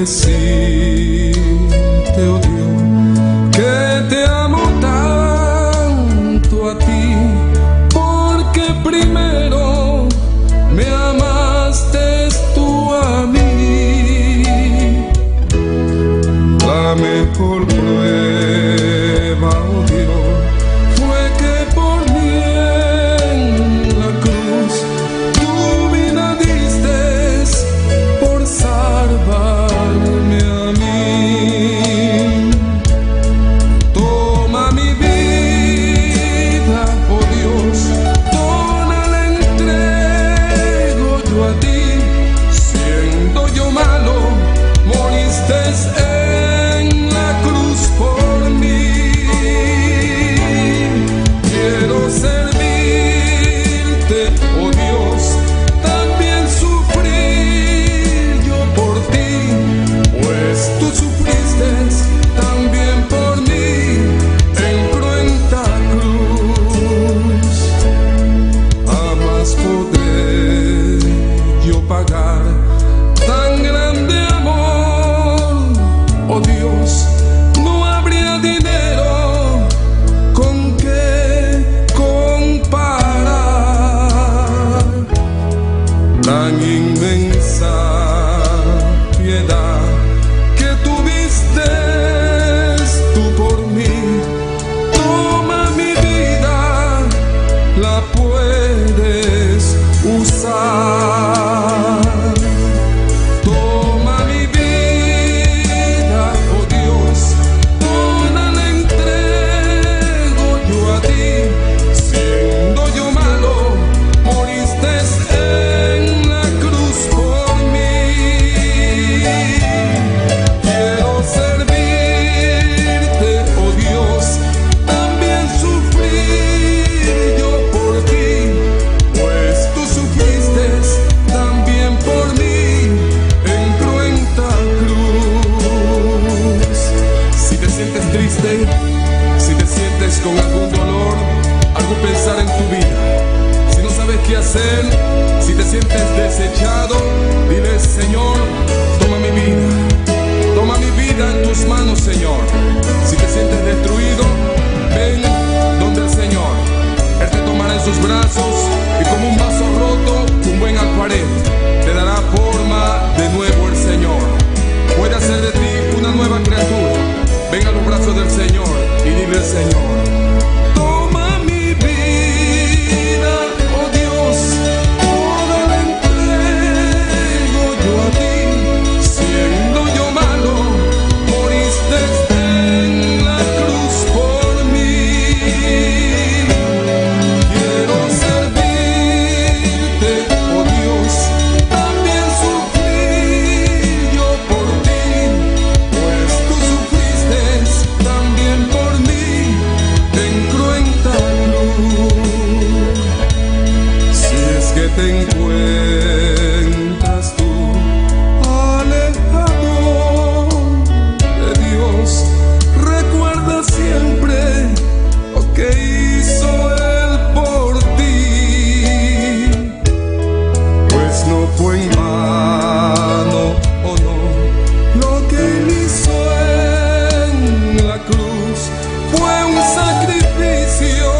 decirte, oh Dios, que te amo tanto a ti, porque primero me amaste tú a mí. La mejor prueba, oh Dios, fue que por mí en la cruz tu vida diste por salvarme a mí. Toma mi vida, oh Dios, toda la entrego yo a ti. Siendo yo malo, moriste en la cruz por mí. Quiero servirte, oh Dios, también sufrir yo por ti, pues tú sufriste también por mí en cruenta cruz. Jamás podré yo pagar tan grande amor, oh Dios, no habría dinero con que comparar tan inmensa piedad que tuviste tú por mí. Toma mi vida, la puedes usar. Toma mi vida, oh Dios, toda la entrego yo a ti. Siendo yo malo, moriste en la cruz por mí. Quiero servirte, oh Dios, también sufrir yo por ti, pues tú sufriste también por mí en cruenta cruz. Si te sientes triste, si te sientes con algún dolor, algún pesar en tu vida, si no sabes qué hacer, si te sientes desechado, dile: Señor, toma mi vida. Toma mi vida en tus manos, Señor. Si te sientes destruido, ven donde el Señor. Él te tomará en sus brazos y como un vaso roto, un buen alfarero, te dará forma de nuevo el Señor. Puede hacer de ti una nueva criatura. Ven a los brazos del Señor y dile al Señor: Toma mi vida, oh Dios, toda la entrego yo a ti. Siendo yo malo, moriste en la cruz por mí. Quiero servirte, oh Dios, también sufrir yo por ti, pues tú sufriste también por mí en cruenta cruz. Si es que te encuentras tú alejado de Dios, recuerda siempre lo que hizo Él por ti. Pues no fue en vano, oh no, lo que Él hizo en la cruz fue un sacrificio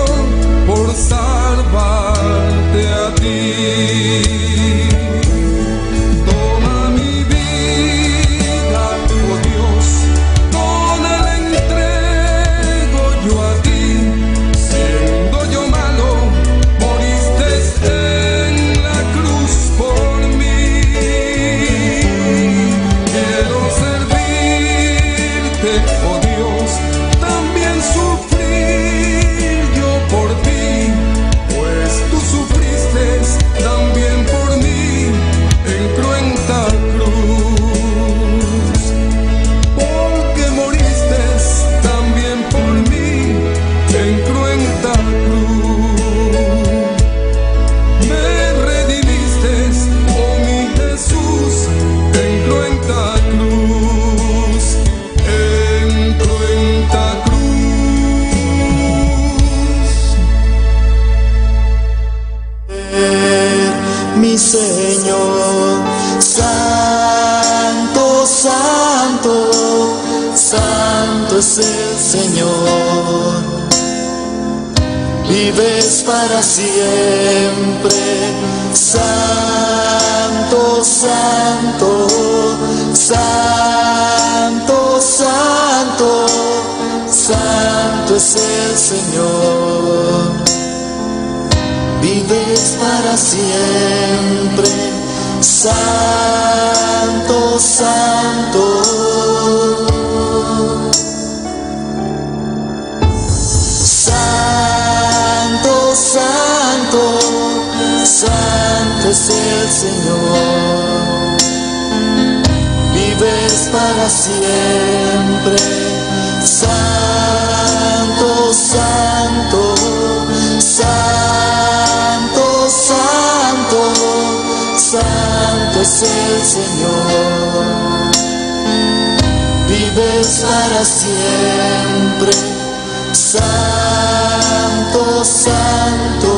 por salvarte a ti. Toma mi vida, oh Dios, toda la entrego yo a ti. Siendo yo malo, moriste en la cruz por mí. Quiero servirte, oh Dios, también sufrir yo por ti, pues tú sufriste también por mí en cruenta cruz. Porque moriste también por mí en cruenta cruz. Me redimiste, oh mi Jesús, en cruenta cruz, en cruenta cruz. Mi Señor, Santo, Santo. Santo es el Señor. Vives para siempre. Santo, Santo, Santo, Santo, Santo es el Señor. Vives para siempre. Santo, Santo. Santo, Santo, Santo es el Señor. Vives para siempre. Santo, Santo, Santo, Santo, Santo es el Señor. Vives para siempre. Santo, Santo.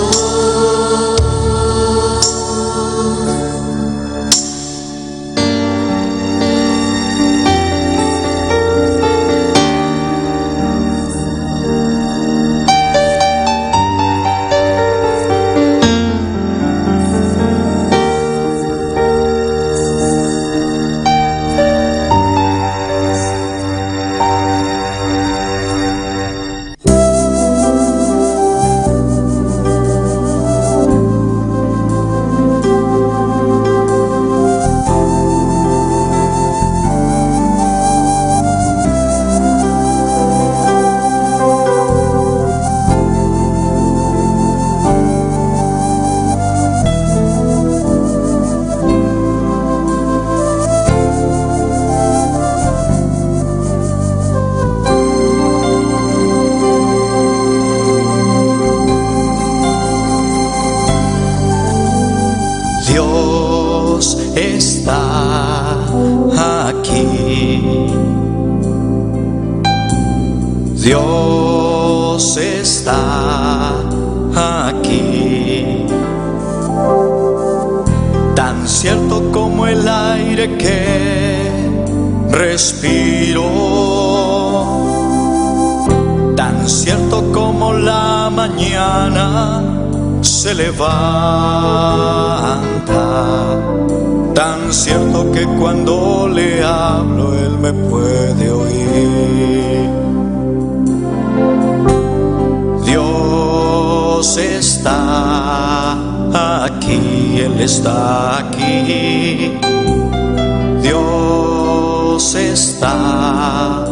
Dios está aquí. Dios está aquí. Tan cierto como el aire que respiro. Tan cierto como la mañana se levanta. Tan cierto que cuando le hablo él me puede oír. Dios está aquí, Él está aquí. Dios está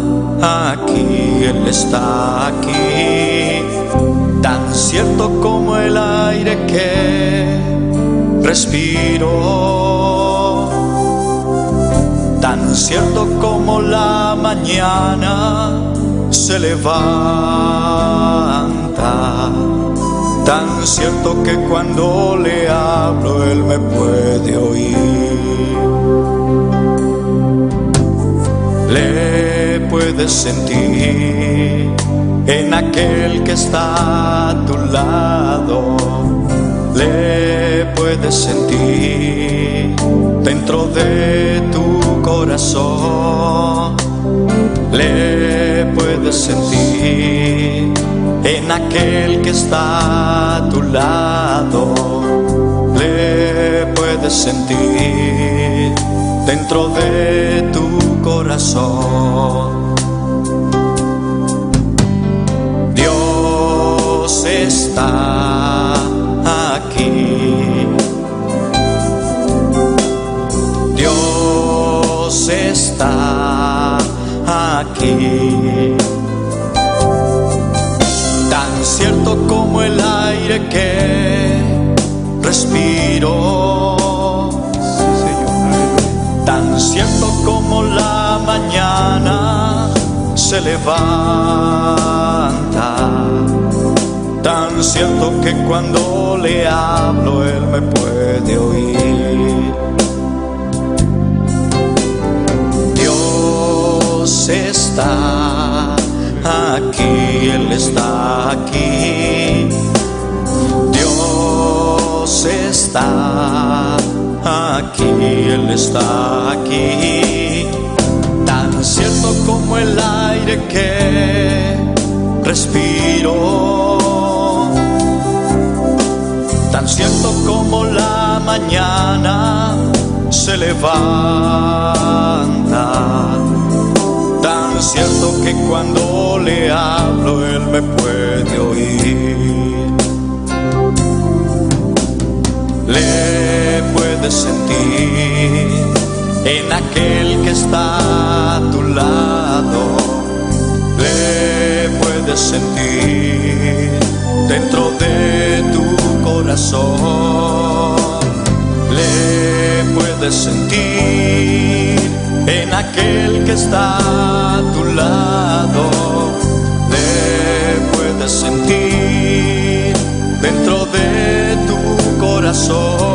aquí, Él está aquí. Tan cierto como el aire que respiro. Tan cierto como la mañana se levanta. Tan cierto que cuando le hablo él me puede oír. Le puedes sentir en aquel que está a tu lado. Le puedes sentir dentro de tu corazón. Le puedes sentir en aquel que está a tu lado. Le puedes sentir dentro de tu corazón. Dios está aquí. Dios está aquí. Tan cierto como el aire que respiro. Sí, Señor. Aleluya. Tan cierto como la mañana se levanta. Tan cierto que cuando le hablo él me puede oír. Dios está aquí, Él está aquí. Dios está aquí, Él está aquí. Tan cierto como el aire aire que respiro. Tan cierto como la mañana se levanta. Tan cierto que cuando le hablo él me puede oír. Le puedes sentir en aquel que está a tu lado. Le puedes sentir dentro de tu corazón. Le puedes sentir en aquel que está a tu lado. Le puedes sentir dentro de tu corazón.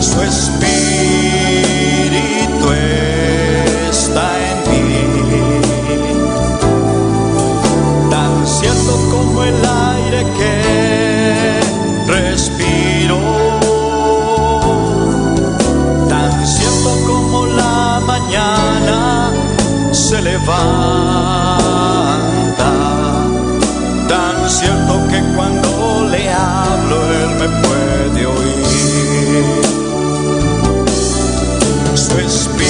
Su espíritu está en mí, tan cierto como el aire que respiro, tan cierto como la mañana se levanta, tan cierto que cuando le hablo él me puede oír. Su espíritu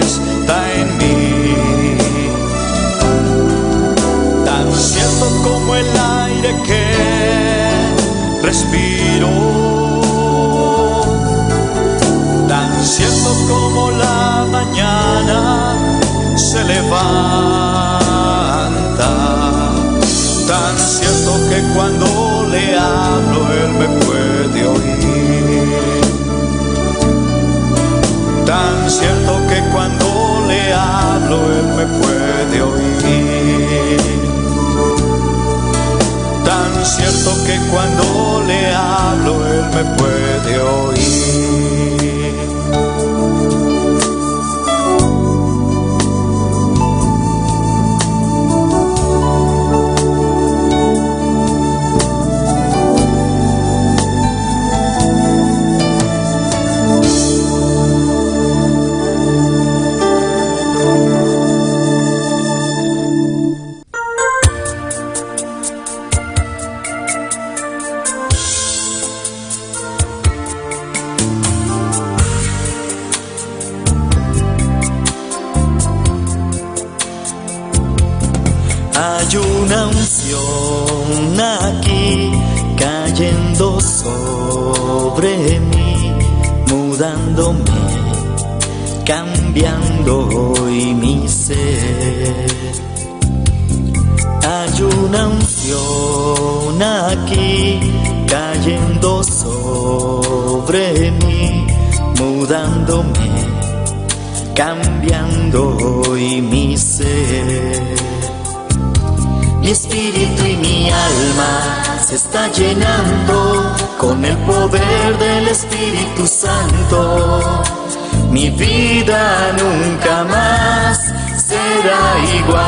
está en mí, tan cierto como el aire que respiro, tan cierto como la mañana se levanta, tan cierto que cuando le hablo él me puede oír. Tan cierto que cuando le hablo él me puede oír. Tan cierto que cuando le hablo él me puede oír. Hay una unción aquí cayendo sobre mí, mudándome, cambiando hoy mi ser. Hay una unción aquí cayendo sobre mí, mudándome, cambiando hoy mi ser. Mi espíritu y mi alma se está llenando con el poder del Espíritu Santo. Mi vida nunca más será igual.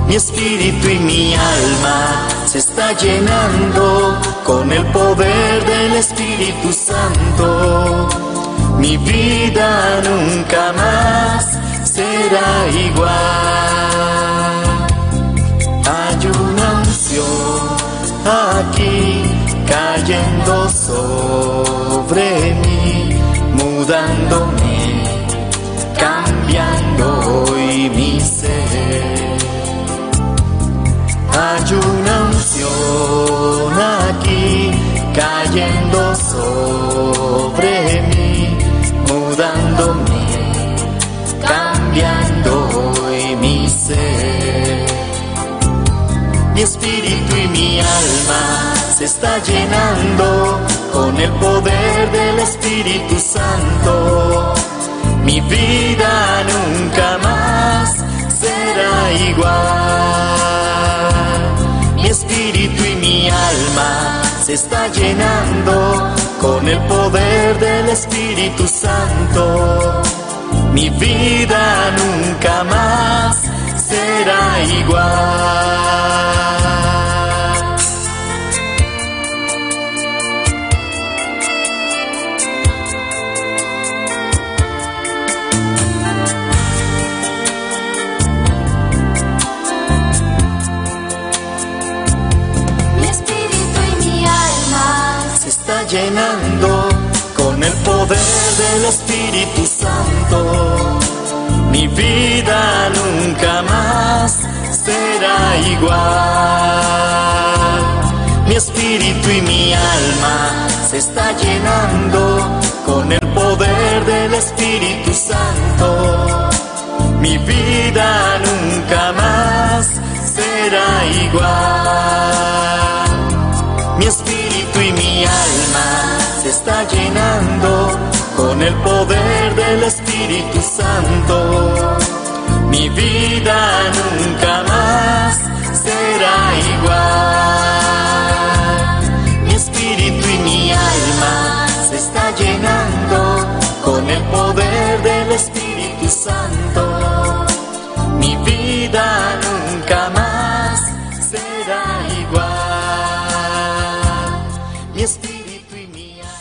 Mi espíritu y mi alma se está llenando con el poder del Espíritu Santo. Mi vida nunca más será igual. Hay una unción aquí cayendo sobre mí, mudándome, cambiando hoy mi ser. Hay una unción aquí cayendo sobre mí, mudándome, cambiando hoy mi ser. Mi espíritu y mi alma se se está llenando con el poder del Espíritu Santo. Mi vida nunca más será igual. Mi espíritu y mi alma se está llenando con el poder del Espíritu Santo. Mi vida nunca más será igual. Mi espíritu y mi alma se está llenando con el poder del Espíritu Santo. Mi vida nunca más será igual. Mi espíritu y mi alma se está llenando con el poder del Espíritu Santo. Mi vida nunca más será igual. Mi espíritu y mi alma se está llenando con el poder del Espíritu Santo. Mi vida nunca más será igual. Mi espíritu y mi alma se está llenando con el poder del Espíritu Santo. Mi vida nunca más será igual. Mi espíritu y mi alma.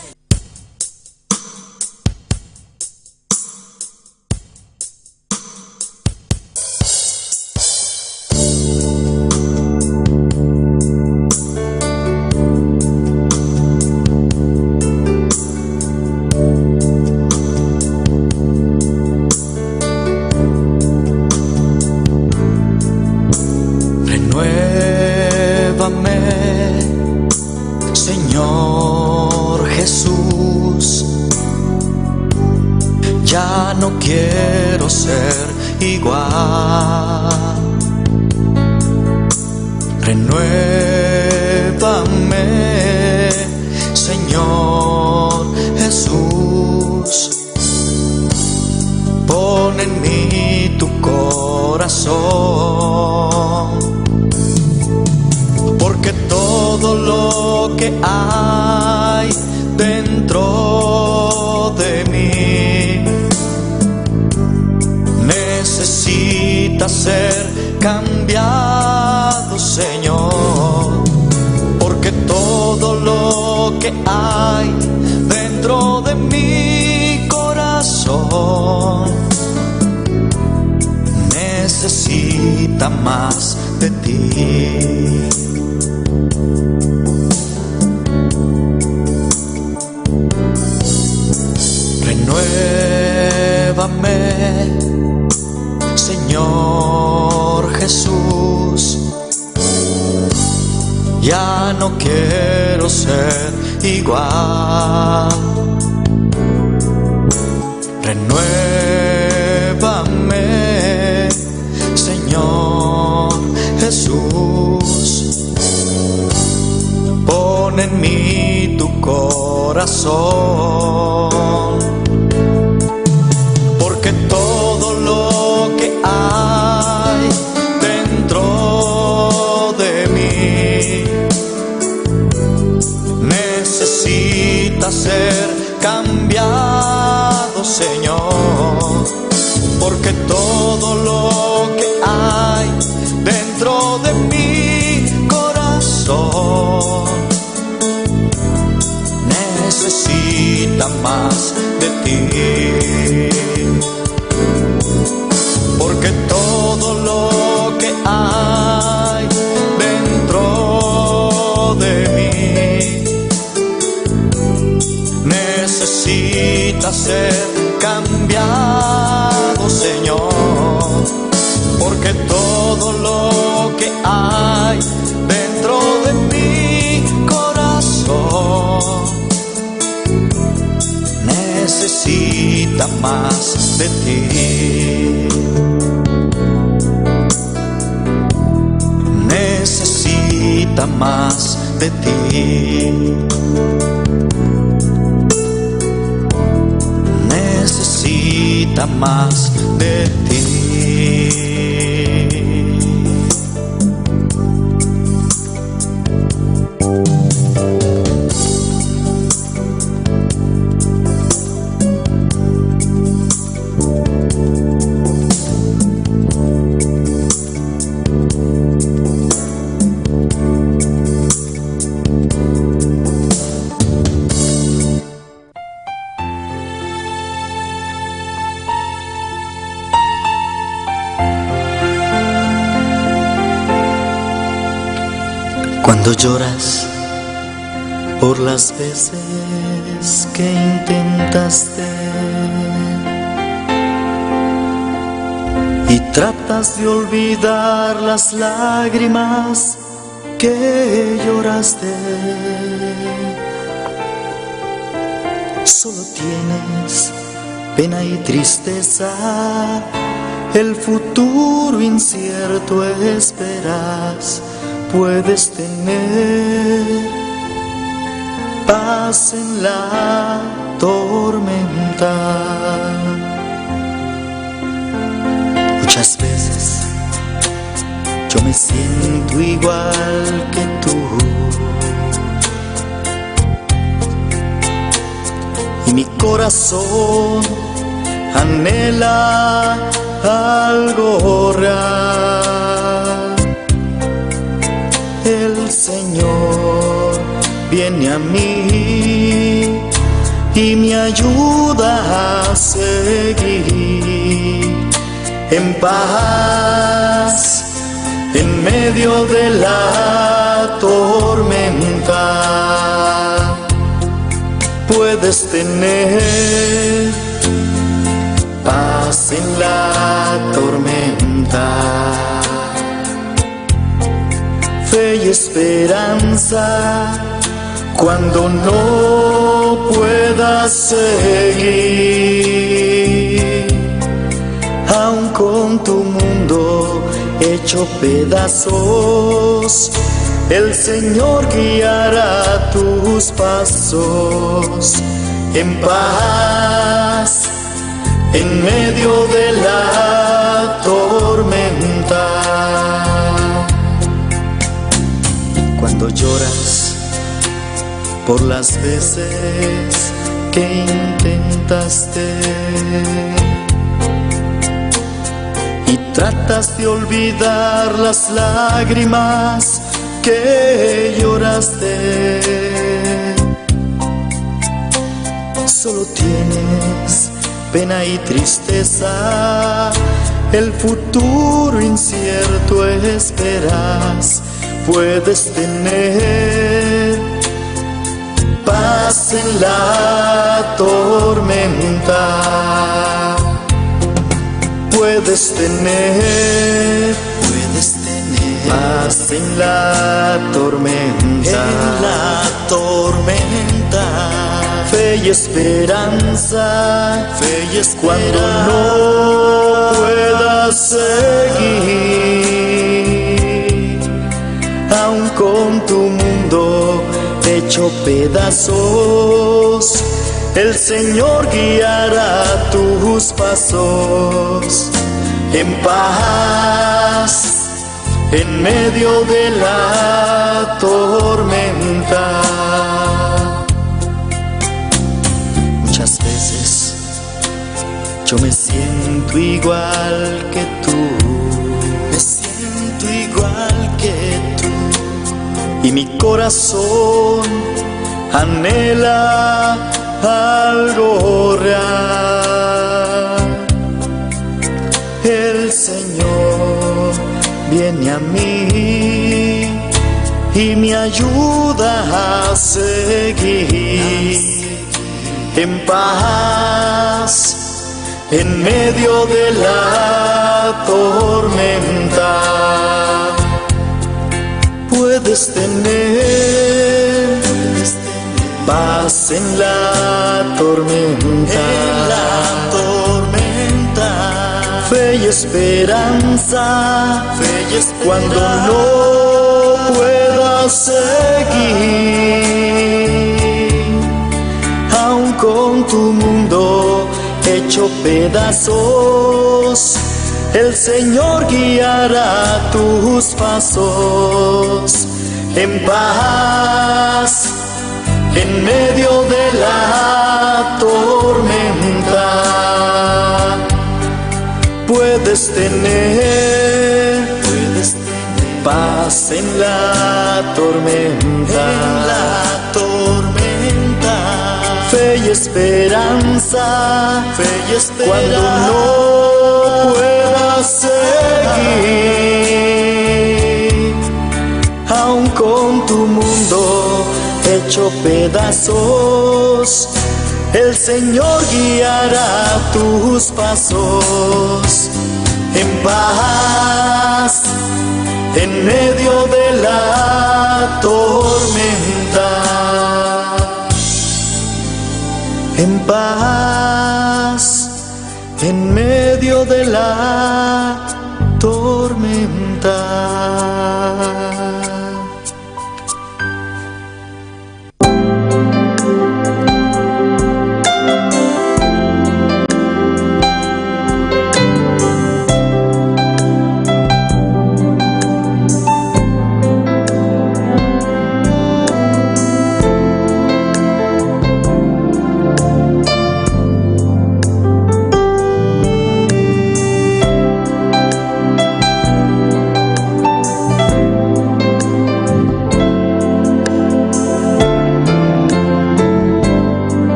Renuévame, Señor Jesús. Ya no quiero ser igual. Renuévame, Señor Jesús. Pon en mí tu corazón, porque todo lo que hay dentro de mí necesita ser cambiado, Señor, porque todo lo que hay dentro de mi corazón necesita más de ti. Renuévame, Señor Jesús. Ya no quiero ser igual. Renuévame, Señor Jesús. Pon en mí tu corazón, porque todo lo que hay dentro de mí necesita ser cambiado, Señor, porque todo lo que hay dentro de mi corazón necesita más de ti. Porque todo lo que hay dentro de mí necesita ser cambiado, Señor, porque todo lo que hay dentro de mi corazón necesita más de ti. Necesita más De ti. Necesita más de ti. Cuando lloras por las veces que intentaste y tratas de olvidar las lágrimas que lloraste, solo tienes pena y tristeza, el futuro incierto esperas. Puedes tener paz en la tormenta. Muchas veces yo me siento igual que tú. Y mi corazón anhela algo real. El Señor viene a mí y me ayuda a seguir en paz en medio de la tormenta. Puedes tener paz en la tormenta, fe y esperanza cuando no puedas seguir, aun con tu mundo hecho pedazos, el Señor guiará tus pasos en paz en medio de la tormenta. Cuando lloras por las veces que intentaste y tratas de olvidar las lágrimas que lloraste, solo tienes pena y tristeza, el futuro incierto esperas. Puedes tener paz en la tormenta. Puedes tener, puedes tener paz en la tormenta, en la tormenta. Fe y esperanza, fe y esperanza cuando no puedas seguir, aun con tu mundo hecho pedazos, el Señor guiará tus pasos en paz en medio de la tormenta. Muchas veces yo me siento igual que tú, me siento igual que tú, y mi corazón anhela algo real. El Señor viene a mí y me ayuda a seguir en paz en medio de la tormenta. Puedes tener paz en la tormenta, en la tormenta. Fe y esperanza, fe y esperanza cuando no puedas seguir, aun con tu mundo hecho pedazos, el Señor guiará tus pasos en paz en medio de la tormenta. Puedes tener, puedes tener paz en la tormenta, en la tormenta. Fe y esperanza, fe y esperanza. Cuando no puedas seguir, aun con tu mundo hecho pedazos, el Señor guiará tus pasos en paz en medio de la tormenta. En paz en medio de la tormenta.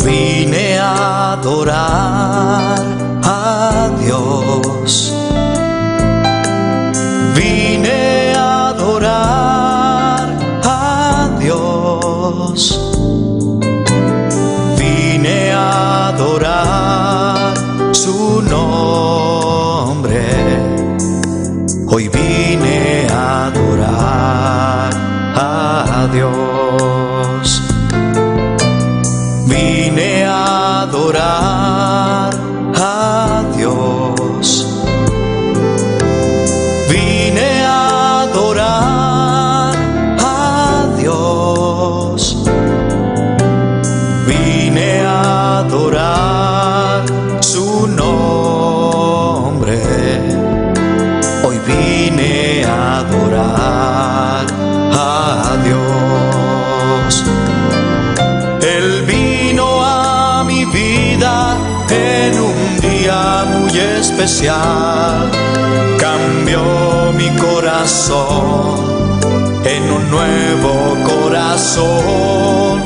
Vine a adorar a Dios. Vine a adorar a Dios. Vine a adorar su nombre. Hoy vine a adorar a Dios. Vine a adorar a Dios. Vine a adorar a Dios. Vine a adorar su nombre. Hoy vine a adorar a Dios. Él vino a mi vida en un día muy especial. Cambió mi corazón en un nuevo corazón.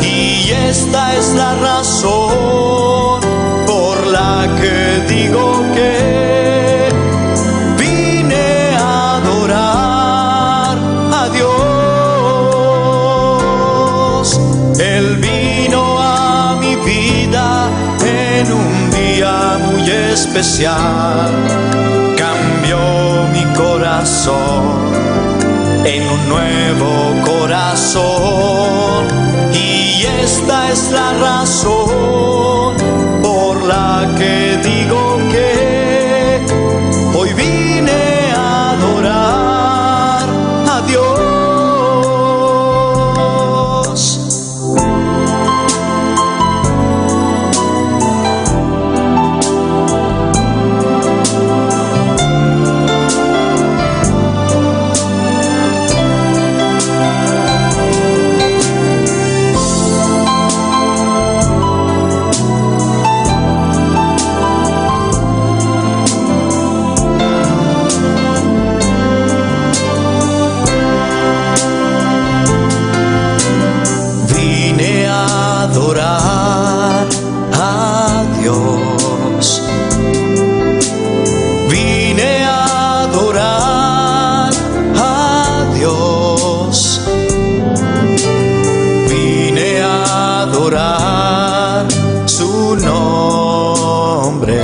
Y esta es la razón por la que digo que vine a adorar a Dios. Él vino a mi vida en un día muy especial. Cambió mi corazón en un nuevo corazón. Y esta es la razón por la que digo que hoy vine a adorar a Dios. Vine a adorar a Dios. Vine a adorar a Dios. Vine a adorar su nombre.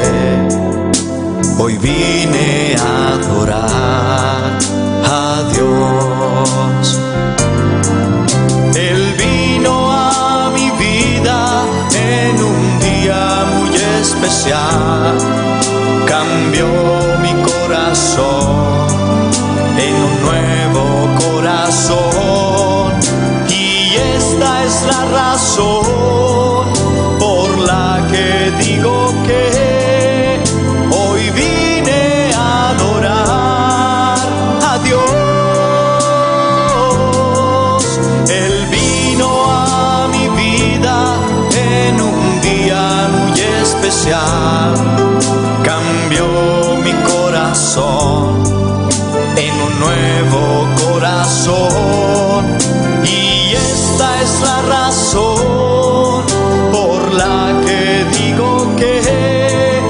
Hoy vine a adorar a Dios. Él vino a mi vida en un día muy especial. Cambió mi corazón en un nuevo corazón. Y esta es la razón por la que digo que hoy vine a adorar a Dios. Él vino a mi vida en un día muy especial. Cambió mi corazón en un nuevo corazón. Y esta es la razón por la que digo que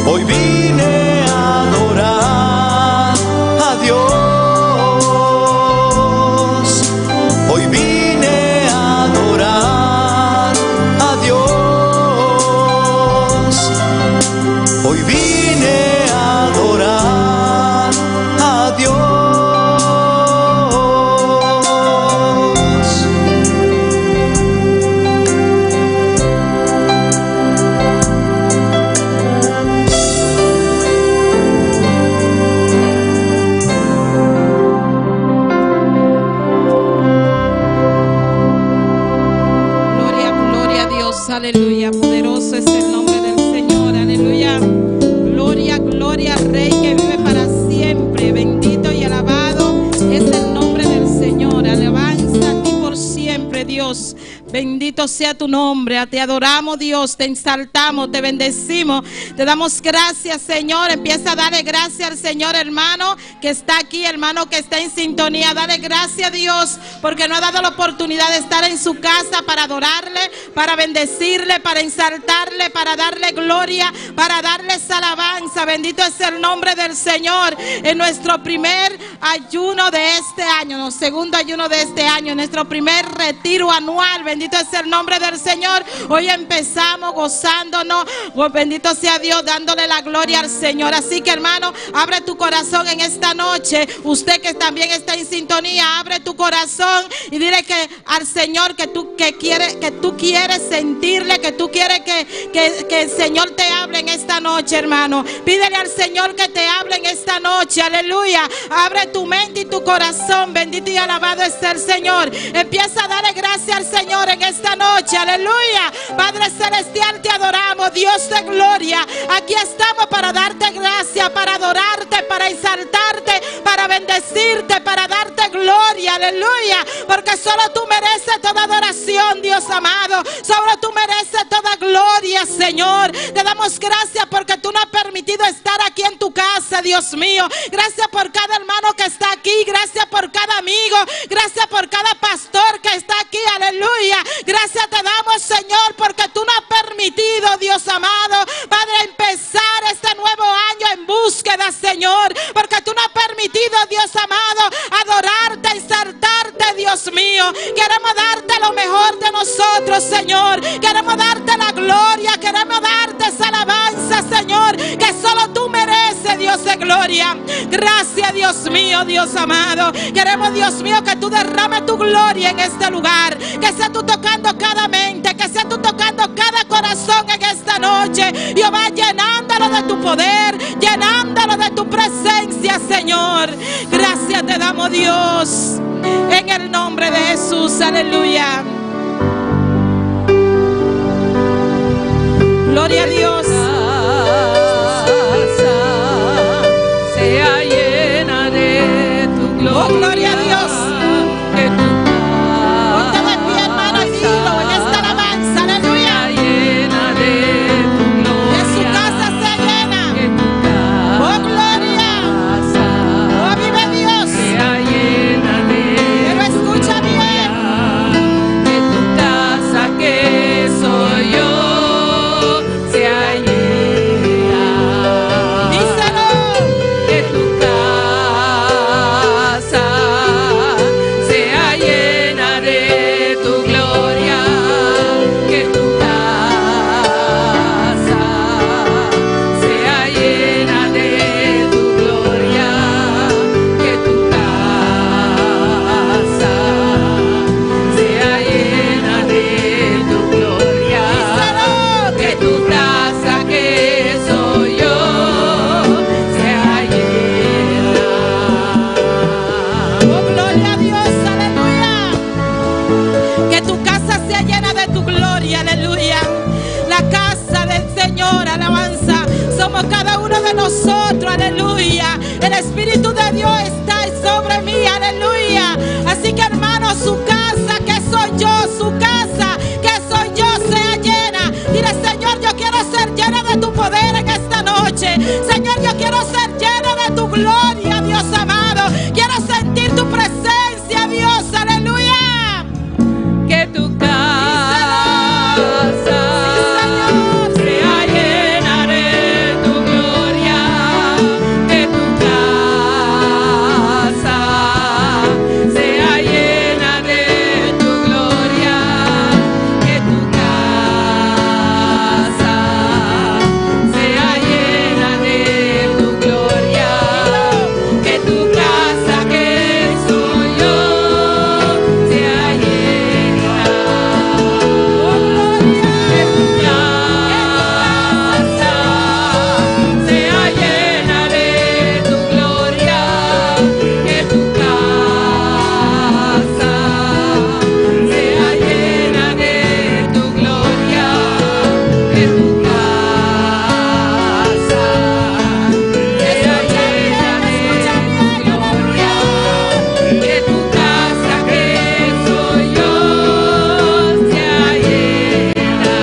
hoy vine a adorar a Dios. Hoy vine a adorar a Dios. Hoy vine a adorar a Dios. Gloria, gloria a Dios, aleluya. Poderoso es el nombre del Señor, aleluya. Gloria, gloria, Rey que vive para siempre. Bendito y alabado es el nombre del Señor. Alabanza a ti por siempre, Dios. Bendito sea tu nombre. Te adoramos, Dios. Te exaltamos, te bendecimos. Te damos gracias, Señor. Empieza a darle gracias al Señor, hermano, que está aquí, hermano, que está en sintonía. Dale gracias a Dios porque nos ha dado la oportunidad de estar en su casa para adorarle, para bendecirle, para exaltarle, para darle gloria, para darle alabanza. Bendito es el nombre del Señor. En nuestro primer ayuno de este año, no, segundo ayuno de este año, nuestro primer retiro anual. Bendito es el nombre del Señor. Hoy empezamos gozándonos. Oh, bendito sea Dios, dándole la gloria al Señor. Así que, hermano, abre tu corazón en esta noche. Usted que también está en sintonía, abre tu corazón y dile que al Señor que tú que quieres, que tú quieres sentirle, que tú quieres que el Señor te hable en esta noche, hermano. Pídele al Señor que te hable en esta noche. Aleluya. Abre tu mente y tu corazón. Bendito y alabado es el Señor. Empieza a darle gracias al Señor en esta noche. Aleluya. Padre Celestial, te adoramos, Dios de gloria. Aquí estamos para darte gracias, para adorarte, para exaltarte, para bendecirte, para darte gloria. Aleluya. Porque solo tú mereces toda adoración, Dios amado. Solo tú mereces toda gloria, Señor. Te damos gracias porque tú nos has permitido estar aquí en tu casa, Dios mío. Gracias por cada hermano que está aquí. Gracias por cada amigo. Gracias por cada pastor que está aquí. Aleluya. Gracias te damos, Señor, porque tú nos has permitido, Dios amado, Padre, empezar este nuevo año en búsqueda, Señor. Porque tú nos has permitido, Dios amado, adorarte, exaltarte, Dios mío. Queremos darte lo mejor de nosotros, Señor. Queremos darte la gloria, queremos darte esa alabanza, Señor, que solo tú mereces, Dios de gloria. Gracias, Dios mío, Dios amado. Queremos, Dios mío, que tú derrames tu gloria en este lugar. Que sea tú tocando cada mente, que sea tú tocando cada corazón en esta noche. Jehová, llenándolo de tu poder, llenándolo de tu presencia, Señor. Gracias te damos, Dios, en el nombre de Jesús. Aleluya. Gloria a Dios. Sea llena de tu gloria. Oh, gloria a Dios. Que tu Ponte de pie, hermano, y dilo en esta alabanza. Aleluya. Sea llena de tu gloria. Que su casa sea llena. Que tu casa Oh, gloria. Oh, vive Dios. sea llena de Pero tu escucha bien. gloria. Que de nosotros, aleluya. El Espíritu de Dios está sobre mí, aleluya. Así que hermano, su casa que soy yo, su casa que soy yo, sea llena. Dile, Señor, yo quiero ser llena de tu poder en esta noche. Señor, yo quiero ser llena de tu gloria, Dios amado. Quiero sentir tu presencia, Dios, aleluya. Que tu casa Sí, Señor. sea llena de tu gloria, que tu casa sea llena de tu gloria, que tu casa sea llena de tu gloria, que tu casa que soy yo sea llena. Que tu casa sea llena de tu gloria, que tu casa sea llena de tu gloria, que tu casa sea llena de tu gloria, que tu casa que soy yo sea llena.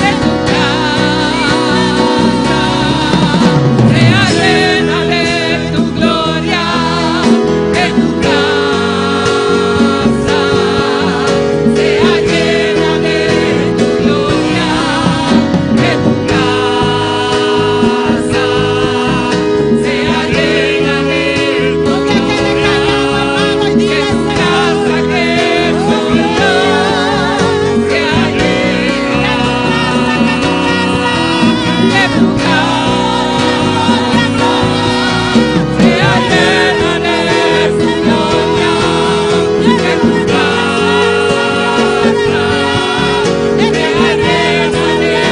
Que tu casa sea llena de tu gloria, que tu casa sea llena de tu gloria, que tu casa sea llena de tu No te quedes callado, hermano, y que dile, tu casa Señor. que soy yo sea llena. Que tu casa sea llena de tu gloria, que tu casa sea llena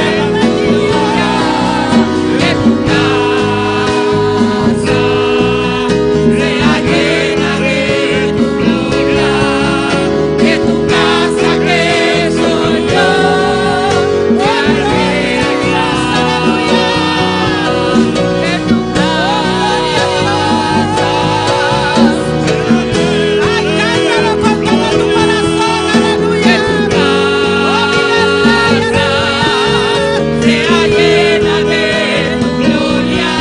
de tu gloria, que tu casa sea llena de tu gloria, que tu casa que soy yo sea llena. Que tu casa Ay, cántalo con todo tu corazón, que aleluya. tu casa sea llena de tu gloria,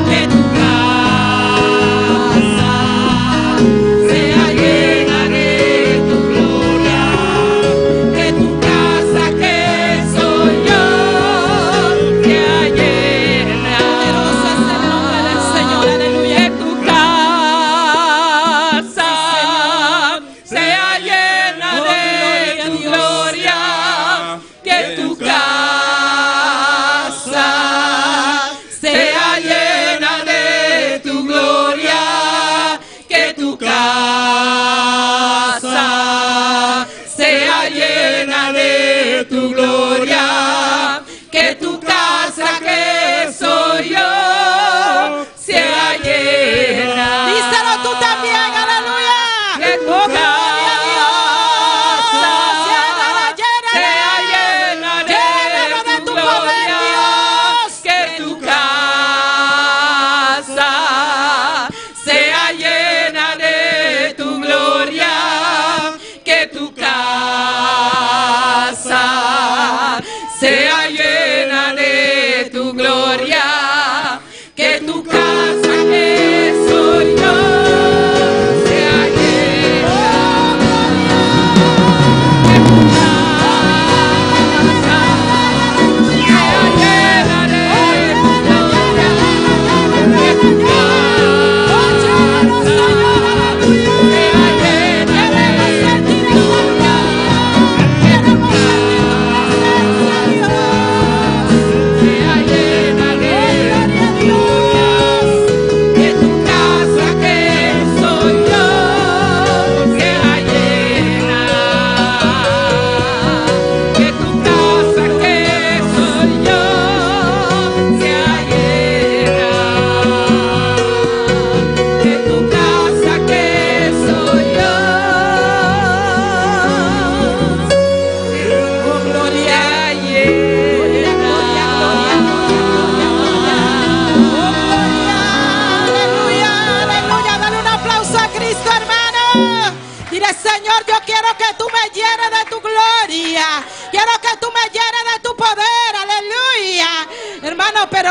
que tu casa sea llena de tu gloria, que tu casa que soy yo sea llena. Poderoso es el nombre del Señor, aleluya. Que tu casa sea llena Oh, de gloria a tu Dios. gloria, que tu casa sea llena de tu gloria, que tu casa sea llena de tu gloria, que tu casa que soy yo sea llena. Díselo tú también, aleluya. Que tu Oh, gloria a Dios. casa Llénala, llénala. sea llena de Llénalo de tu tu poder, gloria, Dios. que tu casa sea llena de tu gloria, que tu casa sea llena de tu gloria, que tu casa que soy yo sea llena. Que tu casa sea llena de tu gloria, que tu casa sea llena de tu gloria, que tu casa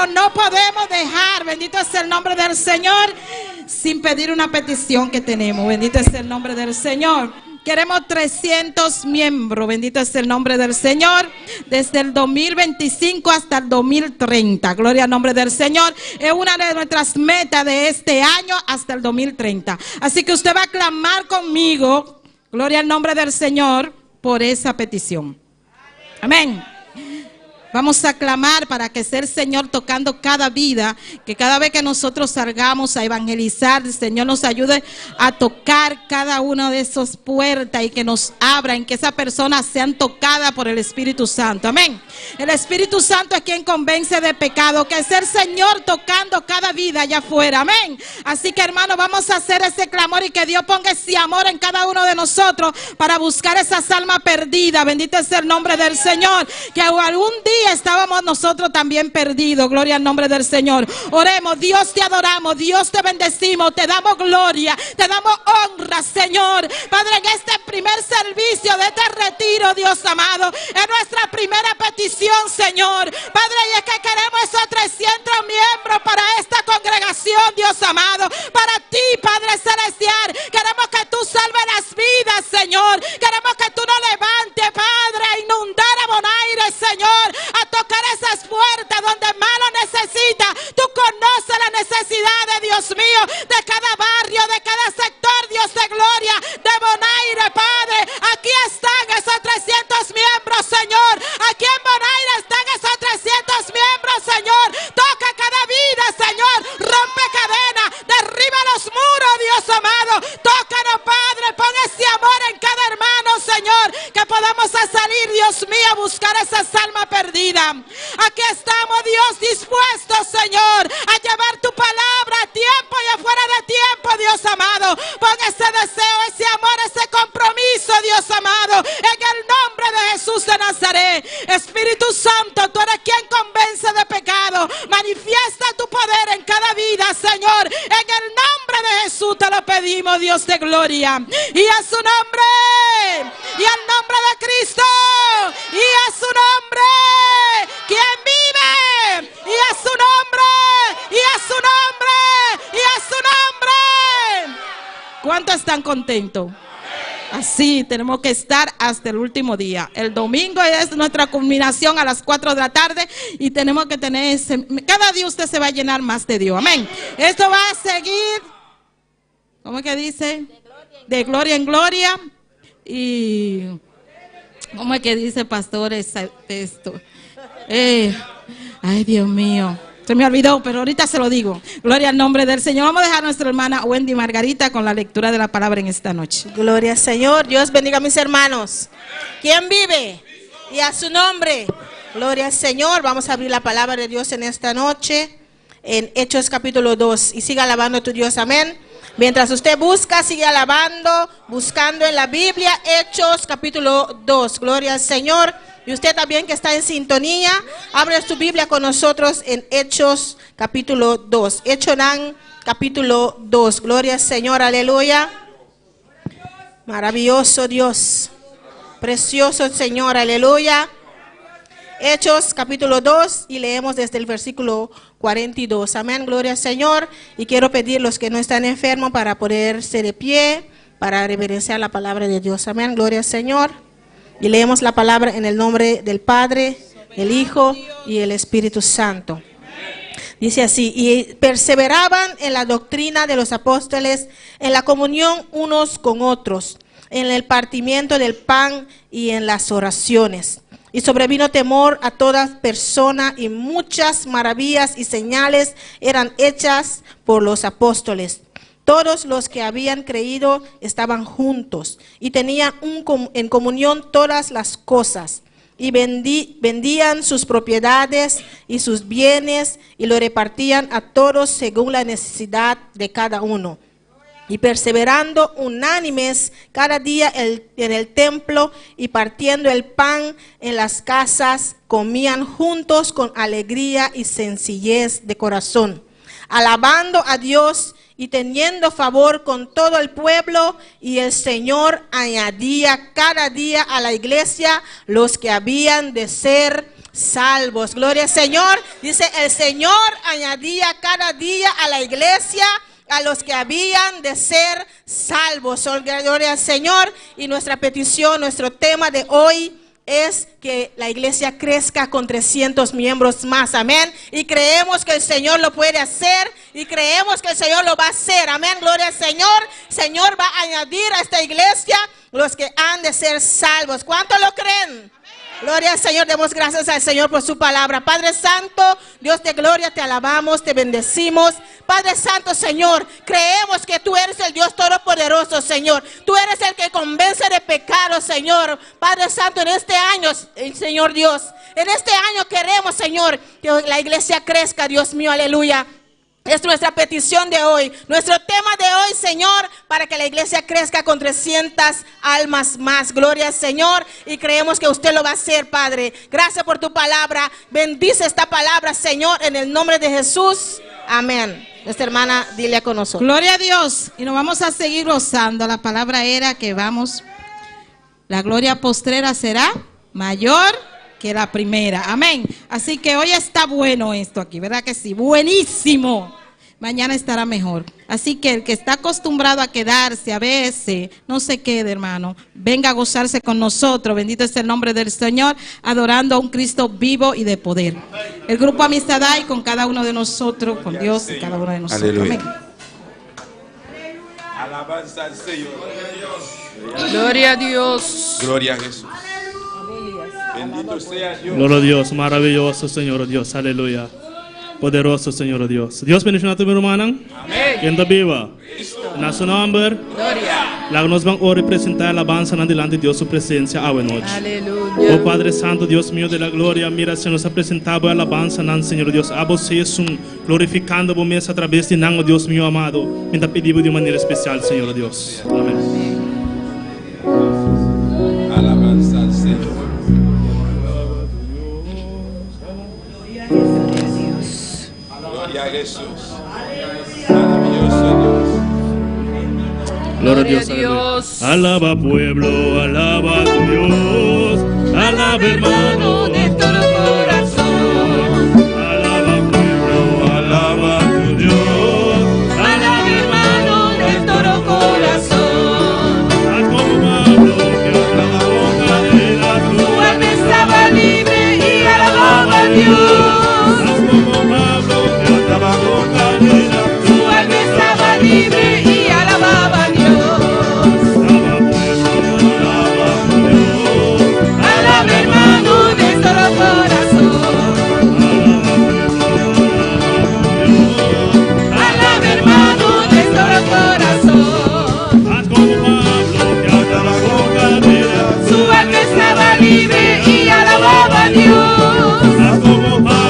Pero no podemos dejar, bendito es el nombre del Señor, sin pedir una petición que tenemos. Bendito es el nombre del Señor. Queremos 300 miembros, bendito es el nombre del Señor, desde el 2025 hasta el 2030. Gloria al nombre del Señor. Es una de nuestras metas de este año hasta el 2030. Así que usted va a clamar conmigo, gloria al nombre del Señor, por esa petición. Amén. Vamos a clamar para que sea el Señor tocando cada vida, que cada vez que nosotros salgamos a evangelizar, el Señor nos ayude a tocar cada una de esas puertas y que nos abran, que esas personas sean tocadas por el Espíritu Santo. Amén. El Espíritu Santo es quien convence de pecado, que sea el Señor tocando cada vida allá afuera. Amén. Así que, hermano, vamos a hacer ese clamor y que Dios ponga ese amor en cada uno de nosotros para buscar esas almas perdidas. Bendito sea el nombre del Señor. Que algún día estábamos nosotros también perdidos. Gloria al nombre del Señor. Oremos, Dios te adoramos, Dios te bendecimos, te damos gloria, te damos honra, Señor. Padre, en este primer servicio de este retiro, Dios amado, es nuestra primera petición, Señor. Padre, y es que queremos esos 300 miembros para esta congregación, Dios amado, para ti, Padre Celestial. Queremos que tú salves las vidas, Señor. Queremos que tú nos levantes, Padre, a inundar a Bonaire, Señor, a tocar esas puertas donde más lo necesita. Tú conoces la necesidad de Dios mío, de cada barrio, de cada sector, Dios de gloria, de Bonaire, Padre. Aquí están esos 300 miembros, Señor. Aquí en Bonaire están esos 300 miembros, Señor. Toca cada vida, Señor. Rompe cadena, derriba los muros, Dios amado. Tócanos, Padre. Pon ese amor en cada hermano, Señor. Que podamos salir, Dios mío, a buscar esas almas perdidas. Aquí estamos, Dios, dispuestos, Señor, a llevar tu palabra a tiempo y afuera de tiempo, Dios amado. Pon ese deseo, ese amor, ese compromiso, Dios amado, en el nombre de Jesús de Nazaret. Espíritu Santo, tú eres quien convence de pecado. Manifiesta tu poder en cada vida, Señor. En el nombre de Jesús te lo pedimos, Dios de gloria. Y a su nombre, y al nombre de Cristo, y a su nombre, quien vive, y a su nombre, y a su nombre, y a su nombre. ¿Cuántos están contentos? Así tenemos que estar hasta el último día. El domingo es nuestra culminación a las 4 de la tarde y tenemos que tener ese, cada día usted se va a llenar más de Dios. Amén. Esto va a seguir, ¿cómo es que dice? De gloria en gloria. Y ¿cómo es que dice, pastor, ese texto? Ay, Dios mío. Se me olvidó, pero ahorita se lo digo. Gloria al nombre del Señor. Vamos a dejar a nuestra hermana Wendy Margarita con la lectura de la palabra en esta noche. Gloria al Señor. Dios bendiga a mis hermanos. ¿Quién vive? Y a su nombre. Gloria al Señor. Vamos a abrir la palabra de Dios en esta noche. En Hechos capítulo 2. Y siga alabando a tu Dios. Amén. Mientras usted busca, sigue alabando, buscando en la Biblia, Hechos capítulo 2. Gloria al Señor. Y usted también que está en sintonía, abre su Biblia con nosotros en Hechos capítulo 2. Hechos capítulo 2. Gloria al Señor, aleluya. Maravilloso Dios. Precioso Señor, aleluya. Hechos capítulo 2 y leemos desde el versículo 42. Amén, gloria al Señor. Y quiero pedir a los que no están enfermos para ponerse de pie, para reverenciar la palabra de Dios. Amén, gloria al Señor. Y leemos la palabra en el nombre del Padre, el Hijo y el Espíritu Santo. Dice así: y perseveraban en la doctrina de los apóstoles, en la comunión unos con otros, en el partimiento del pan y en las oraciones. Y sobrevino temor a toda persona, y muchas maravillas y señales eran hechas por los apóstoles. Todos los que habían creído estaban juntos y tenían en comunión todas las cosas. Y vendían sus propiedades y sus bienes y lo repartían a todos según la necesidad de cada uno. Y perseverando unánimes cada día en el templo y partiendo el pan en las casas, comían juntos con alegría y sencillez de corazón, alabando a Dios y teniendo favor con todo el pueblo. Y el Señor añadía cada día a la iglesia los que habían de ser salvos. Gloria al Señor. Dice, el Señor añadía cada día a la iglesia a los que habían de ser salvos. Gloria al Señor. Y nuestra petición, nuestro tema de hoy es que la iglesia crezca con 300 miembros más. Amén. Y creemos que el Señor lo puede hacer y creemos que el Señor lo va a hacer. Amén. Gloria al Señor. Señor va a añadir a esta iglesia los que han de ser salvos. ¿Cuánto lo creen? Gloria al Señor, demos gracias al Señor por su palabra. Padre Santo, Dios de gloria, te alabamos, te bendecimos. Padre Santo, Señor, creemos que tú eres el Dios todopoderoso, Señor. Tú eres el que convence de pecado, Señor. Padre Santo, en este año, Señor Dios, en este año queremos, Señor, que la iglesia crezca, Dios mío, aleluya. Es nuestra petición de hoy, nuestro tema de hoy, Señor, para que la iglesia crezca con 300 almas más. Gloria al Señor y creemos que usted lo va a hacer, Padre. Gracias por tu palabra. Bendice esta palabra, Señor, en el nombre de Jesús. Amén. Nuestra hermana Dilia con nosotros. Gloria a Dios. Y nos vamos a seguir gozando. La palabra era que vamos, la gloria postrera será mayor que la primera. Amén. Así que hoy está bueno esto aquí, ¿verdad que sí? Buenísimo. Mañana estará mejor. Así que el que está acostumbrado a quedarse a veces, no se quede, hermano. Venga a gozarse con nosotros. Bendito es el nombre del Señor, adorando a un Cristo vivo y de poder. El grupo Amistad hay con cada uno de nosotros, con Dios y cada uno de nosotros. Aleluya. Amén. Alabanza al Señor. Gloria a Dios. Gloria a Jesús. Bendito sea Dios. Gloria a Dios, maravilloso Señor Dios, aleluya. Poderoso Señor Dios. Dios bendiga a tu hermano. Amén. Quien te viva. Na su nombre. Gloria. La nos van a presentar alabanza delante de Dios su presencia a noche. Aleluya. Oh Padre Santo, Dios mío de la gloria, mira, se nos ha presentado alabanza, nan, Señor Dios. A vocês, um, glorificando a mesa a través de nan, oh Dios mío amado. Me te pedimos de maneira especial, Señor Dios. Amén. Alabanza al Señor. Gloria a Jesús. Maravilloso Dios. Gloria a Gloria Dios. a Dios. aleluya. Alaba pueblo, alaba a tu Dios. Alaba hermano. de todo corazón. Alaba pueblo, alaba a tu Dios. Alaba hermano de todo corazón. Haz como Pablo que trabajó cadenas. Tu alma estaba libre y alababa a Dios. Haz como Pablo que trabajó cadenas. Tu alma estaba libre y alababa a Dios. Alaba pueblo, alaba a tu Dios. Alaba hermano de todo corazón. Alaba pueblo, alaba a tu Dios. Alaba hermano de todo corazón. Haz como Pablo que trabajó cadenas. Su alma estaba libre y alababa a Dios. Haz como Pablo.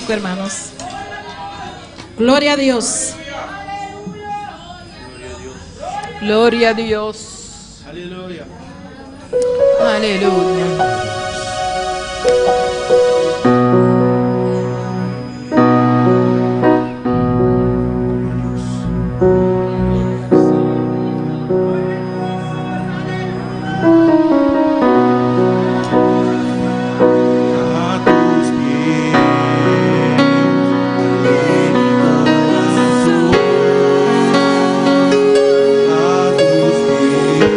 momentico, hermanos. Gloria a Dios. Gloria a Dios. Aleluya. Aleluya. A tus pies, mi corazón, a tus pies.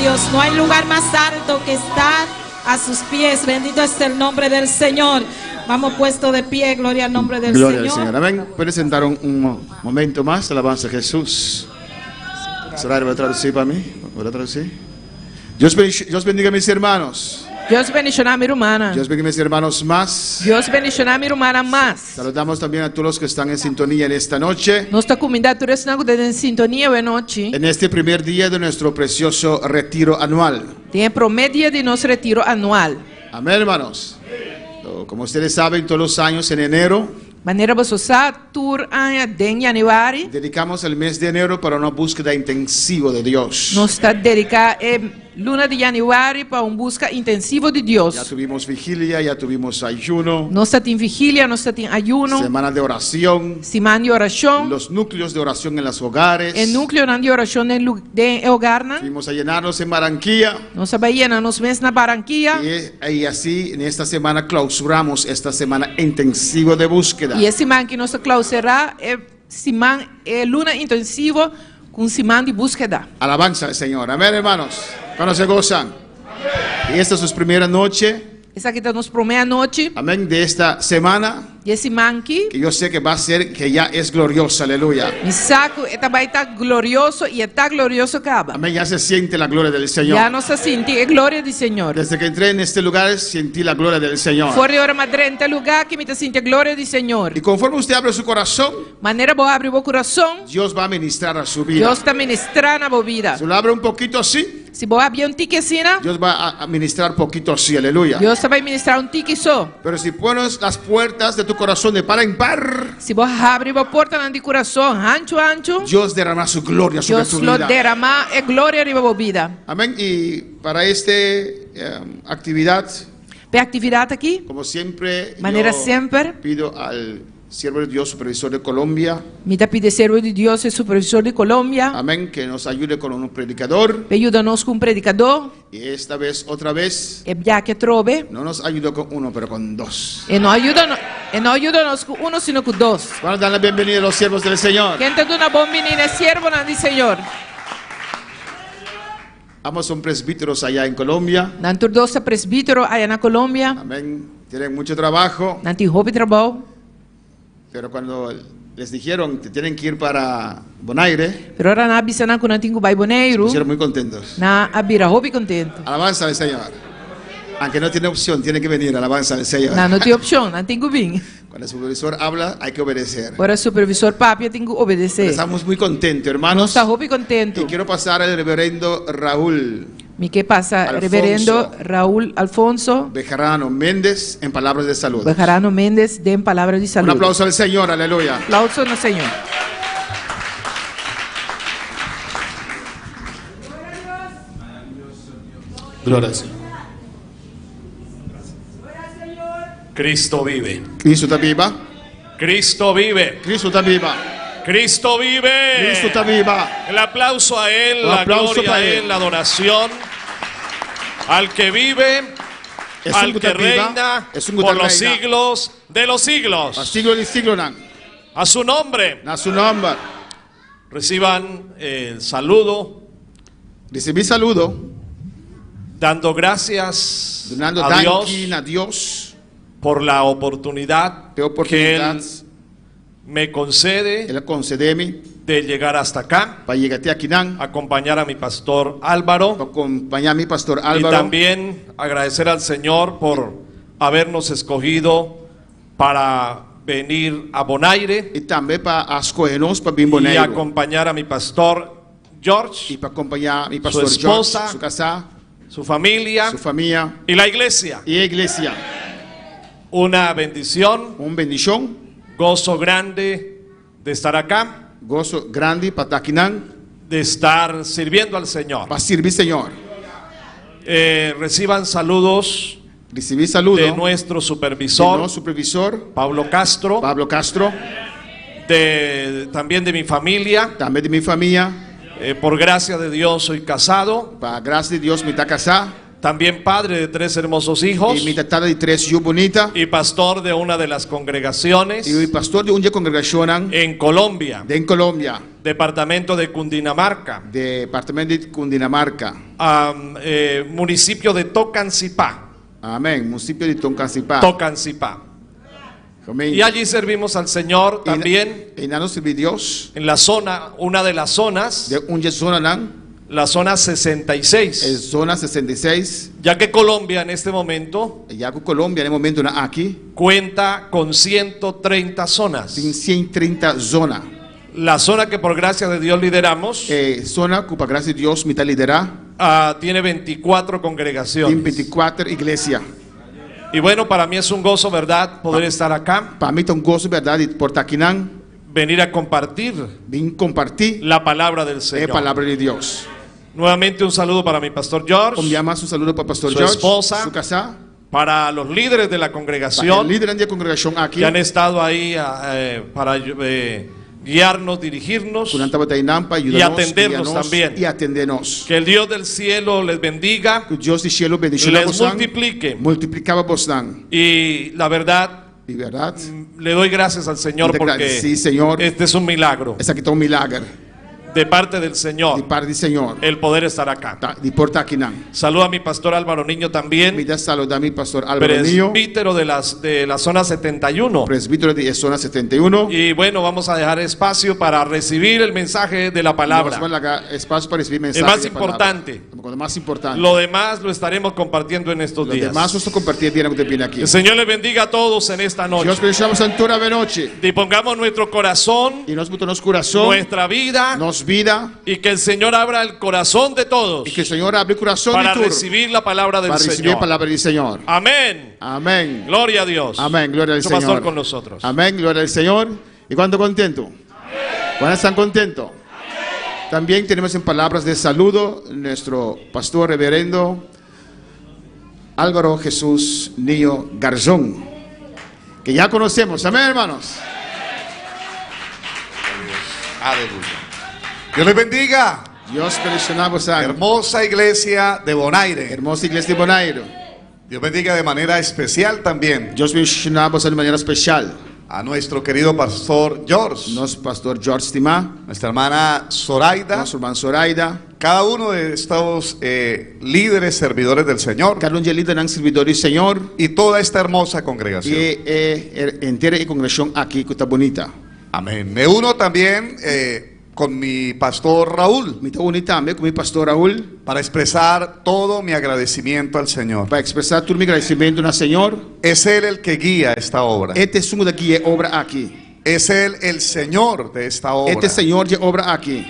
Dios. No hay lugar más alto que estar a sus pies. Bendito es el nombre del Señor. Vamos puesto de pie, gloria al nombre del Gloria Señor. al Señor. Amén. Pueden sentar un momento más. Alabanza a Jesús. Soraya, ¿va a traducir para mí? ¿Va a traducir? Dios bendiga a mis hermanos. Dios bendishoná mi rumannan. Dios bendiga a mis hermanos más. Dios bendishoná mi rumannan mas. Saludamos también a todos los que están en sintonía en esta noche. Nos ta kumindá tur esnan ku ta den sintonia awe nochi. En este primer día de nuestro precioso retiro anual. Den e promé dia di nos retiro anual. Amén, hermanos. Como ustedes saben, todos los años en enero. Manera boso sa, tur aña den yanüari. Dedicamos el mes de enero para una búsqueda intensiva de Dios. Nos ta dediká e luna di yanüari pa un buska intensivo di Dios. Ya tuvimos vigilia, ya tuvimos ayuno. Nos ta tin vigilia, nos ta tin ayuno. Semana de oración. Siman di orashon. Los núcleos de oración en los hogares. E núkleonan di orashon den den e hogarnan. Fuimos a llenarnos en Barranquilla. Nos a bai yena nos mes na Barranquilla. Y así en esta semana clausuramos esta semana intensivo de búsqueda. Y e siman aki nos ta clausurá e siman, e luna intensivo cu un siman di búskeda. Alabanza al Señor. Amén, hermanos. Cuando se gozan. Y esta es su primera noche. Esaki ta nos promé anochi. Amén, de esta semana. Di e siman aki. Que yo sé que va a ser, que ya es gloriosa, aleluya. Mi sa ku e ta bai ta glorioso i e ta glorioso kaba. Amén, ya se siente la gloria del Señor. Ya nos a sinti e gloria di Señor. Desde que entré en este lugar sentí la gloria del Señor. For di ora mi a drenta e lugá aki mi ta sinti e gloria di Señor. Y conforme usted abre su corazón. Manera bo abri bo kurason. Dios va a ministrar a su vida. Dios ta ministrá na bo bida. Si lo abre un poquito así. Si bo habia un tiki asina. Dios va a ministrar poquito así, aleluya. Dios ta bai ministrá un tiki so. Pero si pones las puertas de tu corazón de par en par. Si bo habri bo portanan di kurason hanchu hanchu. Dios derramará su gloria sobre Dios tu lo vida. deramá e gloria riba bo bida. Amén. Y para este actividad. P'e aktividat aki. Como siempre. Manera yo semper. Pido al Siervo de Dios, supervisor de Colombia. Mi ta pidi e siervo di Dios, e supervisor di Colombia. Amén, que nos ayude con un predicador. P'e yuda nos ku un predikadó. Y esta vez, otra vez. E biaha atrobe. No nos ayudó con uno, pero con dos. E no a yuda, e no a yuda nos ku uno, sino ku dos. Vamos a dar la bienvenida a los siervos del Señor. Ken ta duna bon biní na e siervonan di Señor? Ambos son presbíteros allá en Colombia. Nan tur dos ta presbítero aya na Colombia. Amén. Tienen mucho trabajo. Nan tin hopi trabou. Pero cuando les dijeron que tienen que ir para Bonaire. Pero ora nan a bisa nan ku nan tin ku bai Boneiru. Se pusieron muy contentos. Nan a bira hopi kontentu. Alabanza al Señor. Aunque no tiene opción, tiene que venir. Alabanza al Señor. Nan no tin opshon, nan tin ku bin. Cuando el supervisor habla, hay que obedecer. Ora supervisor papia, tin ku obedesé. Estamos muy contentos, hermanos. Nos ta hopi kontentu. Y quiero pasar al reverendo Raúl. Mi ke pasa Alfonso. Reverendo Raúl Alfonso. Bejarano Méndez en palabras de salud. Bejarano Méndez den palabra di salud. Un aplauso al Señor, aleluya. Aplauso na Señor. Gloria al Señor. Cristo vive. Cristo ta biba. Cristo vive. Cristo ta biba. Cristo vive. Cristo ta biba. El aplauso a Él, Un la aplauso gloria a pa Él. Él, la adoración. Al que vive, Es un al que guta viva, reina es un guta por los reina. siglos de los siglos. Pa siglo di siglonan. A su nombre. Na su nomber. Reciban el saludo. Risibí saludo. Dando gracias Dunando a Dios danki na Dios. por la oportunidad Pe oportunidat. que Él me concede El a konsedé mi. de llegar hasta acá. Pa yega te akinan. Acompañar a mi pastor Álvaro. Pa kompañá mi pastor Y Álvaro. también agradecer al Señor por habernos escogido para venir a Bonaire. Y tambe pa a skohe nos pa bin Y Boneiru. acompañar a mi pastor George. Y pa kompañá mi Su pastor esposa, George, su kasá, su familia, su famia, y la iglesia. Y e iglesia. Una bendición. Un bendishon. Gozo grande de estar acá. Goso grandi pa ta akinan. De estar sirviendo al Señor. Pa sirbi Señor. Reciban saludos. Risibí saludo de nuestro supervisor, de nos supervisor, Pablo Castro. Pablo Castro. También de mi familia. Tambe di mi famia. Por gracia de Dios soy casado. Pa grasia di Dios mi ta kasá. También padre de tres hermosos hijos. I mi ta tata di tres yu bunita. Y pastor de una de las congregaciones. I pastor di un di e kongregashonnan En Colombia. Den Colombia. Departamento de Cundinamarca. Departamento di Cundinamarca. Municipio de Tocancipá. Amén. Municipio di Tocancipá. Tocancipá. Amén. Y allí servimos al Señor también. Einan nos ta sirbi Dios. En la zona, una de las zonas. Den un di e zonanan. La zona 66. E zona 66. Ya que Colombia en este momento. Ya ku Colombia na e momentonan aki. Cuenta con 130 zonas. Tin 130 zona. La zona que por gracia de Dios lideramos. E zona ku pa grasia di Dios mi ta liderá. Tiene 24 congregaciones. Tin 24 iglesia. Y bueno, para mí es un gozo, ¿verdad?, poder estar acá. Pa mi ta un goso, bèrdat, di por ta akinan. Venir a compartir. Bin kompartí. La palabra del Señor. E palabra di Dios. Nuevamente un saludo para mi pastor George. Un bia mas un saludo pa pastor Su George. esposa. Su kasá. Para los líderes de la congregación. Pa e lidernan di e kongregashon aki. Que han estado ahí para guiarnos, dirigirnos. Ku nan tabata einan pa yuda Y nos, atendernos guia nos también. i atendé nos. Que el Dios del cielo les bendiga. Ku Dios di shelu bendishoná Les bosnan. multiplique. Multipliká pa bosnan. Y la verdad. Di bèrdat. Le doy gracias al Señor Mi ta porque gradisí Señor. este es un milagro. Esaki ta un milager. De parte del Señor. Di parti di Señor. El poder estar acá. Ta, di por ta akinan. Saludo a mi pastor Álvaro Niño también. Mi ta saluda mi pastor Álvaro Niño. Presbítero de las, de la zona 71. Presbítero di e zona 71. Y bueno, vamos a dejar espacio para recibir el mensaje de la palabra. Nos ta bai laga espasio pa risibí mensahe El más di e palabra. importante. Lo mas importante. Lo demás lo estaremos compartiendo en estos Lo días. demas nos ta kompartí e dianan ku ta bini aki. El Señor les bendiga a todos en esta noche. Dios bendishoná boso tur awe nochi. Dispongamos nuestro corazón. I nos buta nos kurason. Nuestra vida. Nos bida. Y que el Señor abra el corazón de todos. I ku Señor habri kurason Para di tur. recibir la palabra del Pa risibí Señor. e palabra di Señor. Amén. Amén. Gloria a Dios. Amén. Gloria al Nuestro pastor Señor. con nosotros. Amén. Gloria al Señor. ¿Y cuánto contento? ¿Cuántos están contentos? También tenemos en palabras de saludo nuestro pastor reverendo Álvaro Jesús Niño Garzón, que ya conocemos. Amén, hermanos. Aleluya. Dios les bendiga. Dios bendishoná boso. Hermosa iglesia de Bonaire. Hermosa iglesia de Bonaire. Dios bendiga de manera especial también. Dios bendishoná boso di manera espesial. A nuestro querido pastor George. Nos pastor George stimá. Nuestra hermana Zoraida. Nos ruman Zoraida. Cada uno de estos eh, líderes, servidores del Señor. Kada un di e lidernan sirbidó di Señor. Y toda esta hermosa congregación. I e henter e kongregashon aki ku ta bunita. Amén. Me uno también eh, con mi pastor Raúl. Mi ta uni tambe ku mi pastor Raúl. Para expresar todo mi agradecimiento al Señor. Pa ekspresá tur mi gradisimentu na Señor. Es Él el que guía esta obra. E ta esun ku ta guia e obra aki. Es Él el Señor de esta obra. E ta Señor di e obra aki.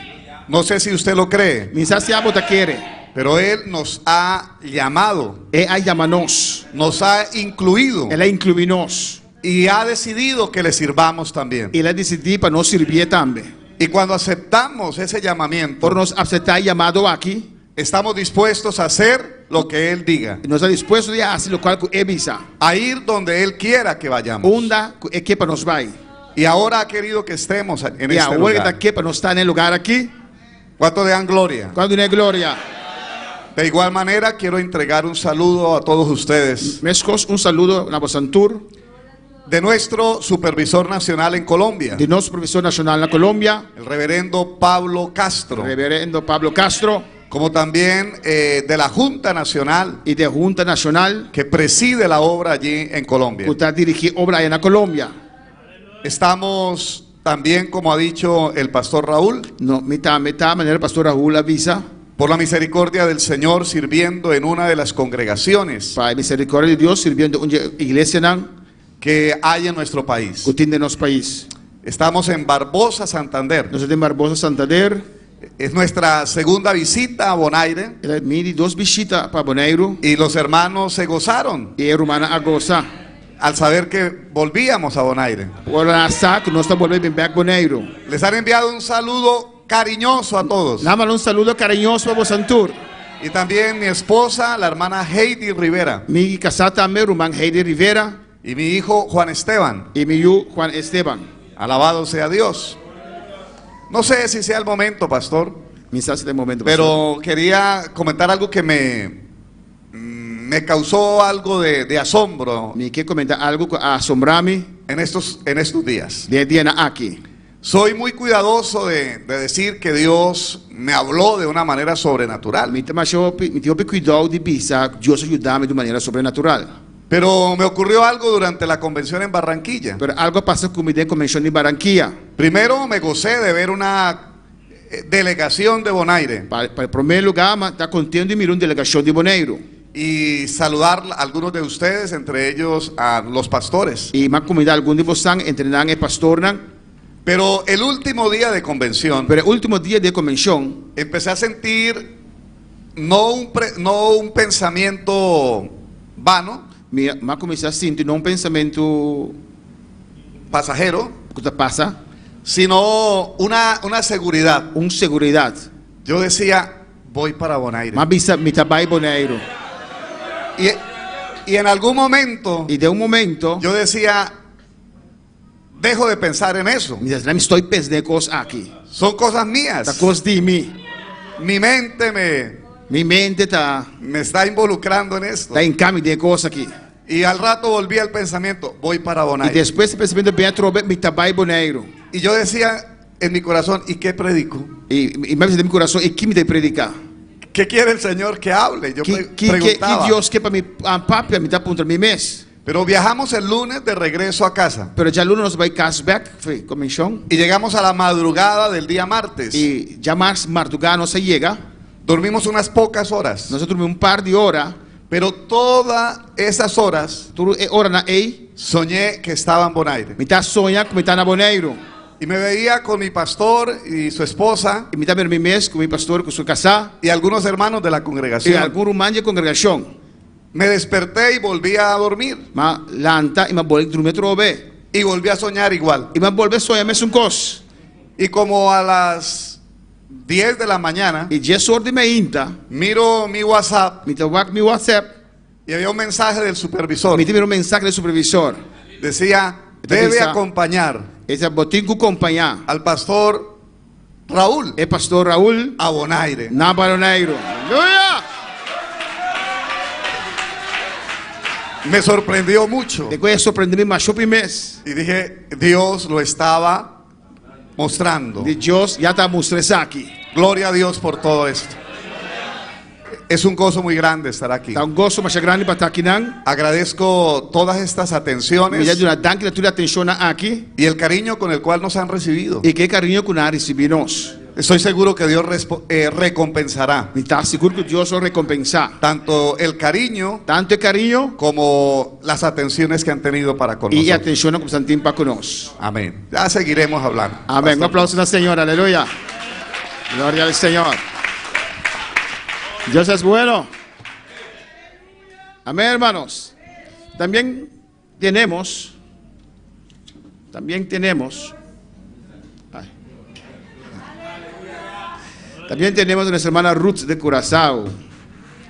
No sé si usted lo cree. Mi sa si abo ta kere. Pero Él nos ha llamado. E a yama nos. Nos ha incluido. El a inkluí nos. Y ha decidido que le sirvamos también. El a disidí pa nos sirbié tambe. Y cuando aceptamos ese llamamiento. Ora nos aseptá e llamado aki. Estamos dispuestos a hacer lo que Él diga. Nos ta dispuesto di hasi lokual ku E bisa. A ir donde Él quiera que vayamos. Unda ku E ke pa nos bai. Y ahora ha querido que estemos en I este awor E lugar. ta ke pa nos ta na e lugar aki. ¿Cuánto le dan gloria? Kuantu dun'É gloria? De igual manera quiero entregar un saludo a todos ustedes. Meskos un saludo na bosan tur. De nuestro supervisor nacional en Colombia. Di nos supervisor nashonal na Colombia. El reverendo Pablo Castro. Reverendo Pablo Castro. Como también eh, de la Junta Nacional. I di Hunta Nashonal. Que preside la obra allí en Colombia. Ku ta dirigí obra aya na Colombia. Estamos también, como ha dicho el pastor Raúl. No, mi tambe ta, manera pastor Raúl a bisa. Por la misericordia del Señor sirviendo en una de las congregaciones. Pa e misericordia di Dios sirbiendo un dje iglesianan. Que hay en nuestro país. Ku tin den nos pais. Estamos en Barbosa, Santander. Nos ta den Barbosa, Santander. Es nuestra segunda visita a Bonaire. E ta mi di dos bishita pa Boneiru. Y los hermanos se gozaron. I e rumannan a gosa. Al saber que volvíamos a Bonaire. Ora nan a sa ku nos ta bolbe bin bèk Boneiru. Les han enviado un saludo cariñoso a todos. Nan a manda un saludo kariñoso pa bosan tur. Y también mi esposa, la hermana Heidi Rivera. Mi kasá tambe, ruman Heidi Rivera. Y mi hijo Juan Esteban. I mi yu Juan Esteban. Alabado sea Dios. No sé si sea el momento, pastor. Mi sa si ta e momento, pastor. Pero quería comentar algo que me, me causó algo de, de asombro. Mi ke komentá algu ku a asombrá mi. En estos, en estos días. Den e dianan aki. Soy muy cuidadoso de, de decir que Dios me habló de una manera sobrenatural. Mi ta masha hopi, mi tin hopi kuidou di bisa ku Dios a yuda mi di un manera sobrenatural. Pero me ocurrió algo durante la convención en Barranquilla. Pero algu a pasa ku mi den konvenshon di Barranquilla. Primero me gocé de ver una eh, delegación de Bonaire. Pa, pa promé lugá, mi ta kontentu di mira un delegashon di Boneiru. Y saludar a algunos de ustedes, entre ellos a los pastores. I mi a kumindá algun di bosan, entre nan e pastornan. Pero el último día de convención. Pero e último dia di e konvenshon. Empecé a sentir no un pre, no un pensamiento vano. Mi a kuminsá sinti no un pensamentu. Pasahero. Ku ta pasa. Sino una, una seguridad. Un seguridat. Yo decía, voy para Bonaire. Mi a bisa, mi ta bai Boneiru. Y, y en algún momento. I den un momento. Yo decía, dejo de pensar en eso. Mi ta mi stòp pensa den e kos aki. Son cosas mías. Ta kos di mi. Mi mente me. Mi mente ta. Me está involucrando en esto. Ta hinká mi den e kos aki. Y al rato volví al pensamiento, voy para I Bonaire. despues e pensamentu bin atrobe, mi ta bai Boneiru. Y yo decía en mi corazón, ¿y qué predico? I mi a bisa den mi kurason, i ki mi ta prediká? ¿Qué quiere el Señor que hable? Yo Ki pre- ki ki ki preguntaba. Dios ke pa mi papia? Mi ta puntra mi mes. Pero viajamos el lunes de regreso a casa. Pero djaluna nos bai kas bèk for konvenshon. Y llegamos a la madrugada del día martes. I djamars mardugá nos a yega. Dormimos unas pocas horas. Nos a drumi un par di ora. Pero todas esas horas. Tur e oranan ei. Soñé que estaba en Bonaire. Mi ta soña ku mi ta na Boneiru. Y me veía con mi pastor y su esposa. I mi ta mira mi mes ku mi pastor ku su kasá. Y algunos hermanos de la congregación. I algun ruman di e kongregashon. Me desperté y volví a dormir. M'a lanta i m'a bolbe drumi atrobe. Y volví a soñar igual. I m'a bolbe soña mesun kos. Y como a las 10 de la mañana. I dies or di meinta. Miro mi WhatsApp. Mi ta wak mi WhatsApp. Y había un mensaje del supervisor. Mi ta mira un mensahe di supervisor. Decía, debe acompañar. E ta bo tin ku kompañá. Al pastor Raúl. E pastor Raúl. A Bonaire. Na Boneiru. Aleluya! Me sorprendió mucho. E kos a sorprendé mi masha hopi mes. Y dije, Dios lo estaba mostrando. Di Dios ya ta mustra esaki. Gloria a Dios por todo esto. Es un gozo muy grande estar aquí. Ta un goso masha grandi pa ta akinan. Agradezco todas estas atenciones. Mi ta duna danki na tur e atenshonnan aki. Y el cariño con el cual nos han recibido. I ku e kariño ku nan a risibí nos. Estoy seguro que Dios eh, recompensará. Mi ta sigur ku Dios lo rekompensá. Tanto el cariño. Tantu e kariño. Como las atenciones que han tenido para con I e nosotros. atenshonnan ku boso tin pa ku nos. Amén. Ya seguiremos hablando. Amén. Un aplauso na Señor. Aleluya. Gloria al Señor. Dios es bueno. Amén, hermanos. También tenemos, también tenemos, ay, también tenemos a nuestra hermana Ruth de Curazao.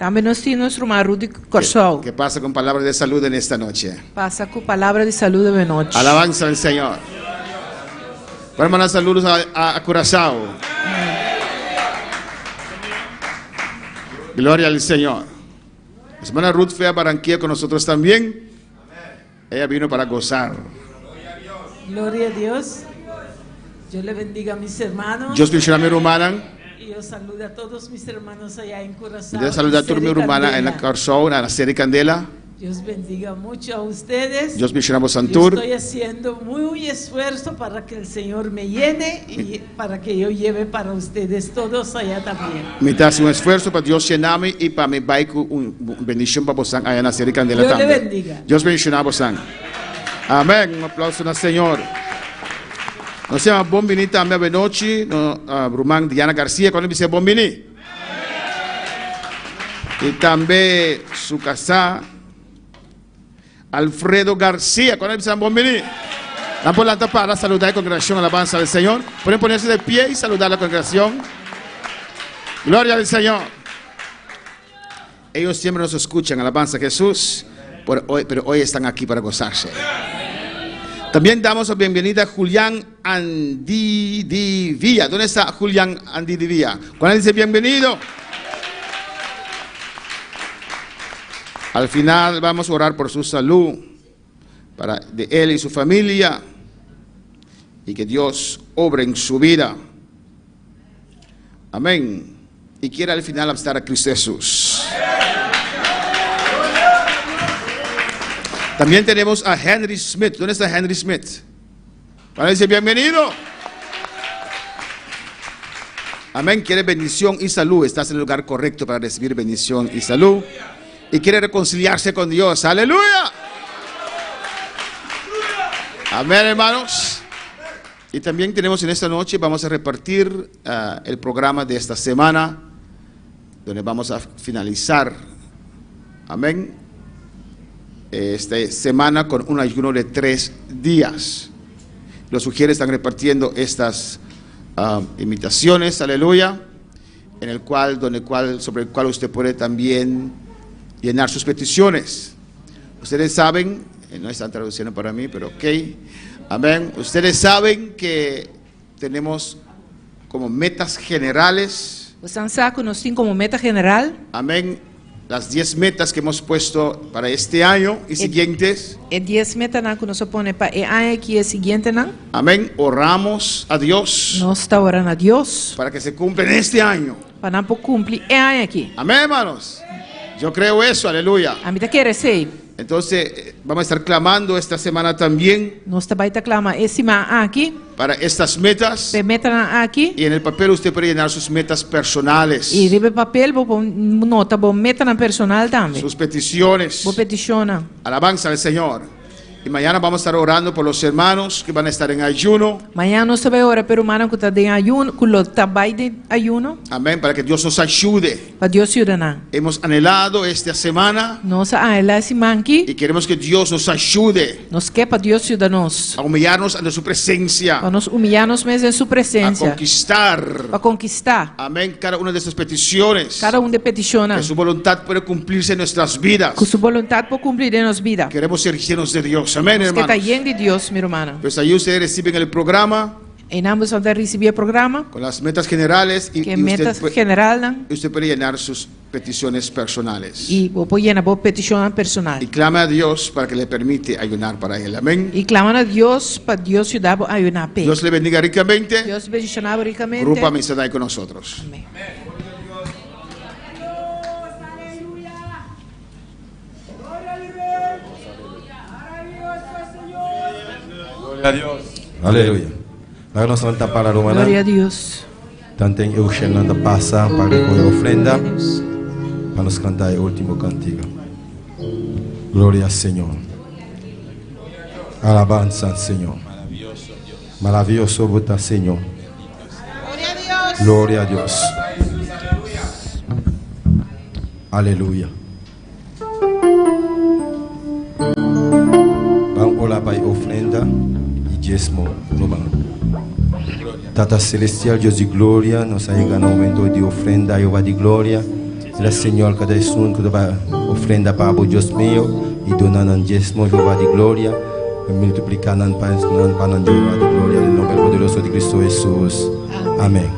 Tambe nos tin nos ruman Ruth di Kòrsou. Que pasa con palabras de salud en esta noche. Pasa ku palabra di saludo awe nochi. Alabanza al Señor. Por mandar saludos a, a, a Curazao. Gloria al Señor. La hermana Ruth fue a Barranquilla con nosotros también. Ella vino para gozar. Gloria a Dios. Dios le bendiga a mis hermanos. Dios bendiciona mi rumannan. Y yo saludo a todos mis hermanos allá en Curazao. Dios saluda a tur mi rumannan na Kòrsou, na Ser'i Kandela. Dios bendiga mucho a ustedes. Dios bendiciona boso Yo tur. estoy haciendo muy esfuerzo para que el Señor me llene y para que yo lleve para ustedes todos allá también. Mi ta hasi un esfuerso pa Dios yena mi i pa mi bai ku un bendishon pa bosan aya na Ser'i Kandela Dios le tambe. bendiga. Dios bendiciona bosan. Amén. Un aplauso na Señor. Nos yama bon bini tambe avenochi no ruman Diana Garcia. Cuando bisa bon bini? Y tambe su casá Alfredo Garcia. Cuando bisa bon bini? Dan por lanta para saludar la congregación, alabanza al Señor. Pueden ponerse de pie y saludar a la congregación. Gloria al Señor. Ellos siempre nos escuchan, alabanza a Jesús, por hoy, pero hoy están aquí para gozarse. También damos la bienvenida a Julián Andidivía. ¿Dónde está Julián Andidivía? Cuando dice bienvenido. Al final vamos a orar por su salud, para de él y su familia. Y que Dios obre en su vida. Amén. Y quiere al final aceptar a Cristo Jesús. También tenemos a Henry Smith. ¿Dónde está Henry Smith? Para decir bienvenido. Amén. Quiere bendición y salud. Estás en el lugar correcto para recibir bendición y salud. Y quiere reconciliarse con Dios. Aleluya. Amén, hermanos. Y también tenemos en esta noche, vamos a repartir el programa de esta semana, donde vamos a finalizar, amén, esta semana con un ayuno de 3 días. Los sugieres están repartiendo estas invitaciones, aleluya, en el cual, donde cual, sobre el cual usted puede también llenar sus peticiones. Ustedes saben, no están traduciendo para mí, pero ok, amén. Ustedes saben que tenemos como metas generales. Boso sa ku nos tin komo meta general. Amén. Las 10 metas que hemos puesto para este año y siguientes. E 10 metanan ku nos a pone pa e aña aki i e siguientenan. Amén. Oramos a Dios. Nos ta ora na Dios. Para que se cumpla en este año. Pa nan por kumpli e aña aki. Amén, hermanos. Yo creo eso, aleluya. Ami ta kere esei. Entonces, vamos a estar clamando esta semana también. Nos ta bai ta klama e siman aki. Para estas metas. P'e metanan aki. Y en el papel usted puede llenar sus metas personales. I riba e papel bo por nota bo metanan personal tambe. Sus peticiones. Bo petishonnan. Alabanza al Señor. Y mañana vamos a estar orando por los hermanos que van a estar en ayuno. Mañana nos ta bai ora p'e rumannan ku ta den ayuno, ku lo ta bai den ayuno. Amén, para que Dios nos ayude. Pa Dios yuda nan. Hemos anhelado esta semana. Nos a anhelá e siman aki. Y queremos que Dios nos ayude. Nos ke pa Dios yuda nos. A humillarnos ante su presencia. Pa nos humillá nos mes den su presencia. A conquistar. Pa konkistá. Amén, cada una de estas peticiones. Kada un di e petishonnan. Que su voluntad pueda cumplirse en nuestras vidas. Ku su boluntat por kumpli den nos bida. Queremos ser llenos de Dios. Amén, Nos ke ta hermanos. yen di Dios, mi rumannan. Pues ahí ustedes reciben el programa. Einan boso ta risibí e programa. Con las metas generales y, Ku e y usted metas puede, generalnan. y usted puede llenar sus peticiones personales. I bo por yena bo petishonnan personal. Y clame a Dios para que le permite ayunar para él. Amén. I klama na Dios pa Dios yuda bo ayuná p'e. Dios le bendiga ricamente. Dios bendishoná bo rikamente. Grupo Amistad con nosotros. Amén. Gloria a Dios. Aleluya. Laga nos lanta para rumannan. Gloria a Dios. Tanten e ushernan ta pasa pa recoge ofrenda pa nos canta e ultimo cantica. Gloria al Señor. Alabanza al Señor. Maravilloso bo ta Señor. Gloria a Dios. Aleluya. Ban ora pa e ofrenda y diesmo, ruman. Tata Celestial, Dios di gloria, nos a yega na momento di ofrenda, Jehová di gloria. Mira, Señor, cada esun cu ta bay ofrenda pa bo, Dios mio, y duna nan diesmo, Jehová di gloria. Multiplica nan pa nan, pa nan, Jehová di gloria, den nomber poderoso di Cristo Jesús. Amén.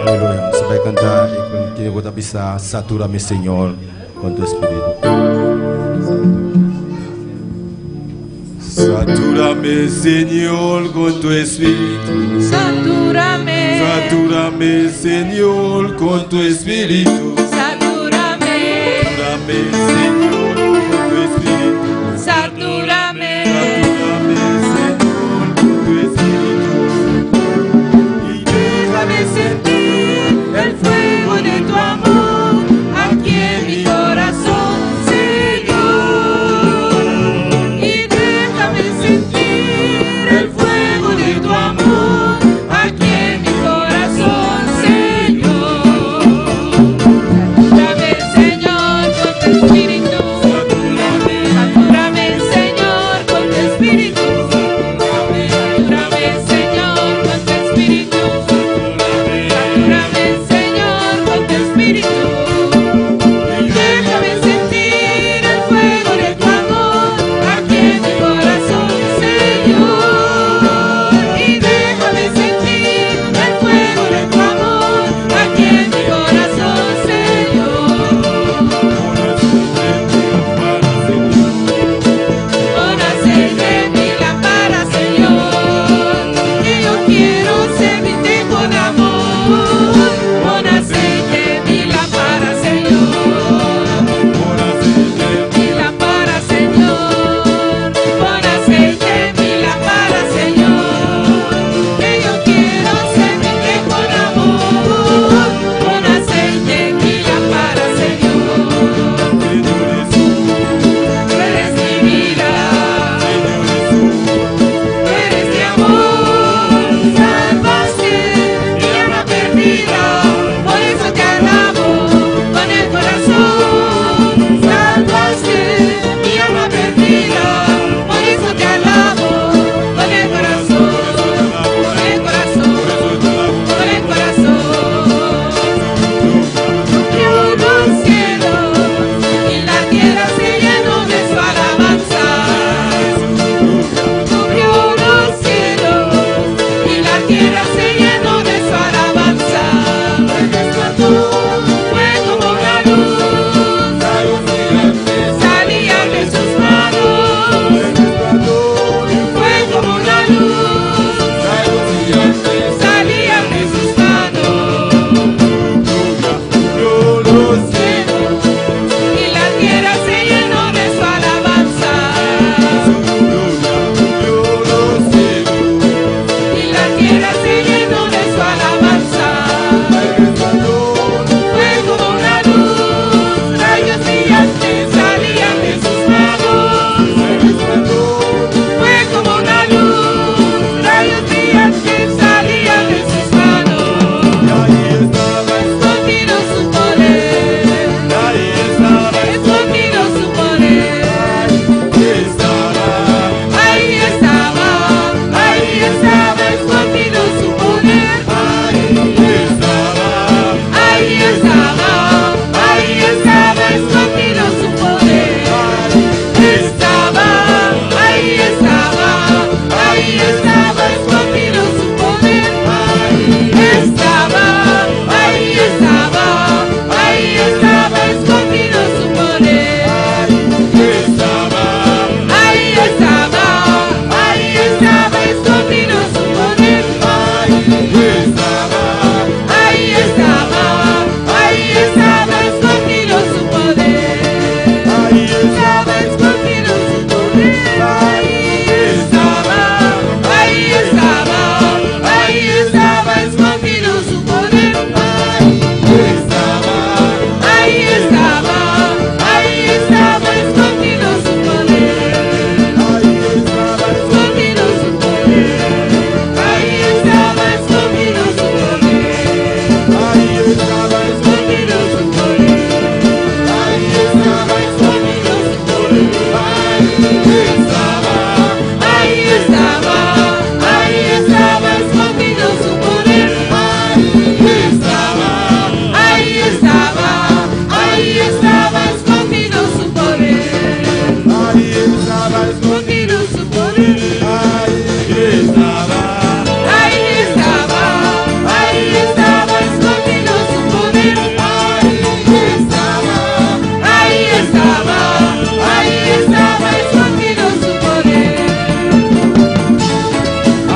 Aleluya. Nos a bay canta y con tiene cu ta bisa, Satúrame, Señor, con tu espíritu. Satúrame, Señor, con tu espíritu. Satúrame. Satúrame, Señor, con tu espíritu. Satúrame. Satúrame, Señor, con tu espíritu. Satúrame. Satúrame, Señor, con tu espíritu. Y déjame sentir el fuego de tu amor aquí en mi corazón, Señor. Y déjame sentir el fuego de tu amor aquí en mi corazón, Señor. Dame, Señor, con tu espíritu.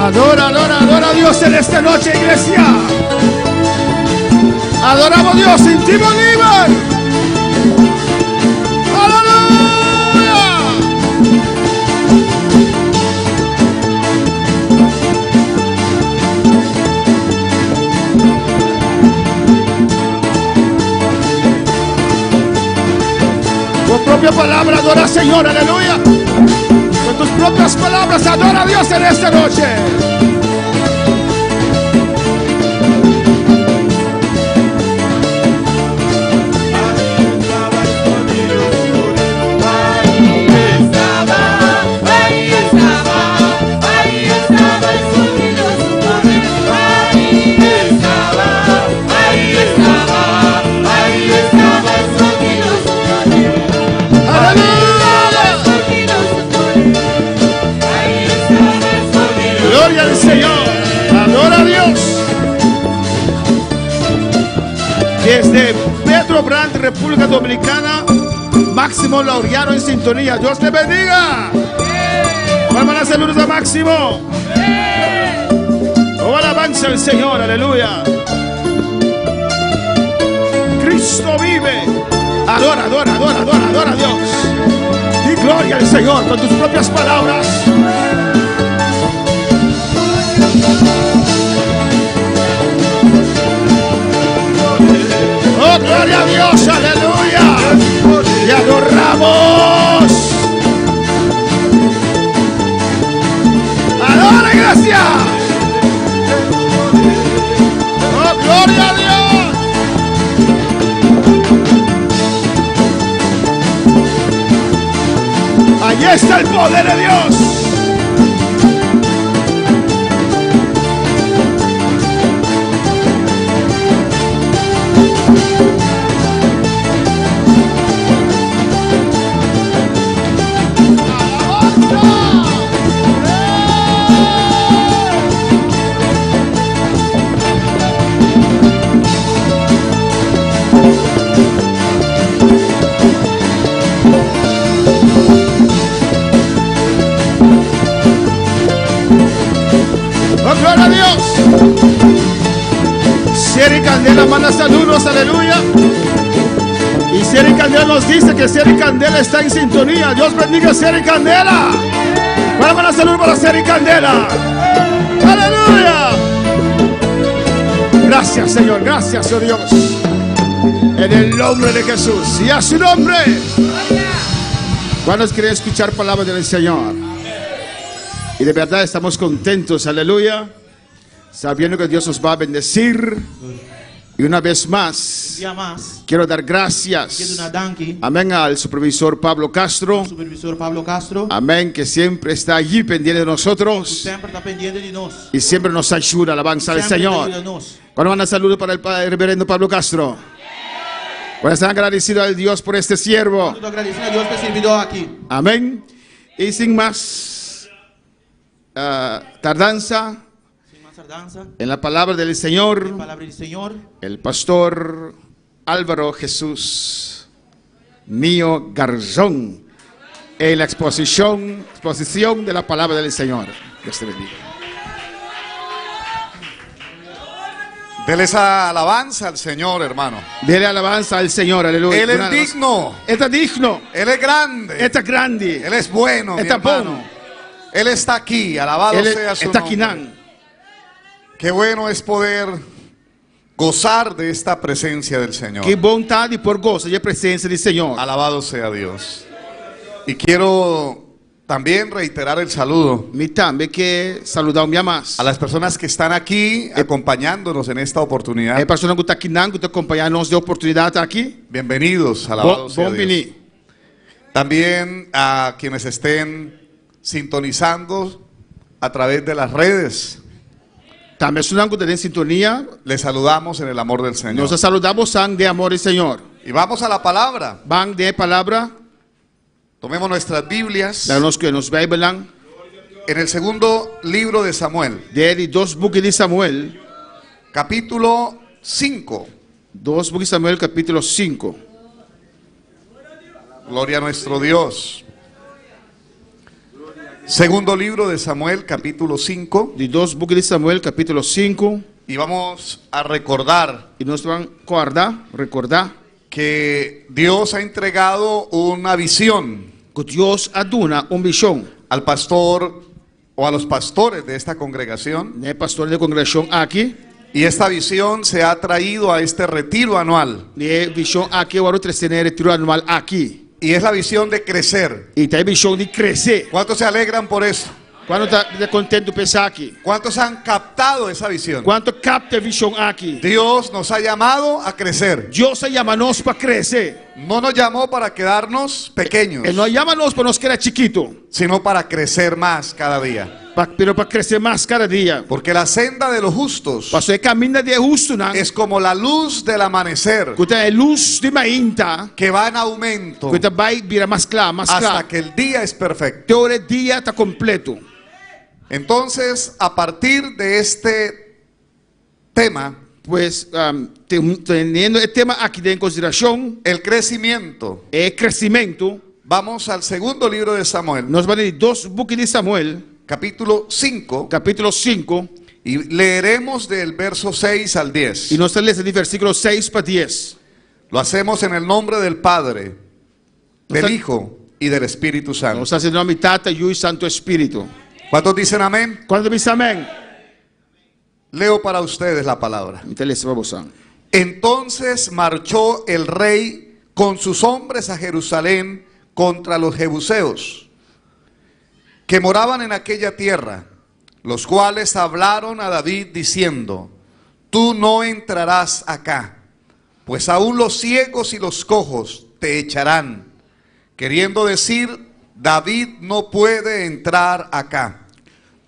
Adora, adora, adora a Dios en esta noche, iglesia. Adoramos a Dios, sentimos libre. Aleluya. Con propia palabra adora al Señor, aleluya. Con tus propias palabras adora a Dios en esta noche. Ahí estaba, ahí estaba escondido su poder. Ahí estaba, ahí estaba, ahí estaba escondido su poder. Aleluya. Escondido su poder. Ahí estaba escondido. Gloria al Señor. Adora a Dios. Desde Pedro Brandt, República Dominicana, Máximo Laureano en sintonía. Dios te bendiga. Vamos a saludos a Máximo. Oh, alabanza al Señor, aleluya. Cristo vive. Adora, adora, adora, adora, adora a Dios. Y gloria al Señor con tus propias palabras. Oh, gloria a Dios, aleluya. Y adoramos. Adora, iglesia. Oh, gloria a Dios. Allí está el poder de Dios. ¡Oh, gloria a Dios! Seri Candela manda saludos, aleluya. Y Seri Candela nos dice que Seri Candela está en sintonía. Dios bendiga a Seri Candela. Para mandar saludos para Seri Candela. Aleluya. Gracias, Señor. Gracias, oh Dios. En el nombre de Jesús. Y a su nombre. ¿Cuántos quieren escuchar palabras del Señor? Y de verdad estamos contentos, aleluya, sabiendo que Dios nos va a bendecir. Y una vez más, Dia mas. quiero dar gracias. Ke duna danki. Amén al supervisor Pablo Castro. Supervisor Pablo Castro. Amén, que siempre está allí pendiente de nosotros Semper ta pendiente di nos. y siempre nos ayuda. Alabanza al Semper Señor. yuda nos. Cuando manda saludos para el reverendo Pablo Castro. Cuando están agradecidos al Dios por este siervo. Ta gradisiendo na Dios pa e sirbidó aki. Amén. Y sin más tardanza, Sin mas tardansa. en la palabra del Señor, Palabra di Señor. el pastor Álvaro Jesús Mío Garzón, en la exposición de la palabra del Señor. Dios te bendiga. Dele esa alabanza al Señor, hermano. Dele alabanza al Señor, aleluya. Él es Una alabanza. digno. Él está digno. Él es grande. Está grande. Él es bueno, mi Está hermano. bueno. Él está aquí, alabado Él sea su está nombre. aquí, nan. Qué bueno es poder gozar de esta presencia del Señor. Ki bon ta di por gosa di presensia di Señor. Alabado sea Dios. Y quiero también reiterar el saludo Mi tambe ke saludá un mas. a las personas que están aquí acompañándonos en esta oportunidad. E personanan ku ta akinan, ku ta kompañá nos den e oportunidat aki. Bienvenidos, alabado Bon, sea bon Dios. bini. También a quienes estén sintonizando a través de las redes. Tambe esnan ku ta den sintonia. Les saludamos en el amor del Señor. Nos saludá boso den amor di Señor. Y vamos a la palabra. Ban den palabra. Tomemos nuestras Biblias. Laga nos kohe nos Beibel. En el segundo libro de Samuel. Den di 2 buki di Samuel. Capítulo 5. 2 buki di Samuel, kapítulo 5. Gloria a nuestro Dios. Segundo libro de Samuel, capítulo 5. Di dos buki di Samuel, kapítulo sinku. Y vamos a recordar I nos ta ban kòrda, rekordá. Que Dios ha entregado una visión. Ku Dios a duna un vishon. Al pastor o a los pastores de esta congregación. Na e pastornan di e kongregashon aki. Y esta visión se ha traído a este retiro anual. I e vishon aki a wòrdu trese na e retiro anual aki. Y es la visión de crecer. I ta e vishon di krese. ¿Cuántos se alegran por eso? Kuantu ta kontentu pa esaki? ¿Cuántos han captado esa visión? Kuantu a kapta e vishon aki? Dios nos ha llamado a crecer. Dios a yama nos pa krese. No nos llamó para quedarnos pequeños. E no a yama nos pa nos keda chikitu. Sino para crecer más cada día. Pa, pero pa krese mas kada dia. Porque la senda de los justos. Pasobra e kaminda di e hustunan. Es como la luz del amanecer. Ku ta e lus di mainta. Que va en aumento. Ku ta bai bira mas kla, mas kla. Hasta que el día es perfecto. Te ora e dia ta kompleto. Entonces, a partir de este tema. Pues, teniendo e tema aki den konsiderashon. El crecimiento. E kresimentu. Vamos al segundo libro de Samuel. Nos bai na di dos buki di Samuel. Capítulo 5. Capítulo 5. Y leeremos del verso 6 al 10. Y nos ta lesa di versículo 6 pa 10. Lo hacemos en el nombre del Padre, del Hijo y del Espíritu Santo. Nos ta hasi den nomber di Tata, Yu y Santo Espíritu. ¿Cuántos dicen amén? Cuánto ta bisa amén? Leo para ustedes la palabra. Mi ta lesa pa boso. Entonces marchó el rey con sus hombres a Jerusalén contra los jebuseos, que moraban en aquella tierra, los cuales hablaron a David diciendo, Tú no entrarás acá, pues aún los ciegos y los cojos te echarán. Queriendo decir, David no puede entrar acá.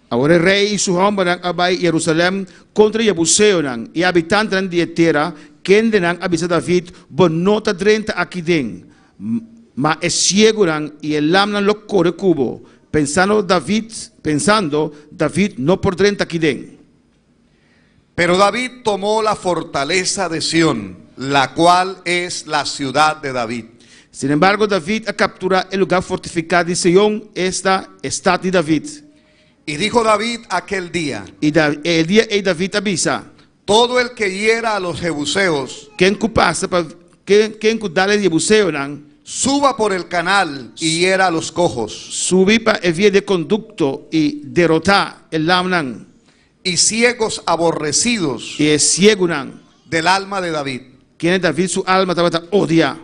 Awor e rei i su hòmbernan a bai Jerusalèm kontra e jebuseonan i e habitantenan di e tera, kendenan a bisa David, Bo no ta drenta aki den, ma e siegunan i e lamnan lo kore ku bo, pensando David, pensando, David no por drenta aki den. Pero David tomó la fortaleza de Sión, la cual es la ciudad de David. Sin embargo, David a kapturá e lugá fortifiká di Sion, esta, e stat di David. Y dijo David aquel día. I e dia ei David a bisa. Todo el que hiera a los jebuseos. Ken ku pasa pa ken ku dal e jebuseonan. Suba por el canal y hiera a los cojos. Subi pa e via di e kondukto i derotá e lamnan. Y ciegos aborrecidos. I e siegunan. Del alma de David. Kende David su alma tabata odia.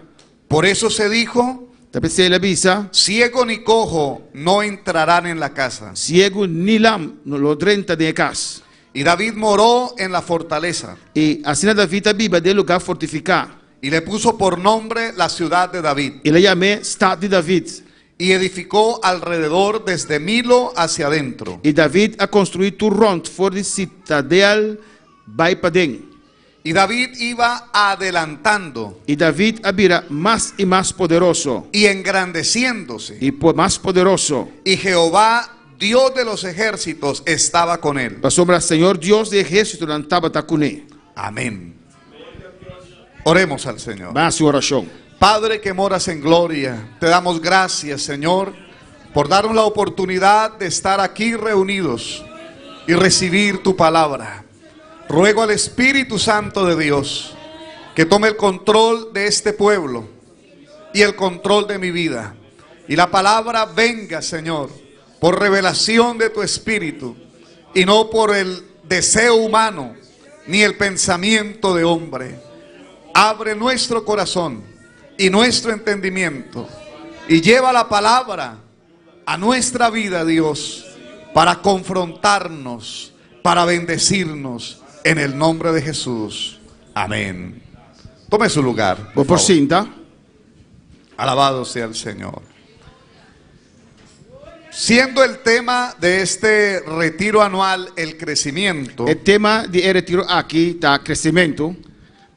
Por eso se dijo. Ta p'esei el a bisa. Ciego ni cojo no entrarán en la casa. Ciegu ni lam no lo drenta den e kas. Y David moró en la fortaleza. I asina David a biba den e lugá fortifiká. Y le puso por nombre la ciudad de David. El a yam'é Stat di David. Y edificó alrededor desde Milo hacia adentro. I David a konstruí tur rònt for di sitadel bai paden. Y David iba adelantando. I David a bira mas i mas poderoso. Y engrandeciéndose. I mas poderoso. Y Jehová, Dios de los ejércitos, estaba con él. Pasobra Señor Dios di ehérsitonan tabata kuné. Amén. Oremos al Señor. Ban hasi orashon. Padre que moras en gloria, te damos gracias, Señor, por darnos la oportunidad de estar aquí reunidos y recibir tu palabra. Ruego al Espíritu Santo de Dios que tome el control de este pueblo y el control de mi vida. Y la palabra venga, Señor, por revelación de tu Espíritu y no por el deseo humano ni el pensamiento de hombre. Abre nuestro corazón y nuestro entendimiento y lleva la palabra a nuestra vida, Dios, para confrontarnos, para bendecirnos en el nombre de Jesús. Amén. Tome su lugar. Bo por sinta. Alabado sea el Señor. Siendo el tema de este retiro anual el crecimiento. E tema di e retiro aki ta kresementu.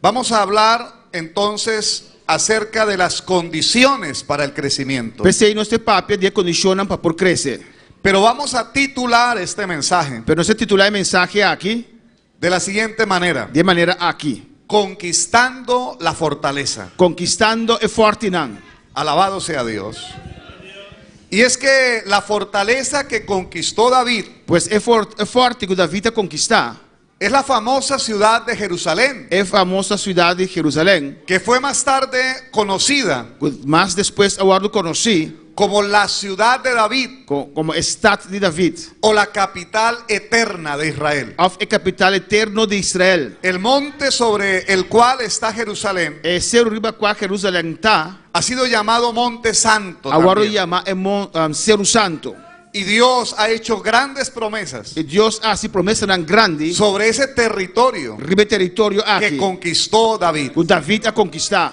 Vamos a hablar entonces acerca de las condiciones para el crecimiento. P'esei nos ta papia di e kondishonnan pa por krese. Pero vamos a titular este mensaje. Pero nos ta titulá e mensahe aki. De la siguiente manera. Di e manera aki. Conquistando la fortaleza. Konkistando e fòrtinan. Alabado sea Dios. Y es que la fortaleza que conquistó David Pues e fort, e fòrti ku David a konkistá. Es la famosa ciudad de Jerusalén. E famosa siudat di Jerusalén. Que fue más tarde conocida. Ku mas despues a wòrdu konosí. Como la ciudad de David. Komo e stat di David. O la capital eterna de Israel. Òf e kapital eterno di Israel. El monte sobre el cual está Jerusalén. E seru riba kua Jerusalén ta. Ha sido llamado monte santo A wòrdu también. yamá e mon, seru santu. Y Dios ha hecho grandes promesas. I Dios a hasi promesanan grandi. Sobre ese territorio. Riba e teritorio aki. Que conquistó David. Ku David a konkistá.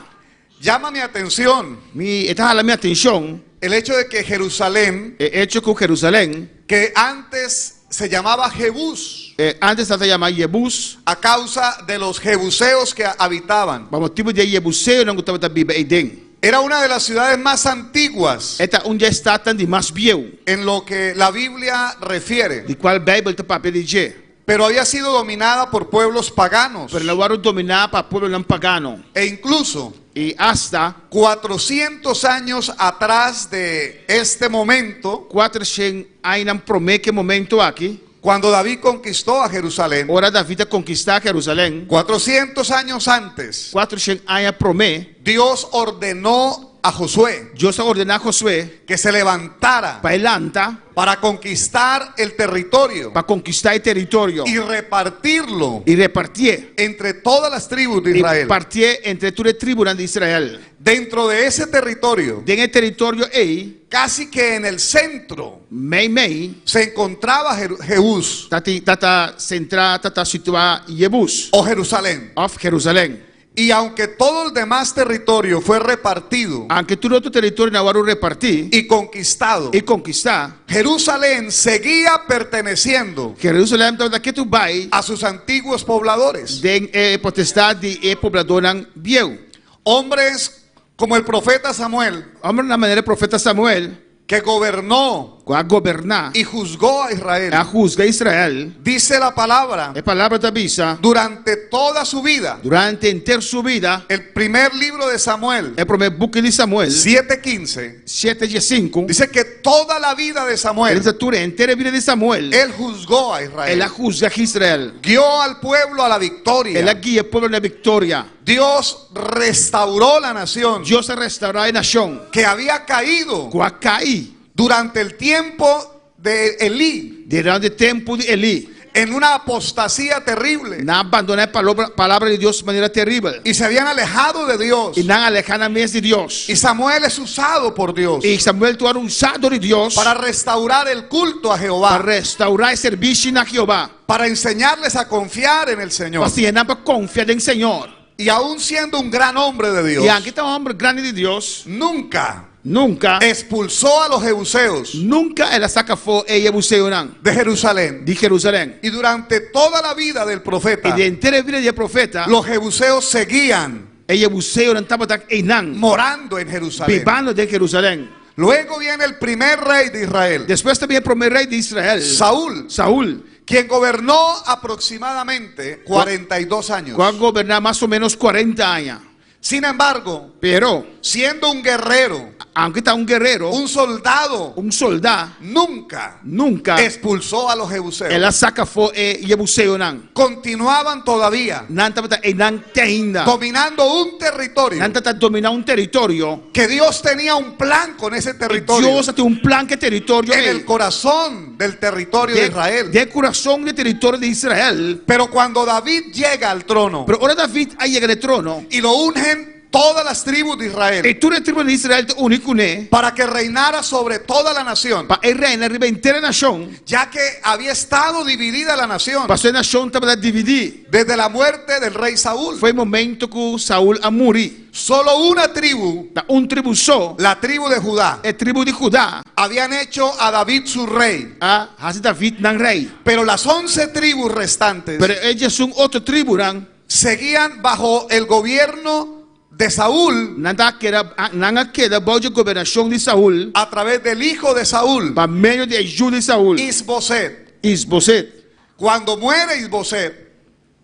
Llama mi atención. Mi, e ta hala mi atenshon. El hecho de que Jerusalén. E echo ku Jerusalén. Que antes se llamaba Jebús. Antes tabata yamá Jebús. A causa de los jebuseos que habitaban. Pa motibu di e jebuseonan ku tabata biba eiden. Era una de las ciudades más antiguas. E ta un di e statnan di mas bieu. En lo que la Biblia refiere. Di cual Bijbel ta papia di dje. Pero había sido dominada por pueblos paganos. Pero el a wòrdu dominá pa pueblonan pagano. E incluso. I asta. Cuatrocientos años atrás de este momento. Kuatershen añanan promé ku e momento aki. Cuando David conquistó a Jerusalén. Ora David a konkistá Jerusalén. Cuatrocientos años antes. Kuatershen aña promé. Dios ordenó a Josué. Dios a ordená Josué. Que se levantara. Pa e lanta. Para conquistar el territorio. Pa konkistá e teritorio. Y repartirlo. I repartié. Entre todas las tribus de Israel. I partié entre tur e tribunan di Israel. Dentro de ese territorio. Den e teritorio ei. Casi que en el centro. Mei mei. Se encontraba Jebús. Ta tin ta ta sentrá ta ta situá Jebús. O Jerusalén. Òf Jerusalén. Y aunque todo el demás territorio fue repartido. Aunke tur otro territorionan a wòrdu repartí. Y conquistado. I konkistá. Jerusalén seguía perteneciendo. Jerusalén tabata ketu bai. A sus antiguos pobladores. Den e potestat di e pobladónan bieu. Hombres como el profeta Samuel. Hòmbernan manera e profeta Samuel. Que gobernó. Ku a goberná. Y juzgó a Israel. A husga Israel. Dice la palabra. E palabra ta bisa. Durante toda su vida. Durante henter su bida. El primer libro de Samuel. E promé buki di Samuel. 7:15. Shete diesinku. Dice que toda la vida de Samuel. E ta bisa tur henter e bida di Samuel. Él juzgó a Israel. El a husga Israel. Guió al pueblo a la victoria. El a guia e pueblo na victoria. Dios restauró la nación. Dios a restaurá e nashon. Que había caído. Ku a kai. Durante el tiempo de Elí. Durante e tempu di Elí. En una apostasía terrible. Nan a bandoná e palabra di Dios manera teribel. Y se habían alejado de Dios. I nan a alehá nan mes di Dios. Y Samuel es usado por Dios. I Samuel tabata usá dor di Dios. Para restaurar el culto a Jehová. Pa restaurá e servisio na Jehová. Para enseñarles a confiar en el Señor. Pa siña nan pa konfia den Señor. Y aun siendo un gran hombre de Dios. I anke ta un homber grandi di Dios. Nunca. Nunca. Expulsó a los jebuseos. Nunca el a saca afó e jebuseonan. De Jerusalén. Di Jerusalén. Y durante toda la vida del profeta. I den henter e bida di e profeta. Los jebuseos seguían. E jebuseonan tabata einan. Morando en Jerusalén. Bibando den Jerusalén. Luego viene el primer rey de Israel. Despues ta bin e promé rey di Israel. Saúl. Saúl. Quien gobernó aproximadamente 42 años. Ku a goberná mas o ménos kuarenta aña. Sin embargo, Pero, siendo un guerrero, aunke ta un guerrero, un soldado, un soldá, nunca, nunca expulsó a los jebuseos. El a saca afó e jebuseonan. Continuaban todavía, Nan tabata einan te ainda, dominando un territorio, Nan tabata dominá un territorio, que Dios tenía un plan con ese territorio. Dios a tin un plan ku e territorio En ei. el corazón del territorio de Israel. Den kurason di e territorio di Israel. Pero cuando David llega al trono, Pero ora David a yega na e trono, y lo ungen todas las tribus de Israel. E tur e tribunan di Israel ta uni kuné. Para que reinara sobre toda la nación. Pa e reina riba henter e nashon. Ya que había estado dividida la nación. Pasobra e nashon tabata dividí. Desde la muerte del rey Saúl. Foi e momento ku Saúl a muri. Solo una tribu. Ta un tribu so. La tribu de Judá. E tribu di Judá. Habían hecho a David su rey. A hasi David nan rey. Pero las once tribus restantes. Pero e diesun otro tribunan. Seguían bajo el gobierno de Saúl. Nan ta keda, nan a keda bou dje gobernashon di Saúl. A través del hijo de Saúl. Pa medio di e yu di Saúl. Isboset. Isboset. Cuando muere Isboset.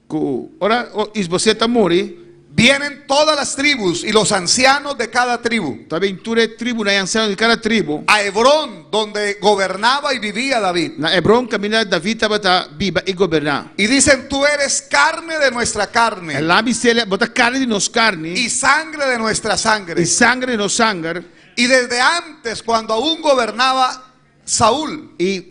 Ku ora Isboset a muri. Vienen todas las tribus y los ancianos de cada tribu. Ta bin tur e tribunan i ansianonan di kada tribu. A Hebrón, donde gobernaba y vivía David. Na Hebrón kaminda David tabata biba i goberná. Y dicen, Tú eres carne de nuestra carne. El a bis'é, Bo ta karni di nos karni. Y sangre de nuestra sangre. I sangre di nos sanger. Y desde antes, cuando aún gobernaba Saúl. I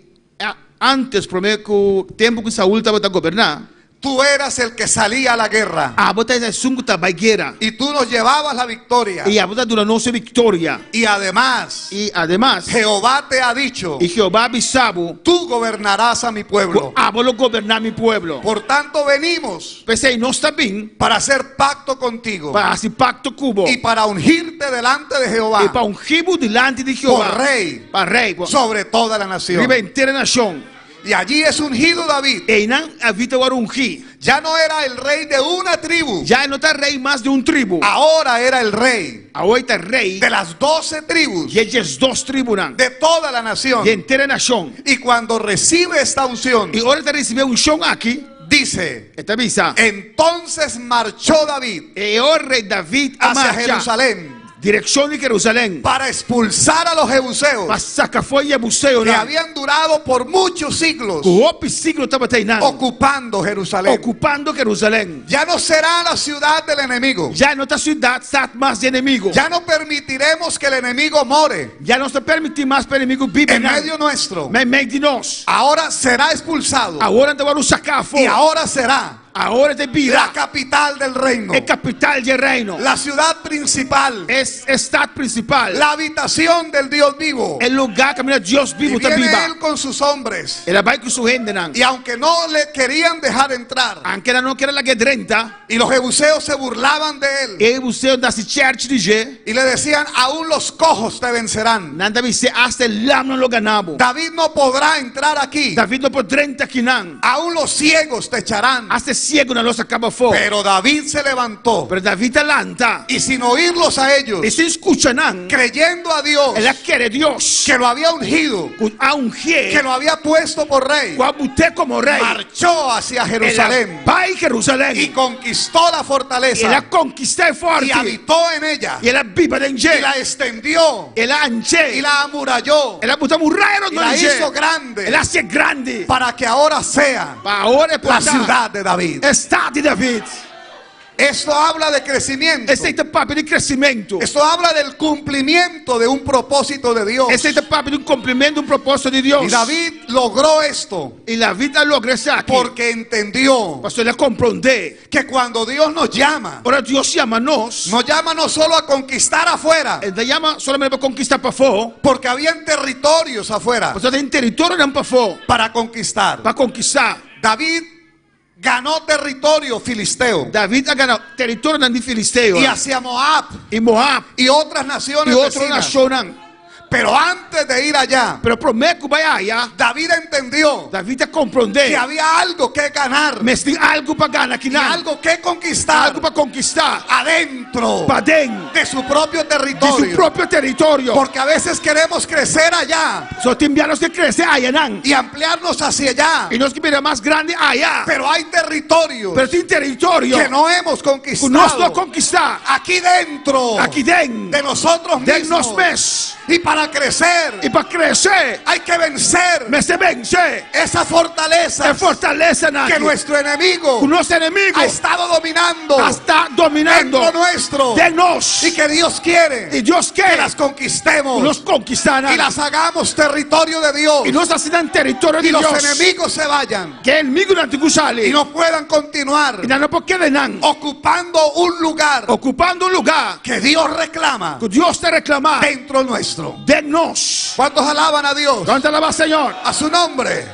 ántes, promé ku tempu ku Saúl tabata goberná. Tú eras el que salía a la guerra. Abo ta esun ku ta bai guera. Y tú nos llevabas la victoria. I abo ta duna nos e viktoria. Y ademas. I ademas. Jehová te ha dicho. I Jehová a bisa bo. Tú gobernarás a mi pueblo. Ku abo lo goberná mi pueblo. Por tanto venimos. P'esei nos ta bin. Para hacer pacto contigo. Pa hasi pacto ku bo. Y para ungirte delante de Jehová. I pa ungí bo dilanti di Jehová. Por rey. Pa rey. Sobre toda la nación. Riba henter e nashon. Y allí es ungido David. Einan David a wòrdu ungí. Ya no era el rey de una tribu. Ya e no ta rey mas di un tribu. Ahora era el rey. Awor e ta rey. De las doce tribus. Di e diesdos tribunan. De toda la nación. Di henter e nashon. Y cuando recibe esta unción. I ora e ta risibí e unshon aki. Dice. E ta bisa. Entonces marchó David. E ora rey David a Hacia marcha. Jerusalén. Direkshon di Jerusalén. Para expulsar a los jebuseos. Pa saka for e jebuseonan. Que habían durado por muchos siglos. Ku hopi siglo tabata einan. Ocupando Jerusalén. Okupando Jerusalén. Ya no será la ciudad del enemigo. Ya no ta siudat stat mas di enemigo. Ya no permitiremos que el enemigo more. Ya nos ta permití mas pa enemigo biba En einan. medio nuestro. Meimei di nos. Ahora será expulsado. Awor nan ta wòrdu saká afó. Y ahora será. Awor e ta bira. La capital del reino. E capital dje reino. La ciudad principal. E stad principal. La habitación del Dios vivo. E lugar caminda Dios vivo Y ta viene biba. él con sus hombres. El a bai cu su hendenan. Y aunque no le querían dejar entrar. Aunke nan no kier a lag'é drenta. Y los jebuseos se burlaban de él. E jebuseonan ta haci cherchi di dje. Y le decían, aún los cojos te vencerán. Nan ta bis'é, hasta e lamnan lo gana bo. David no podrá entrar aquí. David no por drenta akinan. Aún los ciegos te echarán. Hasta e ciegonan lo saca bo afó. Pero David se levantó. Pero David a lanta. Y sin oírlos a ellos. Y sin scucha nan. Creyendo a Dios. El a kere Dios. Que lo había ungido. Cu a ungié. Que lo había puesto por rey. Cu a but'é como rey. Marchó hacia Jerusalén. El a bai Jerusalén. Y conquistó la fortaleza. El a conquistá e forti. Y habitó en ella. Y el a biba den dje. Y la extendió. El a anch'é. Y la amuralló. El a buta muralla Y la hizo grande. El a hasié grandi. Para que ahora sea Pa awor e por la ta ciudad de David. E stad di David. Esto habla de crecimiento. Esei ta papia di crecimento. Esto habla del cumplimiento de un propósito de Dios. Esei ta papia di un cumplimiento di un propósito di Dios. Y David logró esto. Y David a logra esaki. Porque entendió. Pasobra el a comprondé. Que cuando Dios nos llama. Ora Dios yama nos. Nos llama no solo a conquistar afuera. E ta yama solamente pa conquista pafó. Porque habían territorios afuera. Pasobra tin territorionan pafó. Para conquistar. Pa conquistá. David ganó territorio filisteo. David a gana territorionan di filisteo. Y hacia Moab. Y Moab. Y otras naciones Y otro vecinas. nacionnan. Pero antes de ir allá, Pero promé ku bai aya, David entendió David a komprondé que había algo que ganar. Mester tin algu pa gana Y kinan. algo que conquistar. Algu pa konkistá. Adentro. Paden. De su propio Di territorio. su propio territorio. Porque a veces queremos crecer allá. So tin bia nos ke krese ayanan. Y ampliarnos hacia allá. I nos ke bira mas grandi aya. Pero hay territorios. Pero tin teritorio. Que no hemos conquistado. Ku nos no a konkistá. Aquí dentro. Aki den. De nosotros Den mismos. nos mes. Y para crecer. I pa krese. Hay que vencer. Mester vense. Esa fortaleza. E fortalesanan Que nuestro enemigo. Ku nos enemigu. Ha estado dominando. A sta dominando. Dentro nuestro. Den nos. Y que Dios quiere. I Dios ke. Que las conquistemos. Nos konkistá nan. Y las hagamos territorio de Dios. I nos hasi nan teritorio Y di los Dios. enemigos se vayan. Ku e enemigunan tin ku sali. Y no puedan continuar. I nan no por keda einan. Ocupando un lugar. Okupando un lugá. Que Dios reclama. Ku Dios ta reklamá. Dentro nuestro. Den nos. ¿Cuántos alaban a Dios? ¿Kuantu ta alabá Señor? A su nombre.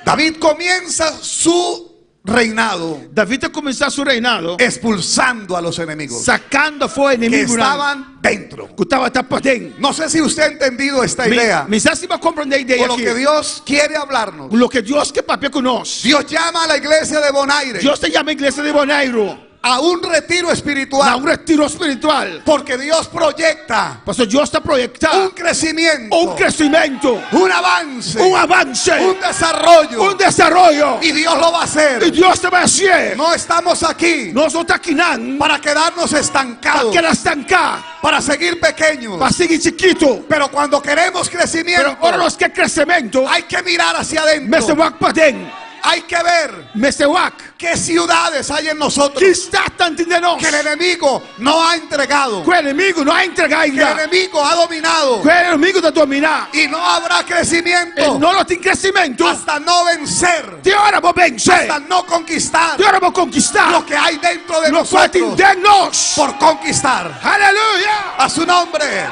David comienza su reinado. David a kuminsá su reinado. Expulsando a los enemigos. Sakando afó Que enemigunan. estaban dentro. Ku tabata paden. No sé si usted ha entendido esta idea. Mi sa si bo a komprondé e idea O lo aki. que Dios quiere hablarnos. Loke Dios ke papia ku nos. Dios llama a la iglesia de Bonaire. Dios ta yama e iglesia di Boneiru. A un retiro espiritual. Na un retiro spiritual. Porque Dios proyecta. Pasobra Dios ta proyektá. Un crecimiento. Un kresementu. Un avance. Un avanse. Un desarrollo. Un desaroyo. Y Dios lo va a hacer. I Dios ta bai hasié. No estamos aquí. Nos no ta akinan. Para quedarnos estancados. Pa keda stanká. Para seguir pequeños. Pa sigui chikitu. Pero cuando queremos crecimiento. Pero ora nos ke kresementu. Hay que mirar hacia adentro. Mester wak paden. Hay que ver. Mester wak. Qué ciudades hay en nosotros. Ki statnan tin den nos. Que el enemigo no ha entregado. Ku enemigu no a entregá Que el ainda. enemigo ha dominado. Ku enemigu ta dominá. Y no habrá crecimiento. I no lo tin kresementu. Hasta no vencer. Te ora bo vense. Hasta no conquistar. Te ora bo konkistá. Lo que hay dentro de Lokual tin nosotros. den nos. Por conquistar. Aleluya. A su nombre.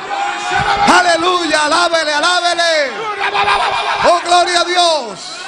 Aleluya. Alábele, alábele. Oh, gloria a Dios.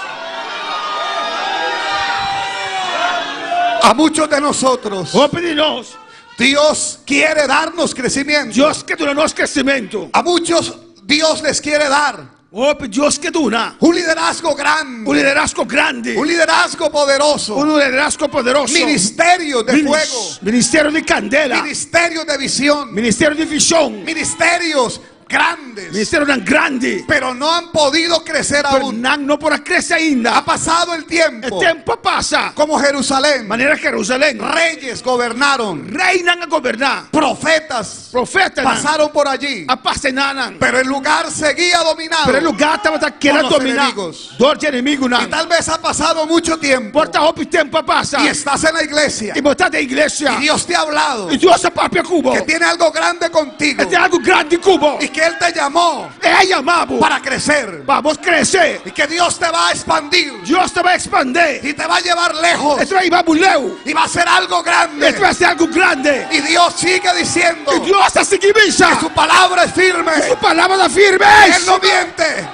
A muchos de nosotros. Hopi di nos. Dios quiere darnos crecimiento. Dios ke duna nos kresementu. A muchos Dios les quiere dar. Hopi Dios ke duna. Un liderazgo grande. Un liderazgo grandi. Un liderazgo poderoso. Un liderazgo poderoso. Ministerio de fuego. Ministerio di kandela. Ministerio de visión. Ministerio di vishon. Ministerios grandes. Ministerionan grandi. Pero no han podido crecer Pero aún. nan no por a krese ainda. Ha pasado el tiempo. E tempu a pasa. Como Jerusalén. Manera Jerusalén. Reyes gobernaron. Reinan a goberná. Profetas. Profetanan. Pasaron por allí. A pasa einan. Pero el lugar seguía dominado. Pero e lugá tabata keda Por los dominá. enemigos. Dor di enemigunan. Y tal vez ha pasado mucho tiempo. Por ta hopi tempu a pasa. Y estás en la iglesia. I bo ta den iglesia. Y Dios te ha hablado. I Dios a papia ku bo. Que tiene algo grande contigo. E tin algu grandi ku bo. Y que Él te llamó. E a yama bo. Para crecer. Pa bo krese. Y que Dios te va a expandir. Dios ta bai ekspandé. Y te va a llevar lejos. E ta bai hiba bo leu. Y va a hacer algo grande. E ta bai hasi algu grandi. Y Dios sigue diciendo. I Dios ta sigui bisa. Que su palabra es firme. Ku su palabra ta firme. Él no miente.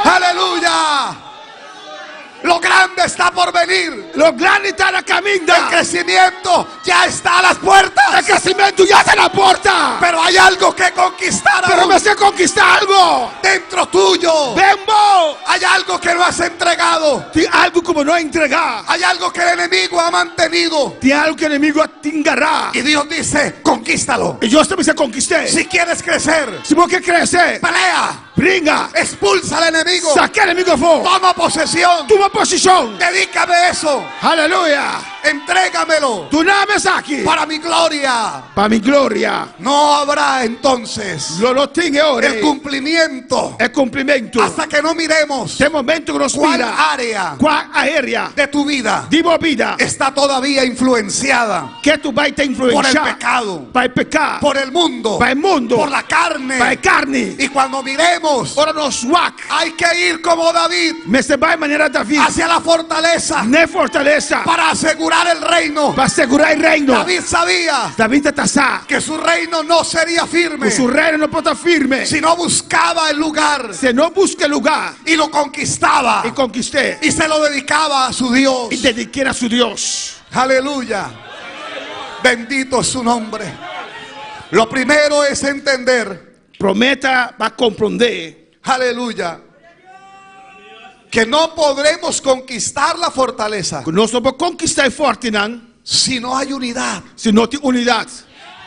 Aleluya. Lo grande está por venir. Lo grandi ta na kaminda. El crecimiento ya está a las puertas. E kresementu ya ta na porta. Pero hay algo que conquistar Pero aún. mester konkistá algu. Dentro tuyo. Den bo. Hay algo que no has entregado. Tin algu ku bo no a entregá. Hay algo que el enemigo ha mantenido. Tin algu ku enemigu a tin gará. Y Dios dice, conquístalo. I Dios ta bisa konkist'é. Si quieres crecer, Si bo ke krese, pelea. Bringa. Expulsa al enemigo. Saka enemigu afó. Toma posesión. Tuma posishon. Dedícame eso. Aleluya. Entrégamelo. Duna mi esaki. Para mi gloria. Pa mi gloria. No habrá entonces Lo no tin e ora. el cumplimiento. E kumplimentu. Hasta que no miremos Te momento ku nos cuál mira. área Kua área de tu vida di bo bida está todavía influenciada ketu bai ta por el influensiá pecado, pa e piká, por el mundo, pa e mundu, por la carne. pa e karni. Y cuando miremos, Ora nos wak, hay que ir como David mester bai manera David hacia la fortaleza na fortalesa para asegurar el reino. pa sigurá e reino. David sabía David tabata sa que su reino no sería firme ku su reino no por ta firme si no buscaba el lugar si e no buska e lugá y lo conquistaba i konkist'é y se lo dedicaba a su Dios. I dedik'é na su Dios. Aleluya. Bendito es su nombre. Lo primero es entender, Promé ta pa komprondé aleluya, que no podremos conquistar la fortaleza ku nos no por konkistá e fòrtinan si no hay unidad. si no tin unidat.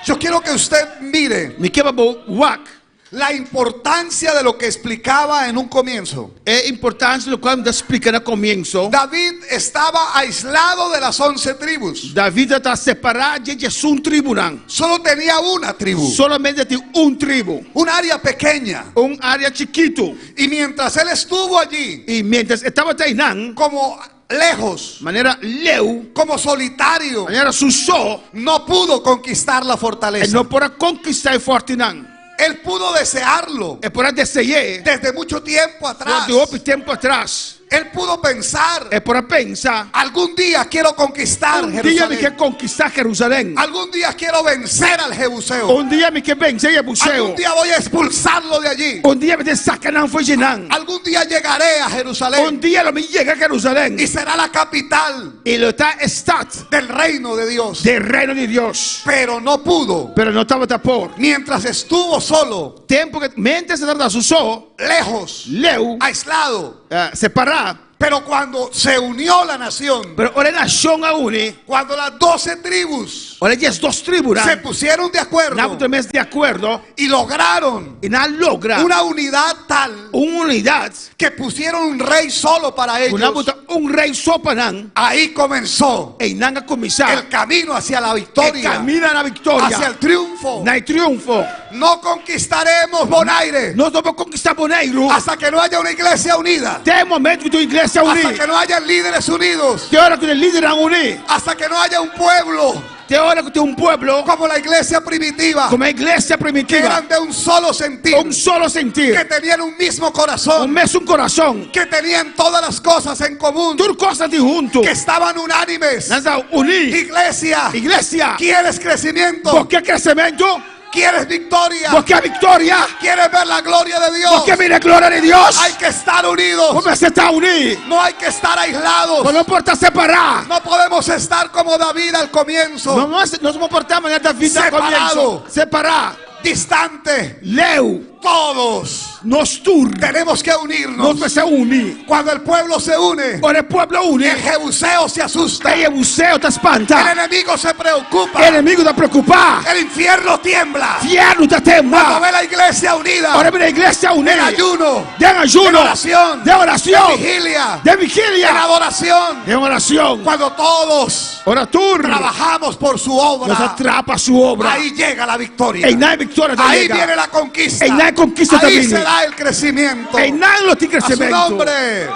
Yo quiero que usted mire Mi ke pa bo wak la importancia de lo que explicaba en un comienzo. E importansia di loke mi a splika na komienso. David estaba aislado de las 11 tribus. David tabata separá di e 11 tribunan. Solo tenía una tribu. Solamente tin un tribu. Un área pequeña. Un área chikitu. Y mientras él estuvo allí, I miéntras e tabata einan, como lejos, manera leu, como solitario, manera su so, no pudo conquistar la fortaleza. E no por a konkistá e fòrtinan. Él pudo desearlo. E por a dese'é. Desde mucho tiempo atrás. For di hopi tempu atras. Él pudo pensar. E por a pensa. Algún día quiero conquistar Un dia mi Jerusalén. ke konkistá Jerusalèm. Algún día quiero vencer al Jebuseo. Un dia mi ke vense e jebuseo. Algún día voy a expulsarlo de allí. Un dia mi ta saka nan for di einan. Algún día llegaré a Jerusalén. Un dia lo mi yega Jerusalèm. Y será la capital. I lo ta e stat. Del reino de Dios. Del reino di Dios. Pero no pudo. Pero no tabata por. Mientras estuvo solo. Tempu ku miéntras e tabata su so. Lejos. Leu. Aislado. Separá. Pero cuando se unió la nación, Pero ora e nashon a uni. Cuando las 12 tribus Ora e 12 tribunan se pusieron de acuerdo nan a puntra mes di akuerdo y lograron i nan a logra una unidad tal un unidat que pusieron un rey solo para ku nan ellos, puntra un rei so pa nan, ahí comenzó einan a kuminsá el camino hacia la e victoria, kaminda na viktoria, hacia el triunfo. na e triunfo. No conquistaremos Bonaire Nos no por konkistá Boneiru hasta que no haya una iglesia unida, te e momento ku tin un iglesia uní, hasta que no haya líderes unidos, te ora ku tin lidernan uní, hasta que no haya un pueblo te ora ku tin un pueblo como la iglesia primitiva, komo e iglesia que primitiva, eran de un solo sentir, un solo sentir, que tenían un mismo un corazón, mesun kurason, que tenían todas las cosas en común, tur kos ta tin huntu, que estaban unánimes. Nan ta uní. Iglesia, Iglesia, ¿quieres crecimiento? Bo ke kresementu? ¿Quieres victoria? Bo ke viktoria? ¿Quieres ver la gloria de Dios? Bo ke mira gloria di Dios? Hay que estar unidos. Bo mester ta uní. No hay que estar aislados. Bo no por ta separá. No podemos estar como David al comienzo. No, nos no por ta manera David al Separado. comienso. Separá. Distante. Leu. Todos. Nos tur. Tenemos que unirnos. Nos mester uni. Cuando el pueblo se une, Ora e pueblo uni, el jebuseo se asusta. E jebuseo ta spanta. El enemigo se preocupa. E enemigu ta preokupá. El infierno tiembla. Fièrnu ta tembla. Cuando ve la iglesia unida, Ora e mira iglesia uní. En ayuno, Den ayuno. En oración, Den orashon. En vigilia, Den vigilia. En adoración. Den orashon. Cuando todos Ora tur trabajamos por su obra, nos ta traha pa su obra. Ahí llega la victoria. Einan viktoria ta Ahí yega. viene la conquista. Einan konkista ta Ahí bini. se da el crecimiento. Einan lo tin A su kresementu. nombre.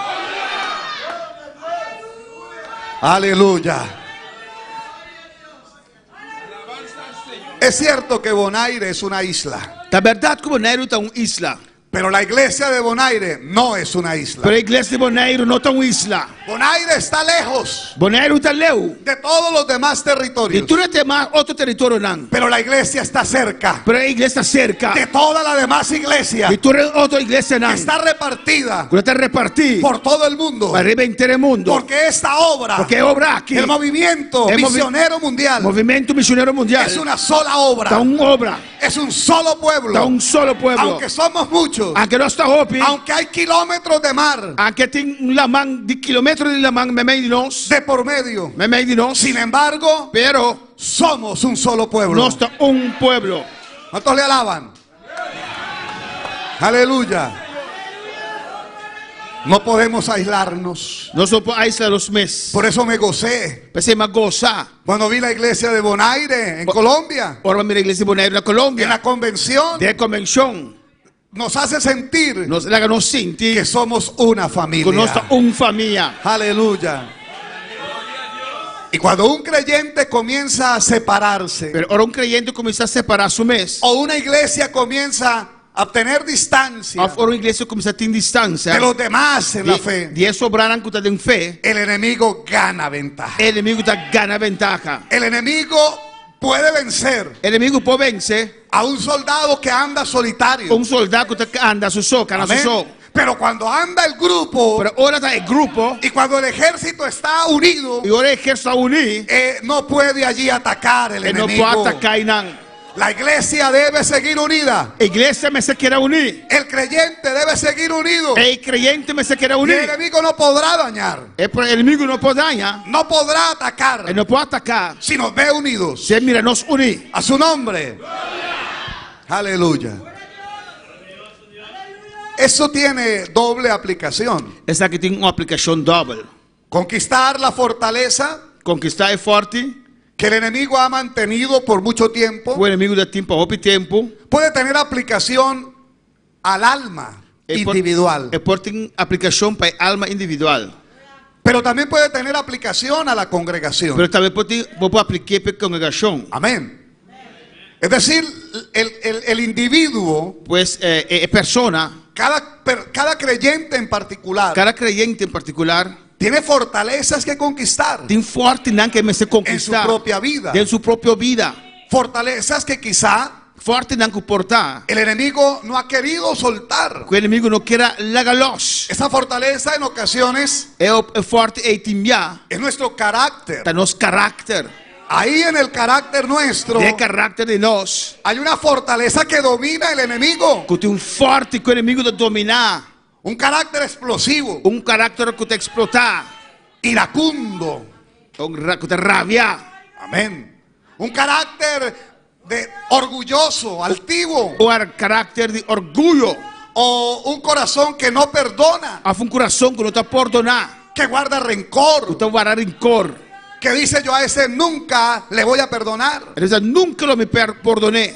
Aleluya. Es cierto que Bonaire es una isla. Ta bèrdat ku Boneiru ta un isla. Pero la iglesia de Bonaire no es una isla. Pero e iglesia di Boneiru no ta un isla. Bonaire está lejos Boneiru ta leu de todos los demás territorios. Di tur e demas otro teritorionan. Pero la iglesia está cerca. Pero e iglesia ta serka. De toda la demás iglesia. Di tur e otro iglesianan. Que está repartida. Ku ta repartí. Por todo el mundo. Pa riba henter mundu. Porque esta obra. Porque e obra aki. El movimiento E misionero mundial. Movementu Misionero Mundial. Es una sola obra. Ta un obra. Es un solo pueblo. Ta un solo pueblo. Aunque somos muchos. Aunke nos ta hopi. Aunque hay kilómetros de mar. Aunke tin un laman di kilómetro di laman meimei di nos. De por medio. Meimei di nos. Sin embargo. Pero. Somos un solo pueblo. Nos ta un pueblo. ¿Cuántos le alaban? Aleluya. No podemos aislarnos. Nos no por aisla nos mes. Por eso me gocé. P'esei m'a gosa. Cuando vi la iglesia de Bonaire en Colombia. Ora m'a mira iglesia di Bonaire na Colombia. En la convención. Den konvenshon. Nos hace sentir. Nos laga nos sinti. Que somos una familia. Ku nos ta un famia. Aleluya. Y cuando un creyente comienza a separarse. Pero ora un kreyente kuminsá separá su mes. O una iglesia comienza a tener distancia. Òf ora un iglesia kuminsá tin distansia. De los demás en la fe. Di e sobranan ku ta den fe. El enemigo gana ventaja. E enemigu ta gana ventaha. El enemigo puede vencer. E enemigu por vense. A un soldado que anda solitario. Un soldá ku ta anda su so, kana su Amén. so. Pero cuando anda el grupo, Pero ora ta e grupo, y cuando el ejército está unido, i ora e ehérsito ta uní, no puede allí atacar el e no enemigo. por ataká einan. La iglesia debe seguir unida. E iglesia mester keda uní. El creyente debe seguir unido. E kreyente mester keda uní. Y el enemigo no podrá dañar. E enemigu no por daña. No podrá atacar. E no por ataká. Si nos ve unidos. Si e mira nos uní. A su nombre. Aleluya. Eso tiene doble aplicación. Esaki tin un aplikashon dòbel. Conquistar la fortaleza. Konkistá e fòrti. Que el enemigo ha mantenido por mucho tiempo. Ku e enemigu ta tin pa hopi tempu. Puede tener aplicación al alma individual. E por tin aplikashon pa e alma individual. Pero también puede tener aplicación a la congregación. Pero tambe por tin, bo por aplik'é pa e kongregashon. Amén. Es decir, el individuo. Pues e persona. Cada creyente en particular. Kada kreyente en partikular. Tiene fortalezas que conquistar. Tin fòrtenan ku e mester konkistá. En su propia vida. Den su propio bida. Fortalezas que quizá. Fòrtenan ku por ta. El enemigo no ha querido soltar. Ku e enemigu no kier a laga lòs. Esa fortaleza en ocasiones. E fòrte ei tin bia. Es nuestro carácter. Ta nos karakter. Ahí en el carácter nuestro. Den e karakter di nos. Hay una fortaleza que domina el enemigo. Ku tin un fòrte ku e enemigu ta dominá. Un carácter explosivo. Un karakter ku ta eksplotá. Iracundo. Un ku ta rabia. Amén. Un carácter de orgulloso, altivo. Un karakter di orguyo. O un corazón que no perdona. Òf un kurason ku no ta pordoná. Que guarda rencor. Ku ta warda renkor. Que dice yo a ese nunca le voy a perdonar. E ta bisa nunka lo mi pordon'é.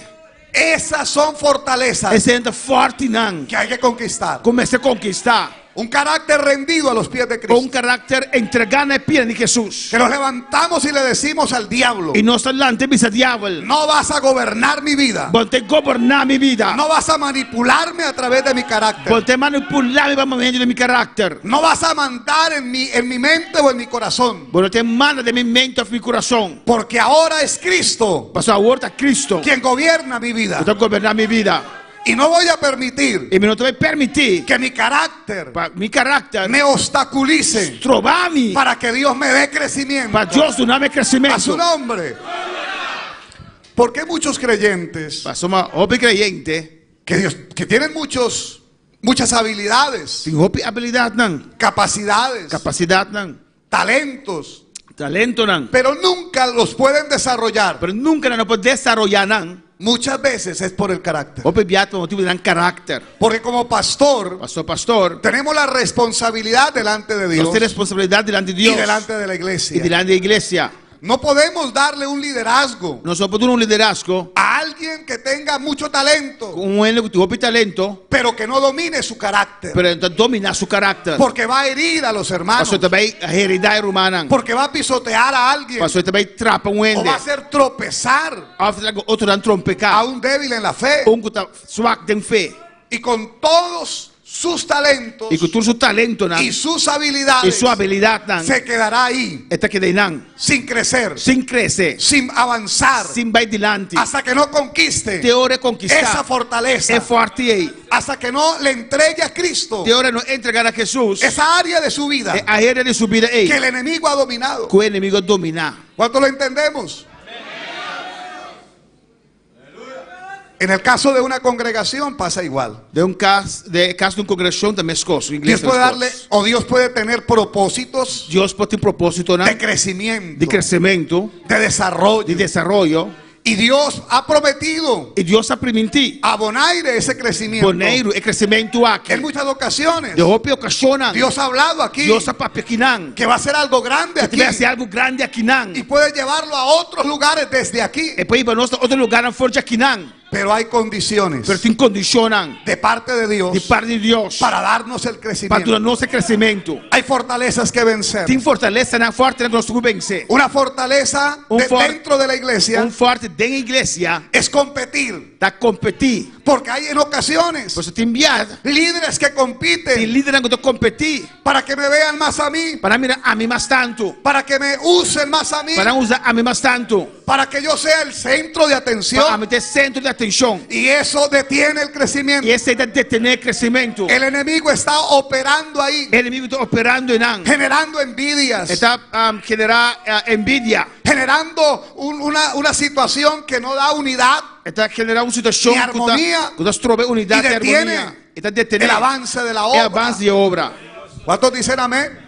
Esas son fortalezas. Esei ta fòrtinan. Que hay que conquistar. Ku mester konkistá. Un carácter rendido a los pies de Cristo. Un karakter entregá na e pia di Hesus. Que nos levantamos y le decimos al diablo. I nos ta lanta i bisa diabel. No vas a gobernar mi vida. Bo no ta goberná mi bida. No vas a manipularme a través de mi carácter. Bo no ta manipulá mi pa medio di mi karakter. No vas a mandar en mi, en mi mente o en mi corazón. Bo no ta manda den mi mente òf mi kurason. Porque ahora es Cristo. Pasobra awor ta Cristo. Quien gobierna mi vida. Ku ta goberná mi bida. Y no voy a permitir. I mi no ta bai permití. Que mi carácter. Pa mi karakter. Me obstaculice. Stroba mi. Para que Dios me dé crecimiento. Pa Dios duna mi kresementu. A su nombre. Porque muchos creyentes. Pasobra hopi kreyente. Que Dios, que tienen muchos, muchas habilidades. Tin hopi abilidatnan. Capacidades. Kapasidatnan. Talentos. Talentonan. Pero nunca los pueden desarrollar. Pero nunka nan no por desaroyá nan. Muchas veces es por el carácter. Hopi bia ta pa motibu di nan karakter. Porque como pastor, Pasobra pastor, tenemos la responsabilidad delante de Dios nos tin responsabilidat dilanti di y Dios delante de la iglesia. i dilanti di iglesia. No podemos darle un liderazgo Nos no por duna un liderazgo a alguien que tenga mucho talento, ku un hende ku tin hopi talento, pero que no domine su carácter. pero e no ta dominá su karakter. Porque va a herir a los hermanos. Pasobra e ta bai heridá e rumannan. Porque va a pisotear a alguien. Pasobra e ta bai trapa un O hende. va a hacer tropezar Òf ta laga otronan trompeká. a un débil en la fe. Un ku ta swak den fe. Y con todos sus talentos I ku tur su talentonan y sus habilidades i su abilidatnan se quedará ahí e ta keda einan sin crecer, sin krese, sin avanzar, sin bai dilanti hasta que no conquiste te ora e konkistá esa fortaleza, e fòrti ei, hasta que no le entregue a Cristo te ora e no entregá na Hesus esa área de su vida e área di su bida ei que el enemigo ha dominado. ku e enemigo a dominá. ¿Cuánto lo entendemos? En el caso de una congregación pasa igual. Den un kas, den e kaso di un kongregashon ta meskos, un Dios iglesia puede meskos. darle o Dios puede tener propósitos Dios por tin propósitonan de crecimiento, di kresementu, de desarrollo. di desaroyo. Y Dios ha prometido I Dios a primintí a Bonaire ese crecimiento. Boneiru e kresementu aki. En muchas ocasiones Den hopi okashonnan Dios ha hablado aquí Dios a papia akinan que va a ser algo grande ku aquí ta bai hasi algu grandi akinan. y puede llevarlo a otros lugares desde aquí. E por hiba nos na otro lugarnan for di akinan. Pero hay condiciones Pero tin kondishonnan de parte de Dios di parti di Dios para darnos el pa crecimiento. duna nos e kresementu. Hay fortalezas que vencer. Tin fortalesanan fòrtenan ku nos tin ku vense. Una fortaleza Un de for- dentro de la iglesia Un fòrte den iglesia es competir. ta kompetí. Porque hay en ocasiones Pasobra tin bia líderes que compiten tin lidernan ku ta kompetí para que me vean más a mí, pa nan mira ami mas tantu, para que me usen más a mí, pa nan usa ami mas tantu, para que yo sea el centro de atención. pa ami ta e sentro di atenshon. Y eso detiene el crecimiento. I esei ta detené e kresementu. El enemigo está operando ahí, E enemigu ta operando einan. generando envidias, E ta generá envidia. generando una situación que no da unidad E ta generá un situashon Ni ku ta armonía. ku ta stroba e unidat Y i detiene armonia. E ta detené el avance de la e obra. avance di e obra. ¿Cuántos dicen amén?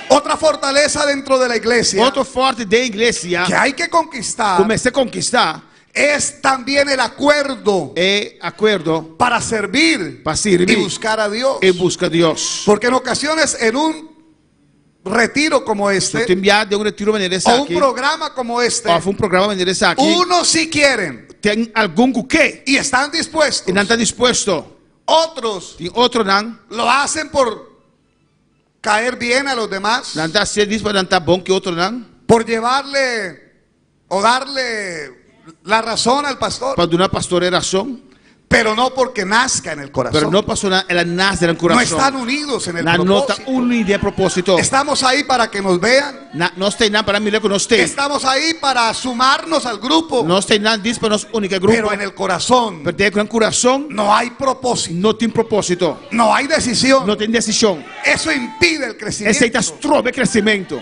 Otra fortaleza dentro de la iglesia Otro fòrti den iglesia que hay que conquistar ku mester konkistá es también el acuerdo e akuerdo para servir pa sirbi y buscar a Dios. i buska Dios. Porque en ocasiones en un retiro como este Tin bia den un retiro manera o un esaki programa como este, òf un programa manera esaki, unos sí quieren tin algun ku ke y están dispuestos. i nan ta dispuesto. Otros Tin otronan lo hacen por caer bien a los demás, nan ta hasié djis pa nan ta bon ku otronan, por llevarle o darle la razón al pastor, pa duna pastor e rason, pero no porque nazca en el pero corazón. no pasobra el a nase den No kurason. están unidos en el Nan no ta propósito. uní den e propósito. Estamos ahí para que nos vean. Na, nos ta einan pa nan mira ku nos t'ei. Estamos ahí para sumarnos al grupo. Nos ta einan djis pa nos uni ku e grupo. Pero en el corazón Pero den kurason no hay propósito. no tin propósito. No hay decisión. No tin desishon. Eso impide el crecimiento. Esei ta stroba e kresementu.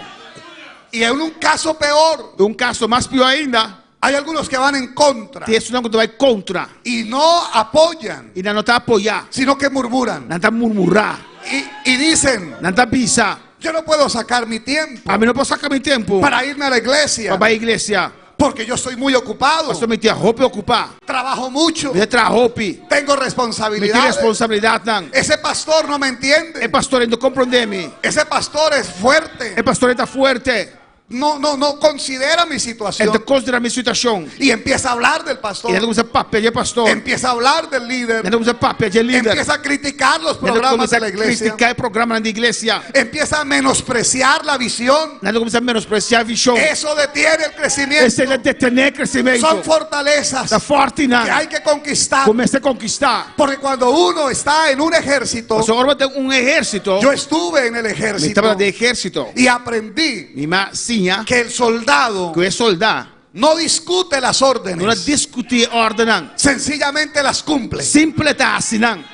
Y en un caso peor, Un kaso mas pió ainda. Hay algunos que van en contra. Tin esunnan ku ta bai kontra. Y no apoyan. I nan no ta apoyá. Sino que murmuran. Nan ta murmurá. Y, y dicen. Nan ta bisa. Yo no puedo sacar mi tiempo. Ami no por saka mi tempu. Para irme a la iglesia. Pa bai iglesia. Porque yo estoy muy ocupado. Pasobra mi ta hopi okupá. Trabajo mucho. Mi ta traha hopi. Tengo Mi tin responsabilidades. responsabilidatnan. Ese pastor no me entiende. E pastor ei no komprondé mi. Ese pastor es fuerte. E pastor ei ta fuerte. No, no, no considera mi situación. E no ta konsiderá mi situashon. Y empieza a hablar del pastor. I e ta kuminsá papia di e pastor. Empieza a hablar del líder. E ta kuminsá papia di e lider. Empieza a criticar los E ta programas kuminsá de la iglesia. kritiká e programanan di iglesia. Empieza a menospreciar la visión. Nan ta kuminsá menospresiá vishon. Eso detiene el crecimiento. Esei ta detené kresementu. Son fortalezas Ta fòrtinan que hay que conquistar. ku mester konkistá. Porque cuando uno está en un ejército, Pasobra ora bo ta den un ehérsito, yo estuve en el mi ejército tabata den ehérsito. y aprendí Mi a siña que el soldado ku e soldá no discute las no ta órdenes, diskutí e òrdennan, sencillamente las cumple. simple ta hasi nan.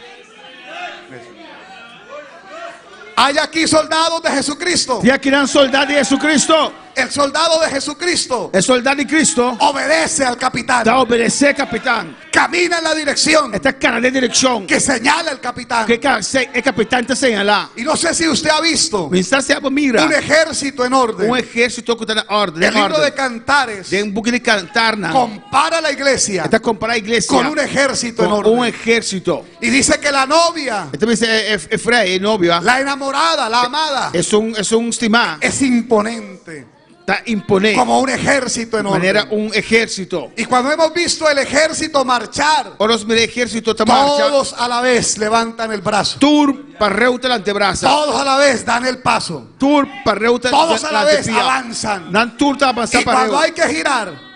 Hay aquí soldados de Jesucristo. Tin akinan soldá di Jesucristo. El soldado de Jesucristo E soldá di Cristo obedece al capitán. ta obedesé e kapitán. Camina en la dirección E ta kana den direkshon que señala el capitán. ku e kapitán ta señalá. Y no sé si usted ha visto Mi sa si abo mira un ejército en orden. un ehérsito ku ta na órden, El den libro de órden. Cantares Den buki di Kantarnan compara la iglesia e ta kompará iglesia con un ejército en ku un orden. ehérsito. Y dice que la novia, E ta bisa e frei, e novia, la enamorada, la amada, esun stimá, es imponente. Ta imponé. Como un ejército en Manera orden. un ehérsito. Y cuando hemos visto el ejército marchar, Ora nos mira e ehérsito ta marcha. todos a la vez levantan el brazo. Tur pareu ta lanta brasa. Todos a la vez dan el paso. Tur pareu ta Todos a la lanta vez pia. avanzan. Nan tur ta avansá Y cuando pareu. hay que girar,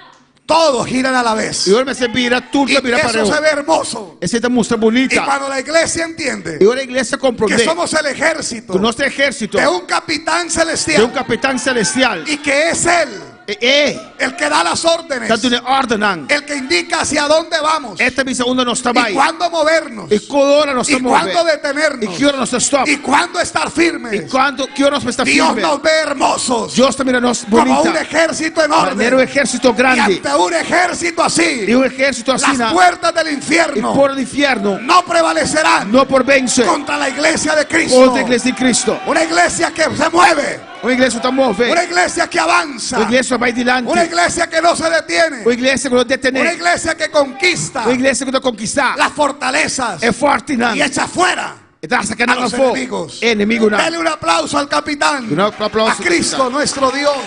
todos giran a la vez. I ora mester bira, tur Y ta bira eso pareu. se ve hermoso. Esei ta mustra Y bunita. cuando la iglesia entiende I ora iglesia que komprondé somos el ejército ku nos ta ehérsito de un capitán di celestial un kapitán selestial. y que es él E e el que da las órdenes, ta duna e òrdennan. el que indica hacia dónde vamos E ta bisa unda nos ta y bai. cuándo movernos I ki ora nos y ta move. cuándo detenernos I ki ora nos ta stòp. y cuándo estar firmes. I kuantu, ki ora nos ta Dios firme. nos ve hermosos Dios ta mira nos como bunita. un ejército en orden. Manera un ejército Y grandi. ante un ejército así, I un ehérsito asina. las puertas del I infierno porta di infierno no prevalecerán no por vense contra la iglesia de Cristo. kontra iglesia di Cristo. Una iglesia que se mueve, Un iglesia ku ta move. una iglesia que avanza, Un iglesia ku ta bai dilanti. una iglesia que no se detiene, Un iglesia ku no ta detené. una iglesia que conquista Un iglesia ku ta konkistá las fortalezas e fòrtinan. y echa fuera E ta saka a nan los afó. enemigos. Enemigunan. Dele un aplauso al capitán, Un aplauso a Cristo al capitán. nuestro Dios.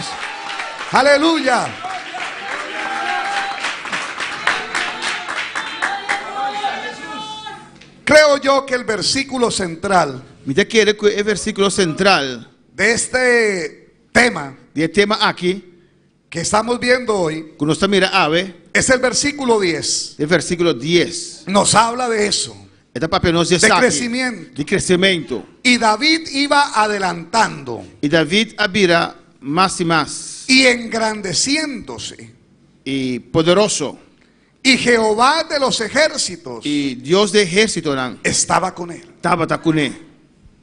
Aleluya. Creo yo que el versículo central Mi ta kere ku e versíkulo sentral de este tema di e tema aki que estamos viendo hoy ku nos ta mira awe es el versículo 10. e versíkulo 10. Nos habla de eso. E ta papia nos De di esaki. crecimiento. Di kresementu. Y David iba adelantando I David a bira mas i mas y engrandeciéndose. I poderoso. Y Jehová de los ejércitos I Dios di ehérsitonan estaba con él. Tabata kuné.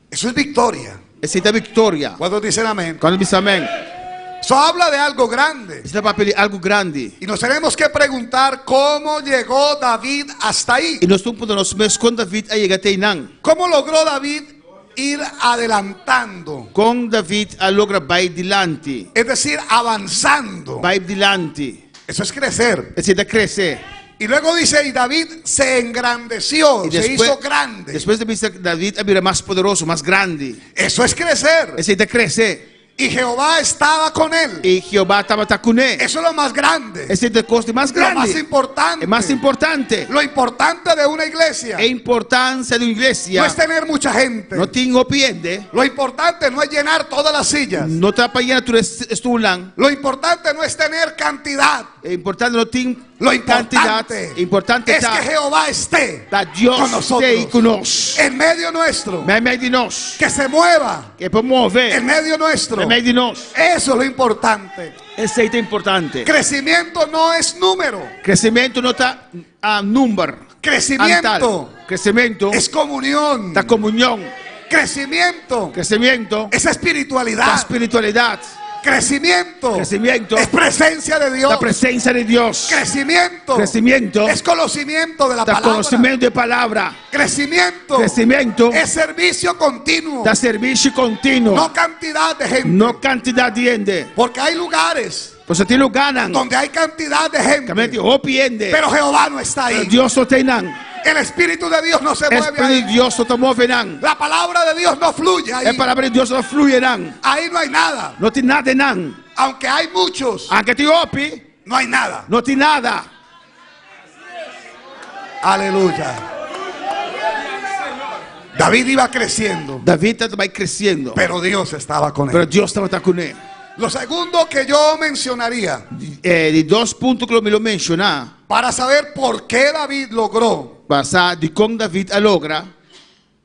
Eso es victoria. Esei ta viktoria. ¿Cuántos dicen amén? Kuantu bisa amèn? Eso habla de algo grande. Esei ta papia di algu grandi. Y nos tenemos que preguntar cómo llegó David hasta ahí. I nos tin ku puntra nos mes kon David a yega te einan. ¿Cómo logró David ir adelantando? Kon David a logra bai dilanti. Es decir, avanzando. Bai dilanti. Eso es crecer. Esei ta krese. Y luego dice, y David se engrandeció, I se hizo grande. Despues ta bisa David a bira mas poderoso, mas grandi. Eso es crecer. Esei ta krese. Y Jehová estaba con él. I Jehová tabata kuné. Eso es lo más grande. Esei ta e kos di mas Lo grandi. más importante. E mas importante. Lo importante de una iglesia E importansia di un iglesia. no es tener mucha gente. No tin hopi hende. Lo importante no es llenar todas las sillas. No ta pa yena tur stulnan. Lo importante no es tener cantidad. E importante no tin Lo kantidat. importante, Importante es ta que Jehová esté ta Dios con nosotros. t'ei ku nos. En medio nuestro. Meimei di nos. Que se mueva Ku e por move. en medio nuestro. Meimei di nos. Eso es lo importante. Esei ta importante. Crecimiento no es número. Kresementu no ta number. Crecimiento. Antal. Kresementu Es comunión. ta komunion. Crecimiento Kresementu es espiritualidad. ta spiritualidat. Crecimiento. Crecimiento. Es presencia de Dios. Ta presencia di Dios. Crecimiento. Crecimiento. Es conocimiento de la Ta palabra. konosementu di palabra. Crecimiento. Crecimiento. Es servicio continuo. Ta servisio kontinuo. No cantidad de gente. No kantidat di hende. Porque hay lugares Pasobra tin lugánan. donde hay cantidad de gente. Kaminda tin hopi hende. Pero Jehová no está ahí. Pero Dios no ta einan. El Espíritu de Dios no se mueve Spiritu ahí. di Dios no ta move einan. La palabra de Dios no fluye ahí. E palabra di Dios no ta flui einan. Ahí no hay nada. No tin nada einan. Aunque hay muchos, Aunke tin hopi, no hay nada. no tin nada. Aleluya. David iba creciendo, David tabata kresiendo. pero Dios estaba con él. Pero Dios tabata kuné. Lo segundo que yo mencionaría Eh, di dos punto ku mi lo menshoná. para saber por qué David logró Pa sa dikon David a logra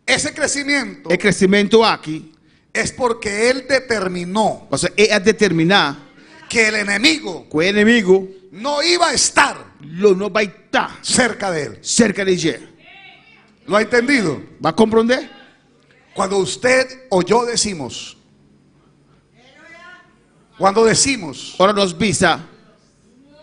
ese crecimiento e kresementu aki. es porque él determinó Pasobra el a determiná que el enemigo ku e enemigu no iba a estar lo no bai ta cerca de él. serka di dje. ¿Lo ha entendido? Bo a komprondé? Cuando usted o yo decimos, cuando decimos, Ora nos bisa,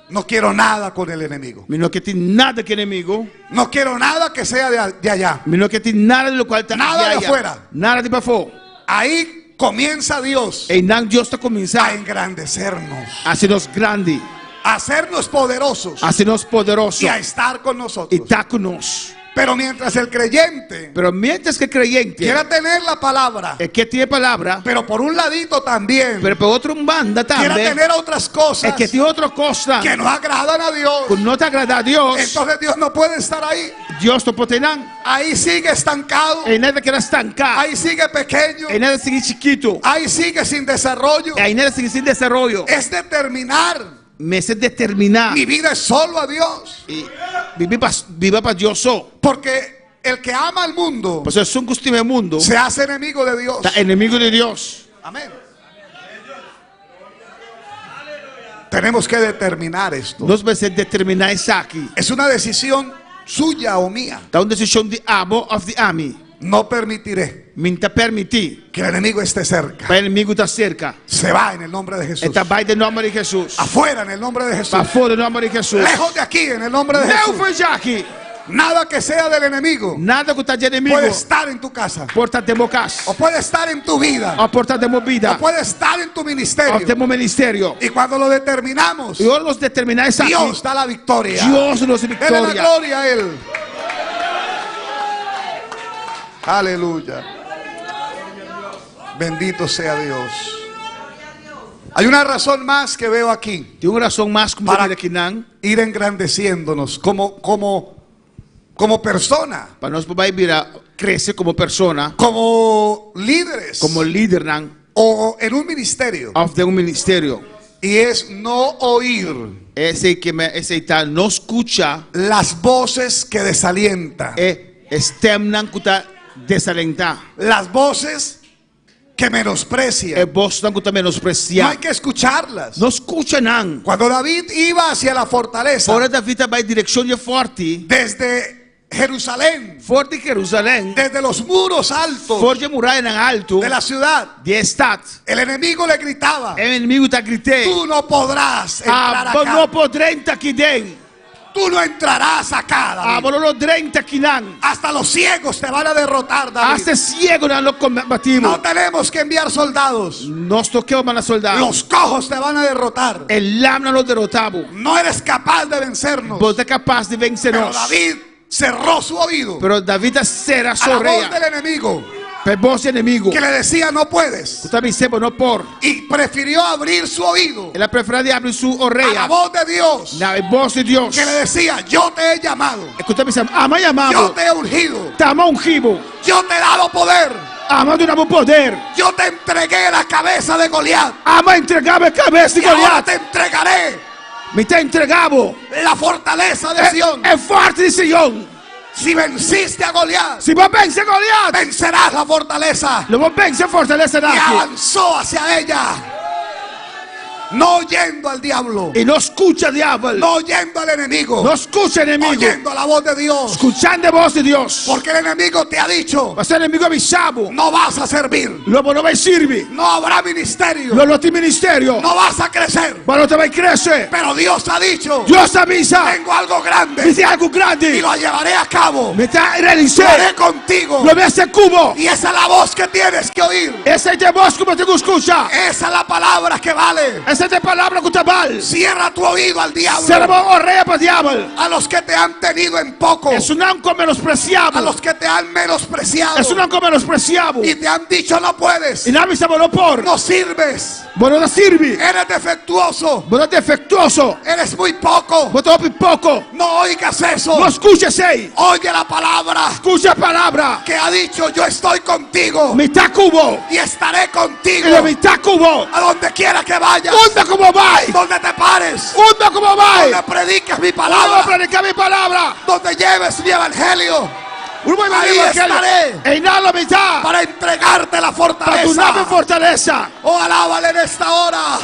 no quiero nada con el enemigo, mi no ke tin nada ku enemigu, no quiero nada que sea de, de allá, mi no ke tin nada di lokual ta Nada de di aya. afuera. Nada di pafó. ahí comienza Dios Einan Dios ta a kuminsá engrandecernos, hasi nos grandi, a hacernos poderosos hasi nos poderoso y a estar con i nosotros. ta ku nos. Pero mientras el creyente Pero mientras ku e kreyente quiera tener la palabra, e ke tin e palabra, pero por un ladito también pero pa otro banda quiera tambe, tener otras cosas e ke tin otro kos que no agradan a Dios, ku no ta agradá Dios, entonces Dios no puede estar ahí. Dios no por ta einan. Ahí sigue estancado, Einan e ta keda stanká, ahí sigue pequeño, einan e ta sigui chikitu, ahí sigue sin desarrollo. einan e ta sigui sin desaroyo. Es determinar, Mester determiná mi vida es solo a Dios, i biba pa, biba pa Dios so. porque el que ama al mundo Pasobra esun ku stima e mundu, se hace enemigo de Dios. ta enemigu di Dios. Amén. Tenemos que determinar esto. Nos mester determiná esaki. Es una decisión suya o mía. Ta un desishon di abo òf di ami. No permitiré Mi n' ta permití que el enemigo esté cerca. pa e enemigu ta serka. Se va en el nombre de Jesús. E ta bai den nòmber di Hesus. Afuera en el nombre de Jesús. Pafó den nòmber di Hesus. Lejos de aquí en el nombre de Leu Jesús. for di aki. Nada que sea del enemigo Nada ku ta di enemigu puede estar en tu casa. por ta den bo kas. O puede estar en tu vida. Òf por ta den bo bida. O puede estar en tu ministerio. Òf den bo ministerio. Y cuando lo determinamos, I ora nos determiná esaki, Dios da la victoria. Dios nos Dele la viktoria. gloria a Él. Aleluya. Bendito sea Dios. Hay una razón más que veo aquí. Tin un rason mas ku Para mira akinan. ir engrandeciéndonos como, como, como persona, Pa nos por bai bira krese komo persona, como líderes komo lidernan o en un ministerio. òf den un ministerio. Y es no oír Esei ke men esei ta no skucha las voces que desalientan, e stèmnan ku ta desalentá. las voces que E menosprecian. bosnan ku ta No hay menospresiá. que escucharlas. No skucha nan. Cuando David iba hacia la fortaleza, Ora David a bai direkshon di e fòrti, desde Jerusalén, for di Jerusalèm, desde los muros altos for di e murayanan altu de la ciudad, di e stat, el enemigo le gritaba, e enemigu ta grit'é, tú no podrás entrar Abo acá, no por drenta aki den, tú no entrarás acá, David. abo no lo drenta akinan. Hasta los ciegos te van a derrotar, David. Asta siegunan lo kombatí bo. No tenemos que enviar soldados. Nos no ke manda sòldá. Los cojos te van a derrotar. E lamnan lo derotá bo. No eres capaz de vencernos. Bo no ta kapas di vense Pero nos. David cerró su oído Pero David a sera a su la voz orea del enemigo pa e bos di enemigu que le decía no puedes. Ku ta bis'é bo no por. Y prefirió abrir su oído El a preferá di habri su a la orea voz de Dios na e bos di Dios que le decía yo te he llamado, Ku ta bisa, Ami a yama yo bo. te he ungido, T'ami a ungi bo. yo te he dado poder, Ami a duna bo poder. yo te entregué la cabeza de Goliat Ami a entregá bo e kabes di y ahora Goliat. te entregaré Mi ta entregá bo la fortaleza de E, Sión. e fòrti di Sion. Si venciste a Goliat, Si bo a vense Goliat, vencerás la fortaleza. lo bo vense e fortalesa Y aki. avanzó hacia ella. No oyendo al diablo. I no skucha diabel. No oyendo al enemigo. No skucha enemigu. Oyendo la voz de Dios. Skuchando e bos di Dios. Porque el enemigo te ha dicho. Pasobra enemigu a bisa bo. No vas a servir. Lo bo no bai sirbi. No habrá ministerio. Lo no tin ministerio. No vas a crecer. Bo no ta bai krese. Pero Dios ha dicho. Dios a bisa. Tengo algo grande. Mi tin algu grandi. Y lo llevaré a cabo. Mi ta realis'é. Lo haré contigo. Lo mi hasié ku bo. Y esa es la voz que tienes que oír. Esei ta e bos ku bo tin ku skucha. Esa es la palabra que vale. Esei ta e palabra ku ta bal. Cierra tu oído al diablo. Sera bo orea pa diabel. A los que te han tenido en poco. Esunnan ku a menospresiá bo. A los que te han menospreciado. Esunnan ku a menospresiá bo. Y te han dicho no puedes. I nan a bisa bo no por. No sirves. Bo no ta sirbi. Eres defectuoso. Bo ta defektuoso. Eres muy poco. Bo ta hopi poko. No oigas eso. No skucha esei. Oye la palabra. Skucha e palabra. Que ha dicho yo estoy contigo. Mi ta ku bo. Y estaré contigo. I lo mi ta ku bo. A donde quiera que vayas. Unda ku bo bai. Donde te pares. Unda ku bo bai. Donde prediques mi Unda palabra. prediká mi palabra. Donde lleves mi evangelio. Unda Ahí estaré. Einan lo mi ta. Para entregarte la Pa duna bo fortaleza. fortalesa. Oh, alábale en esta hora.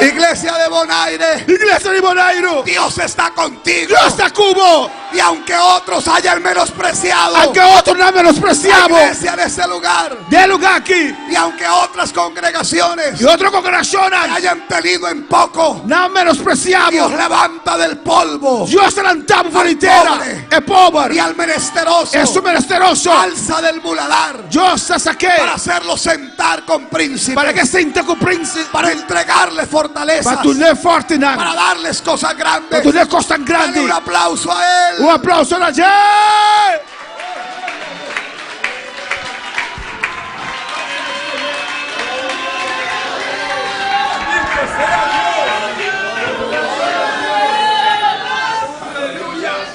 Iglesia de Bonaire. Iglesia di Boneiru. Dios está contigo. Dios ta ku bo. Y aunque otros hayan menospreciado. Aunke otronan menospresiá bo. La iglesia de ese lugar. Den e lugá aki. Y aunque otras congregaciones. I otro kongregashonnan. Hayan tenido en poco. Nan a menospresiá bo. Dios levanta del polvo. Dios ta lanta bo for di Al tera. pobre. E pober. Y al menesteroso. Esun menesteroso. Alza del muladar. Dios ta sak'é. Para hacerlo sentar con príncipes. Pa lag'é sinta ku prínsipe. Para entregarle fortalezas. Pa dun'é fòrtenan. Para darles cosas grandes. Pa dun'é kosnan grandi. Dale un aplauso a él. Un aplouso na dje!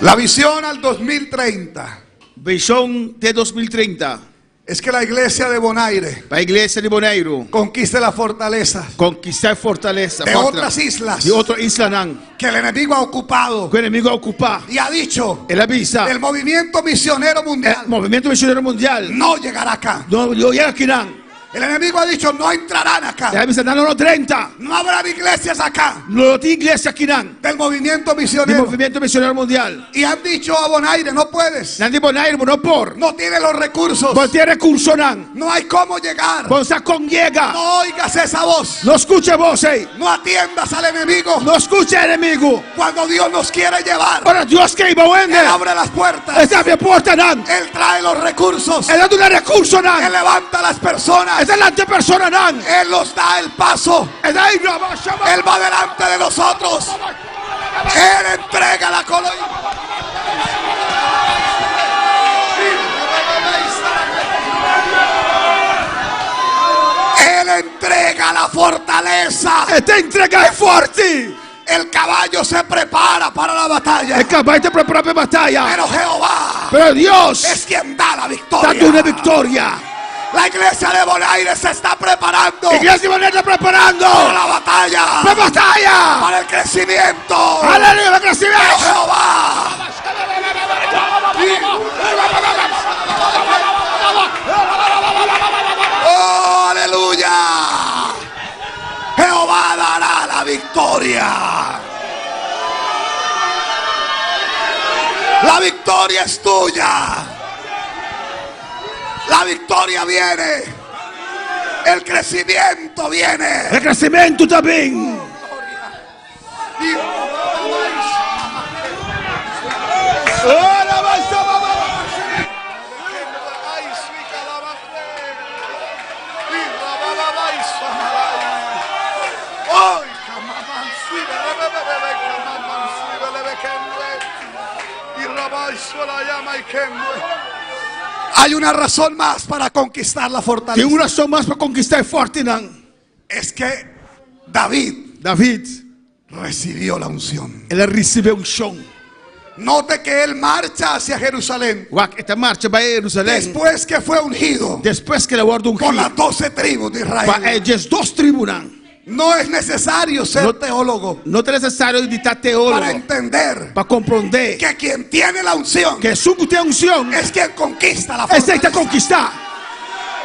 La visión al 2030. Vishon te 2030. Es que la iglesia de Bonaire. Pa iglesia di Boneiru. Conquiste la fortaleza. Konkistá e fortalesa. De otras islas. Di otro islanan. Que el enemigo ha ocupado. Ku enemigu a okupá. Y ha dicho. El a bisa. El movimiento misionero mundial. E movementu misionero mundial. No llegará acá. No lo yega akinan. El enemigo ha dicho no entrarán acá. El a bisa nan lo no drenta. No habrá iglesias acá. No tin iglesia akinan. Del movimiento Di misionero. movementu misionero mundial. Y han dicho a Bonaire, no puedes. Nan di Bonaire, bo no por. No tiene los recursos. Bo no tin rekursonan. No hay cómo llegar. Bo no sa kon yega. No oigas esa voz. No skucha e bos ei. No atiendas al enemigo. No skucha e enemigu. Cuando Dios nos quiere llevar. Ora Dios ke hiba hende. Él abre las puertas. E ta habri e portanan. Él trae los recursos. E ta duna rekursonan. Él levanta las personas. E ta lanta e personanan. Él los da el paso. E ta Él va delante de nosotros. Él entrega la colonia. Él entrega la fortaleza. E ta entregá e fòrti. El caballo se prepara para la batalla. E kabai ta prepará pa e bataya. Pero Jehová Pero Dios es quien da la ta victoria. duna e viktoria. La iglesia de Bonaire se está preparando. Iglesia di Bonaire ta preparando. Para la batalla. Pa e bataya. Para el crecimiento. Aleluya, pa e kresementu. Pero Jehová. Oh, aleluya. Jehová dará la victoria. La victoria es tuya. La victoria viene. El crecimiento viene. E kresementu ta bin. Hay una razón más para conquistar la fortaleza. Tin un rason mas pa konkistá e fòrtinan. Es que David, David recibió la unción. El a risibí e unshon. Note que él marcha hacia Jerusalén. Wak, e ta marcha bai Jerusalén. Después que fue ungido. Despues ku el a wòrdu ungí. Por las 12 tribus de Israel. Pa e diesdos tribunan. No es necesario ser No, teólogo. No ta nesesario di ta teólogo. Para entender. Pa komprondé. Que quien tiene la unción. Ku esun ku tin unshon. Es quien conquista la Esei ta fortaleza. konkistá.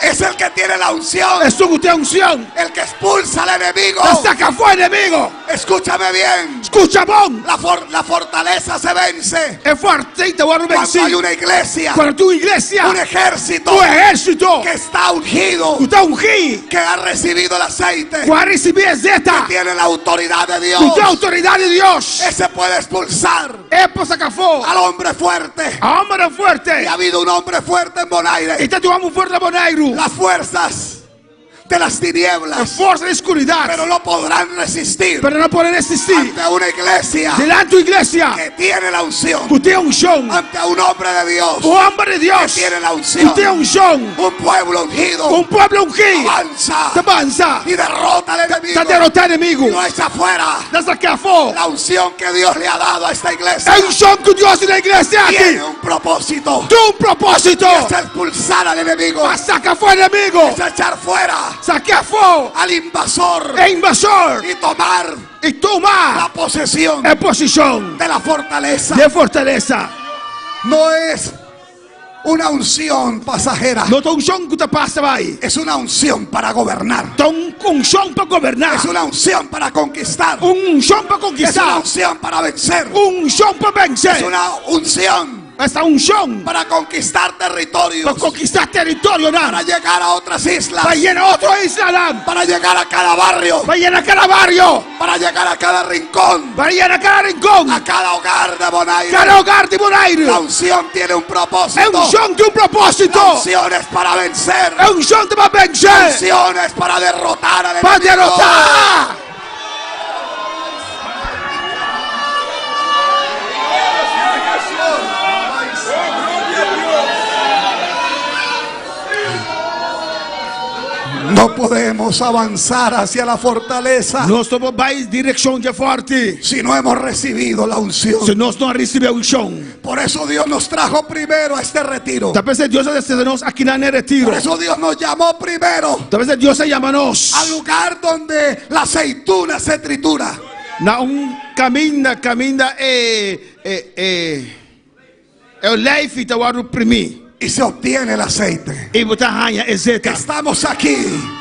Es el que tiene la unción. Esun ku tin unshon. El que expulsa al enemigo. Ta saka afó enemigu. Escúchame bien. Skucha bon. La, for- la fortaleza se vence. E fòrti ta wòrdu Cuando vensí. hay una iglesia, Kuando tin un iglesia, un ejército un ehérsito que está ungido, ku ta ungí, que ha recibido el aceite, ku a risibí e zeta, que tiene la autoridad de Dios, ku tin outoridat di Dios, ese puede expulsar e por saka afó al hombre fuerte. e hòmber fuerte. Y ha habido un hombre fuerte en Bonaire. I tabatin un hòmber fuerte na Boneiru. Las fuerzas de las E tinieblas, forsa di skuridat, pero no podrán resistir pero no por resistí. ante una iglesia Dilanti un iglesia que tiene la unción, ku tin unshon, ante un hombre de Dios un hòmber di que Dios tiene la unción, ku tin unshon, un pueblo ungido, un pueblo ungí, avanza ta avansa, y derrota al enemigo, ta derotá enemigu, y lo echa fuera. ta sak'é afó. La unción que Dios le ha dado a esta iglesia E unshon ku Dios a duna e iglesia aki tiene un propósito. tin un propósito. Y es expulsar al enemigo, Pa saka afó enemigu, es echar fuera sak'é afó al invasor e invasor y tomar i tuma la posesión e posishon de la fortaleza. di fortalesa. No es una unción pasajera, No ta un unshon ku ta pasa bai. es una unción para gobernar, Ta un unshon pa goberná. es una unción para conquistar, Un unshon pa es una konkistá. unción para vencer, Un unshon pa vense. es una unción Ta un unshon para conquistar territorios, pa konkistá teritorionan. para llegar a otras islas, Pa yega otro islanan. para llegar a cada barrio, Pa yega kada bario. para llegar a cada rincón, Pa yega kada rinkon. a cada hogar de Bonaire. Kada hogar di Boneiru. La unción tiene un propósito. E unshon tin un La propósito. unción es para vencer. E unshon ta pa vense. La unción es para derrotar al Pa enemigo. derotá. No podemos avanzar hacia la fortaleza Nos no por bai direkshon di fòrti. si no hemos recibido la unción. Si nos no a risibí e unshon. Por eso Dios nos trajo primero a este retiro. Ta p'esei Dios a trese nos aki na e retiro. Por eso Dios nos llamó primero Ta p'esei Dios a yama nos. al lugar donde la aceituna se tritura. Na un kaminda, kaminda e e e e oleifi ta wòrdu primí. Y se obtiene el aceite. I bo ta haña e zeta. Estamos aquí.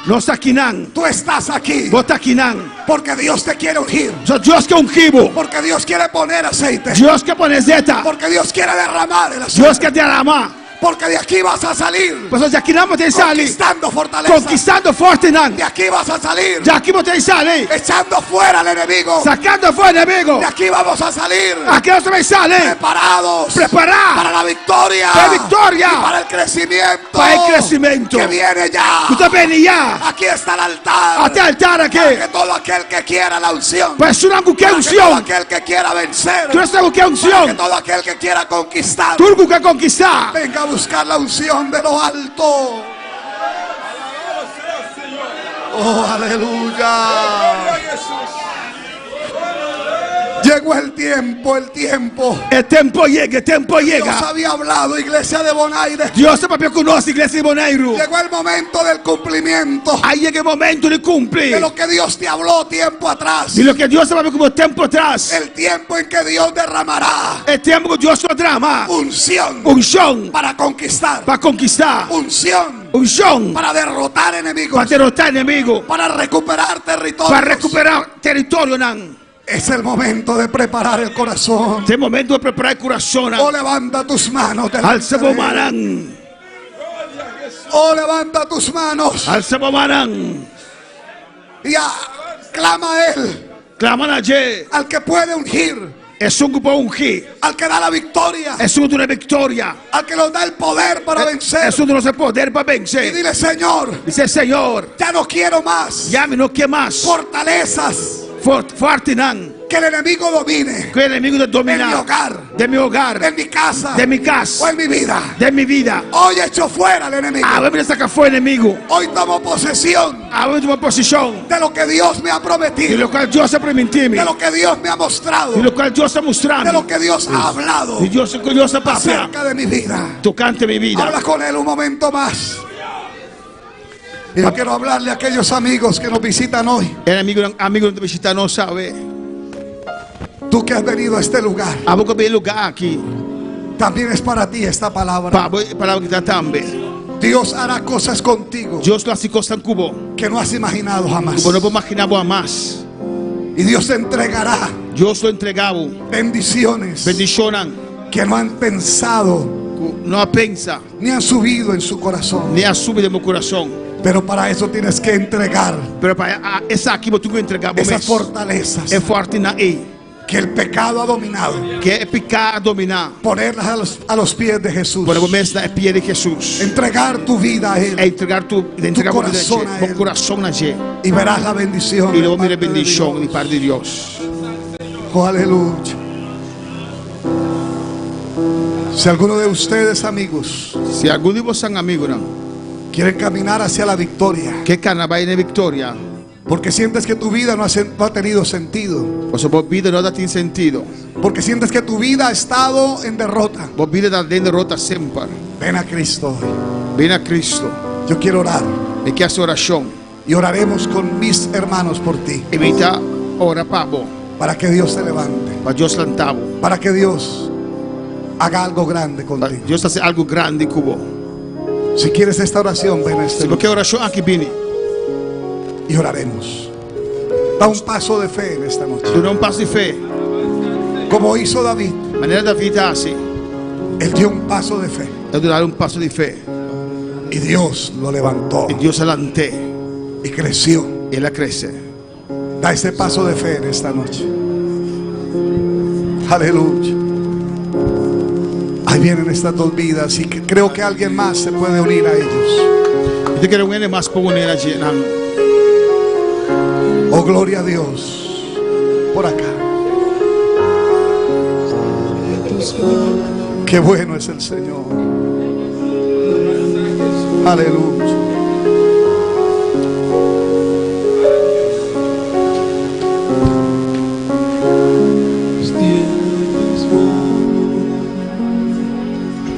Nos ta akinan. Tú estás aquí. Bo ta akinan. Porque Dios te quiere ungir. So Dios ke ungi bo. Porque Dios quiere poner aceite. Dios ke pone zeta. Porque Dios quiere derramar el aceite. Dios ke derama. Porque de aquí vas a salir. Pasobra di akinan bo ta sali. Conquistando fortaleza. Konkistando fòrtinan. De aquí vas a salir. Di aki bo ta sali. Echando fuera al enemigo. Sakando afó enemigu. De aquí vamos a salir. Aki nos ta bai sali. Preparados. Prepará. Para la victoria. Pa viktoria. Y para el crecimiento. Pa e kresementu. Que viene ya. Ku ta bini ya. Aquí está el altar. Ata e altar Para aki. que todo aquel que quiera la unción. Pa esunnan ku ke Para que todo unshon. aquel que quiera vencer. Tur esun ku ke Para que unshon. todo aquel que quiera conquistar. Tur ku ke konkistá. Venga a buscar la unción de lo alto. Oh, aleluya. Llegó el tiempo, el tiempo. E tempu a yega, e tempu a Dios yega. había hablado, iglesia de Bonaire. Dios a papia ku nos, iglesia di Boneiru. Llegó el momento del cumplimiento A yega e momento di kumpli. de lo que Dios te habló tiempo atrás. Di loke Dios a papia ku bo tempu atras. El tiempo en que Dios derramará E tempu ku Dios lo drama. unción Unshon para conquistar, pa konkistá. unción Unshon para derrotar enemigos, pa derotá enemigu. para recuperar territorios. Pa rekuperá teritorionan. Es el momento de preparar el corazón. Ta e momento di prepará e kurason. Oh, levanta tus manos. delante Alsa de él. bo mannan. Oh, levanta tus manos Alsa bo mannan. y clama a él, Klama na dje. al que puede ungir, Esun ku por ungi. al que da la victoria, Esun ku ta duna viktoria. al que nos da el poder para vencer. Esun ku ta duna nos poder pa Y vense. dile, Señor, Bisa, Señor, ya no quiero más ya mi no ke mas. fortalezas Fòrtinan. que el enemigo domine Ku enemigu ta en mi dominá. hogar, Den mi hogar. en mi casa Den mi kas. o en mi vida. Den mi bida. Hoy echo fuera al enemigo. Awe mi ta saka afó enemigu. Hoy tomo posesión Awe mi ta tuma poseshon. de lo que Dios me ha Di prometido, loke Dios a primintí mi. de lo que Dios me ha mostrado, Di loke Dios a mustra mi. de lo que Dios ha hablado Di Dios, Dios a papia. acerca de mi vida. Tokante mi bida. Habla con él un momento más. Y yo quiero hablarle a aquellos amigos que nos visitan hoy. E amigu, amigunan ku ta bishitá nos awe. Tú que has venido a este lugar, Abo ku a bin e lugá aki. también es para ti esta palabra. Pa bo e palabra aki ta tambe. Dios hará cosas contigo. Dios lo hasi kosnan ku bo. Que no has imaginado jamás. Ku bo no por imaginá bo hamas. Y Dios te entregará. Dios lo entregá bo. Bendiciones. Bendishonnan. Que no han pensado. Ku no a pensa. Ni han subido en su corazón. Ni a subi den bo kurason. Pero para eso tienes que entregar. Pero pa esaki bo tin ku entregá bo mes. Esas fortalezas. E fuertenan ei. Que el pecado ha dominado. Ku e piká a dominá. Ponerlas a los, a los pies de Jesús. Pone bo mes na e pia di Hesus. Entregar tu vida a Él. E entregá tu, entregá Tu bo vida corazón na a dje, Él. bo kurason na dje. Y verás la bendición. I lo bo mira de parte de bendishon Dios. di parti di Dios. Oh, aleluya. Si alguno de ustedes, amigos, Si algun di boso amigunan quieren caminar hacia la victoria, ke kana bai na viktoria, porque sientes que tu vida no ha, sen- no ha tenido sentido, pasobra bo bida no tabatin sentido. porque sientes que tu vida ha estado en derrota, Bo bida ta den derota semper. ven a Cristo hoy. Bin na Kristu. Yo quiero orar Mi ke hasi orashon. y oraremos con mis hermanos por ti, I mi ta ora pa bo, para que Dios te levante, pa Dios lanta bo. para que Dios haga algo grande Pa contigo. Dios hasi algu grandi ku bo. Si quieres esta oración, ven a este Si bo lugar ke orashon aki bini, y oraremos. Da un paso de fe en esta noche. duna un paso di fe. Como hizo David, Manera David a hasi, él dio un paso de fe el a duna un paso di fe. y Dios lo levantó I Dios a lant'é. y creció. El a krese. Da ese paso de fe en esta noche. Aleluya. Ahí vienen estas dos vidas y que- creo que alguien más se puede unir a ellos. Mi ta kere un hende mas por uni na nan. Oh, gloria a Dios. Por acá. Qué bueno es el Señor. Aleluya.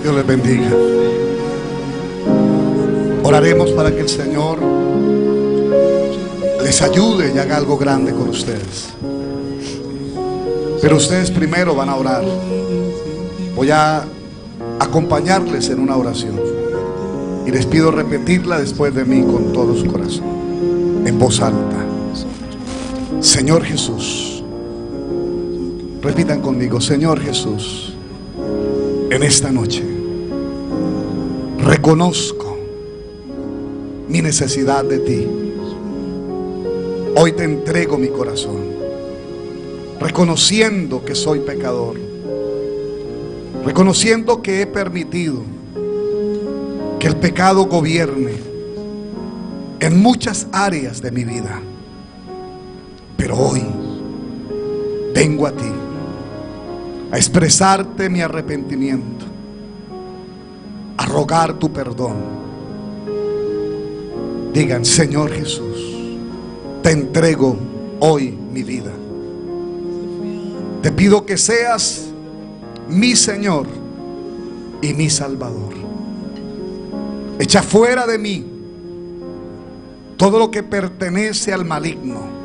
Dios les bendiga. Oraremos para que el Señor les ayude y haga algo grande con ustedes. Pero ustedes primero van a orar. Voy a acompañarles en una oración. Y les pido repetirla después de mí con todo su corazón. En voz alta. Señor Jesús. Repitan conmigo, Señor Jesús, en esta noche reconozco mi necesidad de ti. Hoy te entrego mi corazón, reconociendo que soy pecador, reconociendo que he permitido que el pecado gobierne en muchas áreas de mi vida. Pero hoy vengo a ti a expresarte mi arrepentimiento, a rogar tu perdón. Digan, Señor Jesús, te entrego hoy mi vida. Te pido que seas mi Señor y mi Salvador. Echa fuera de mí todo lo que pertenece al maligno.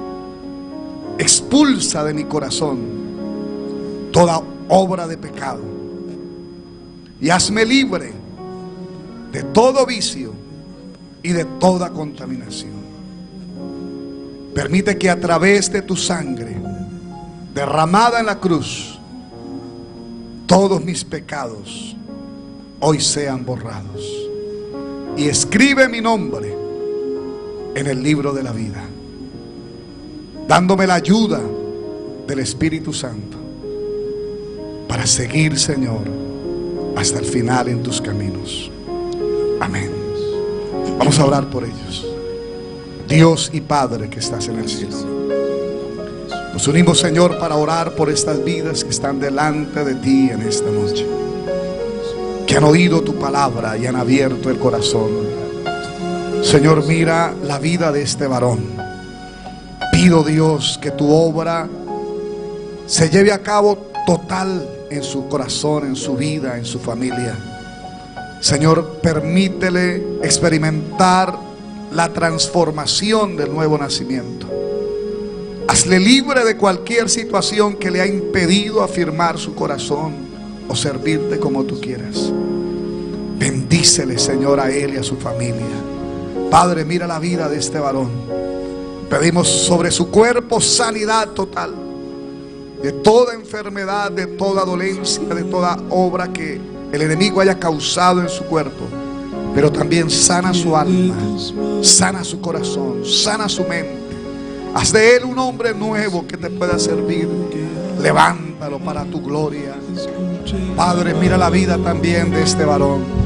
Expulsa de mi corazón toda obra de pecado. Y hazme libre de todo vicio y de toda contaminación. Permite que a través de tu sangre derramada en la cruz, todos mis pecados hoy sean borrados. Y escribe mi nombre en el libro de la vida, dándome la ayuda del Espíritu Santo para seguir, Señor, hasta el final en tus caminos. Amén. Vamos a orar por ellos. Dios y Padre que estás en el cielo. Nos unimos, Señor, para orar por estas vidas que están delante de ti en esta noche. Que han oído tu palabra y han abierto el corazón. Señor, mira la vida de este varón. Pido, Dios, que tu obra se lleve a cabo total en su corazón, en su vida, en su familia. Señor, permítele experimentar la transformación del nuevo nacimiento. Hazle libre de cualquier situación que le ha impedido afirmar su corazón o servirte como tú quieras. Bendícele, Señor, a él y a su familia. Padre, mira la vida de este varón. Pedimos sobre su cuerpo sanidad total de toda enfermedad, de toda dolencia, de toda obra que el enemigo haya causado en su cuerpo. Pero también sana su alma, sana su corazón, sana su mente. Haz de él un hombre nuevo que te pueda servir. Levántalo para tu gloria. Padre, mira la vida también de este varón,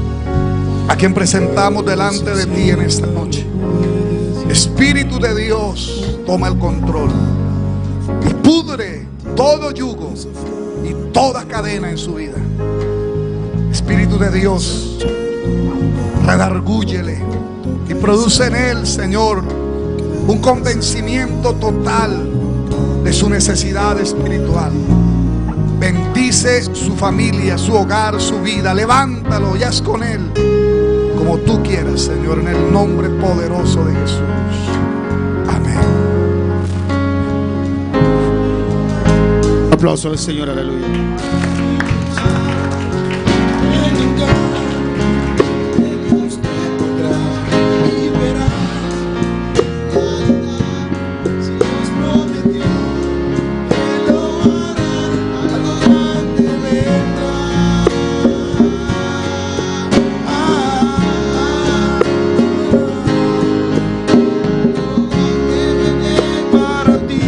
a quien presentamos delante de ti en esta noche. Espíritu de Dios, toma el control y pudre todo yugo y toda cadena en su vida. Espíritu de Dios, redargúyele y produce en él, Señor, un convencimiento total de su necesidad espiritual. Bendice su familia, su hogar, su vida. Levántalo y haz con él como tú quieras, Señor, en el nombre poderoso de Jesús. Amén. Aplauso al Señor, aleluya. Para ti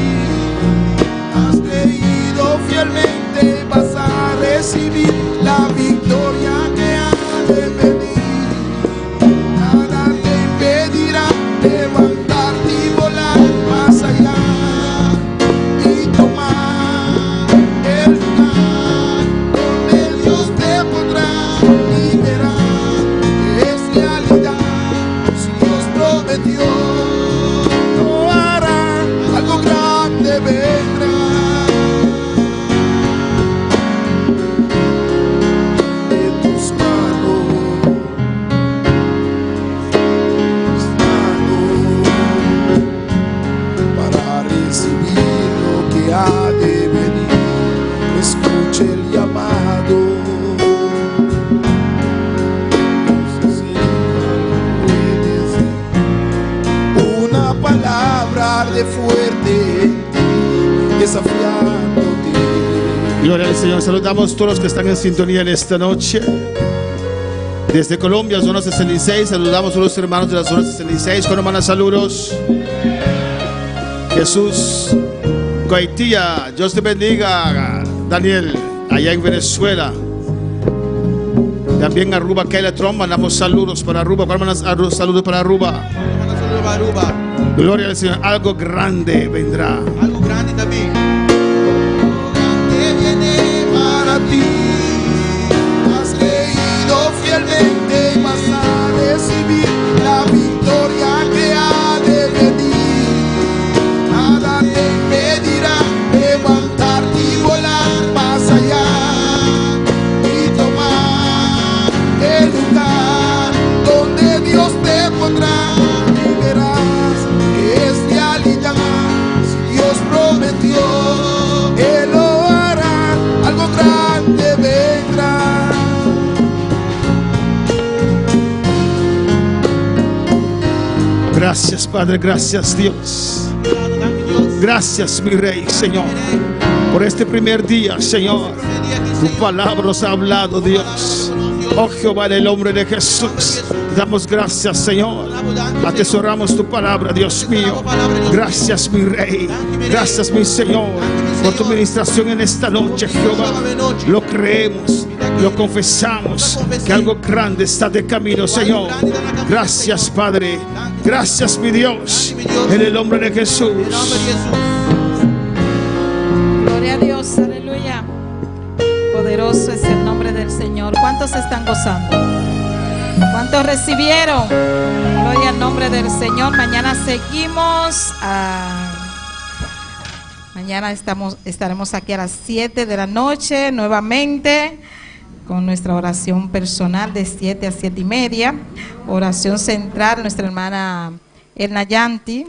has creído fielmente, vas a recibir la victoria que ha de venir. Nada te impedirá levantarte y volar más allá y tomar el lugar donde Dios te podrá liberar. Es realidad, si Dios prometió, lo hará, algo grande vendrá. De tus manos, tus manos, para recibir lo que ha de venir. Escuche el llamado. Una palabra arde fuerte en ti, desafiándote. Gloria al Señor. Saludamos a todos los que están en sintonía en esta noche. Desde Colombia, zona 66, saludamos a los hermanos de la zona 66. Cuando mandan saludos. Jesús Guaitía, Dios te bendiga, Daniel, allá en Venezuela. También Aruba, Keila Trump, mandamos saludos para Aruba. ¿Cuál mandas saludos para Aruba? Saludos para Aruba. Gloria al Señor, algo grande vendrá. Algo grande también. Que viene para ti. Has creído fielmente y vas a recibir la victoria que ha de venir. Nada te impedirá levantarte y volar más allá y tomar el lugar donde Dios te pondrá. Y verás que es realidad. Si Dios prometió, Él lo hará. Algo grande vendrá. Gracias, Padre, gracias, Dios. Gracias, mi Rey, Señor, por este primer día, Señor. Tu palabra nos ha hablado, Dios. Oh Jehová, en el nombre de Jesús. Te damos gracias, Señor. Atesoramos tu palabra, Dios mío. Gracias, mi Rey. Gracias, mi Señor, por tu ministración en esta noche, Jehová. Lo creemos, lo confesamos, que algo grande está de camino, Señor. Gracias, Padre. Gracias, mi Dios. En el nombre de Jesús. Gloria a Dios, aleluya. Poderoso es el nombre del Señor. ¿Cuántos están gozando? ¿Cuántos recibieron? Gloria al nombre del Señor. Mañana seguimos. Mañana estaremos aquí a las 7 de la noche nuevamente con nuestra oración personal de 7 a 7 y media. Oración central, nuestra hermana Elna Yanti.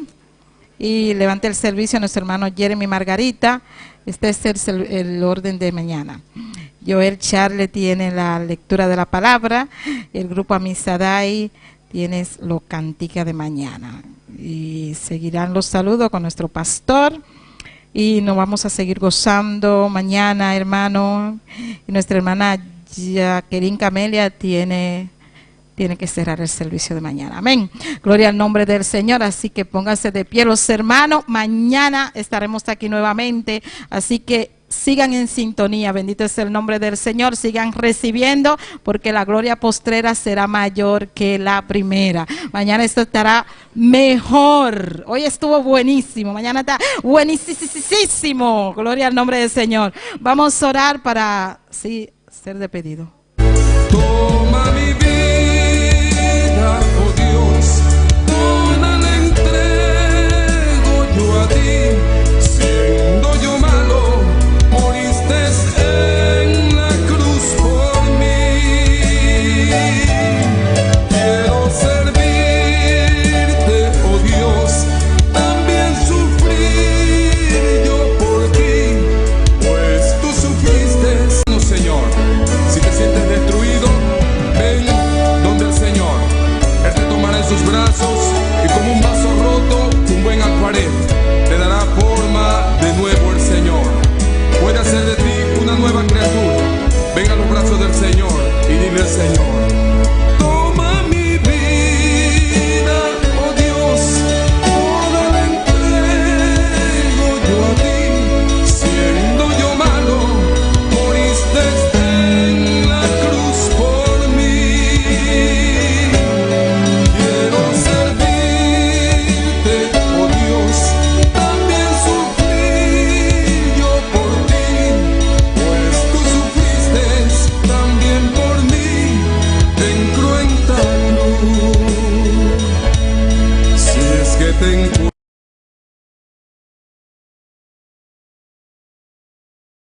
Y levante el servicio a nuestro hermano Jeremy Margarita. Este es el orden de mañana. Joel Charle tiene la lectura de la palabra. El grupo Amisadai tiene lo cantica de mañana. Y seguirán los saludos con nuestro pastor. Y nos vamos a seguir gozando mañana, hermano. Y nuestra hermana Jacqueline Camelia tiene, tiene que cerrar el servicio de mañana. Amén. Gloria al nombre del Señor. Así que pónganse de pie los hermanos. Mañana estaremos aquí nuevamente. Así que sigan en sintonía. Bendito es el nombre del Señor. Sigan recibiendo porque la gloria postrera será mayor que la primera. Mañana esto estará mejor. Hoy estuvo buenísimo. Mañana está buenísimo. Gloria al nombre del Señor. Vamos a orar para, sí, ser de pedido. Toma mi vida, oh Dios, toda la entrego yo a ti. Siendo yo malo, moriste en la cruz por mí. Quiero servirte, oh Dios, también sufrir yo por ti, pues tú sufriste. No, Señor, si te sientes destruido, ven donde el Señor. Él te tomará en sus brazos y como un vaso roto, un buen alfarero, te dará forma de nuevo el Señor. Puede hacer de ti una nueva criatura. Ven a los brazos del Señor y dile al Señor: Toma mi vida, oh Dios, toda la entrego yo a ti. Siendo yo malo, moriste en la cruz por mí. Quiero servirte, oh Dios, también sufrir yo por ti, pues tú sufriste también por mí en cruenta cruz. Si es que te encuentro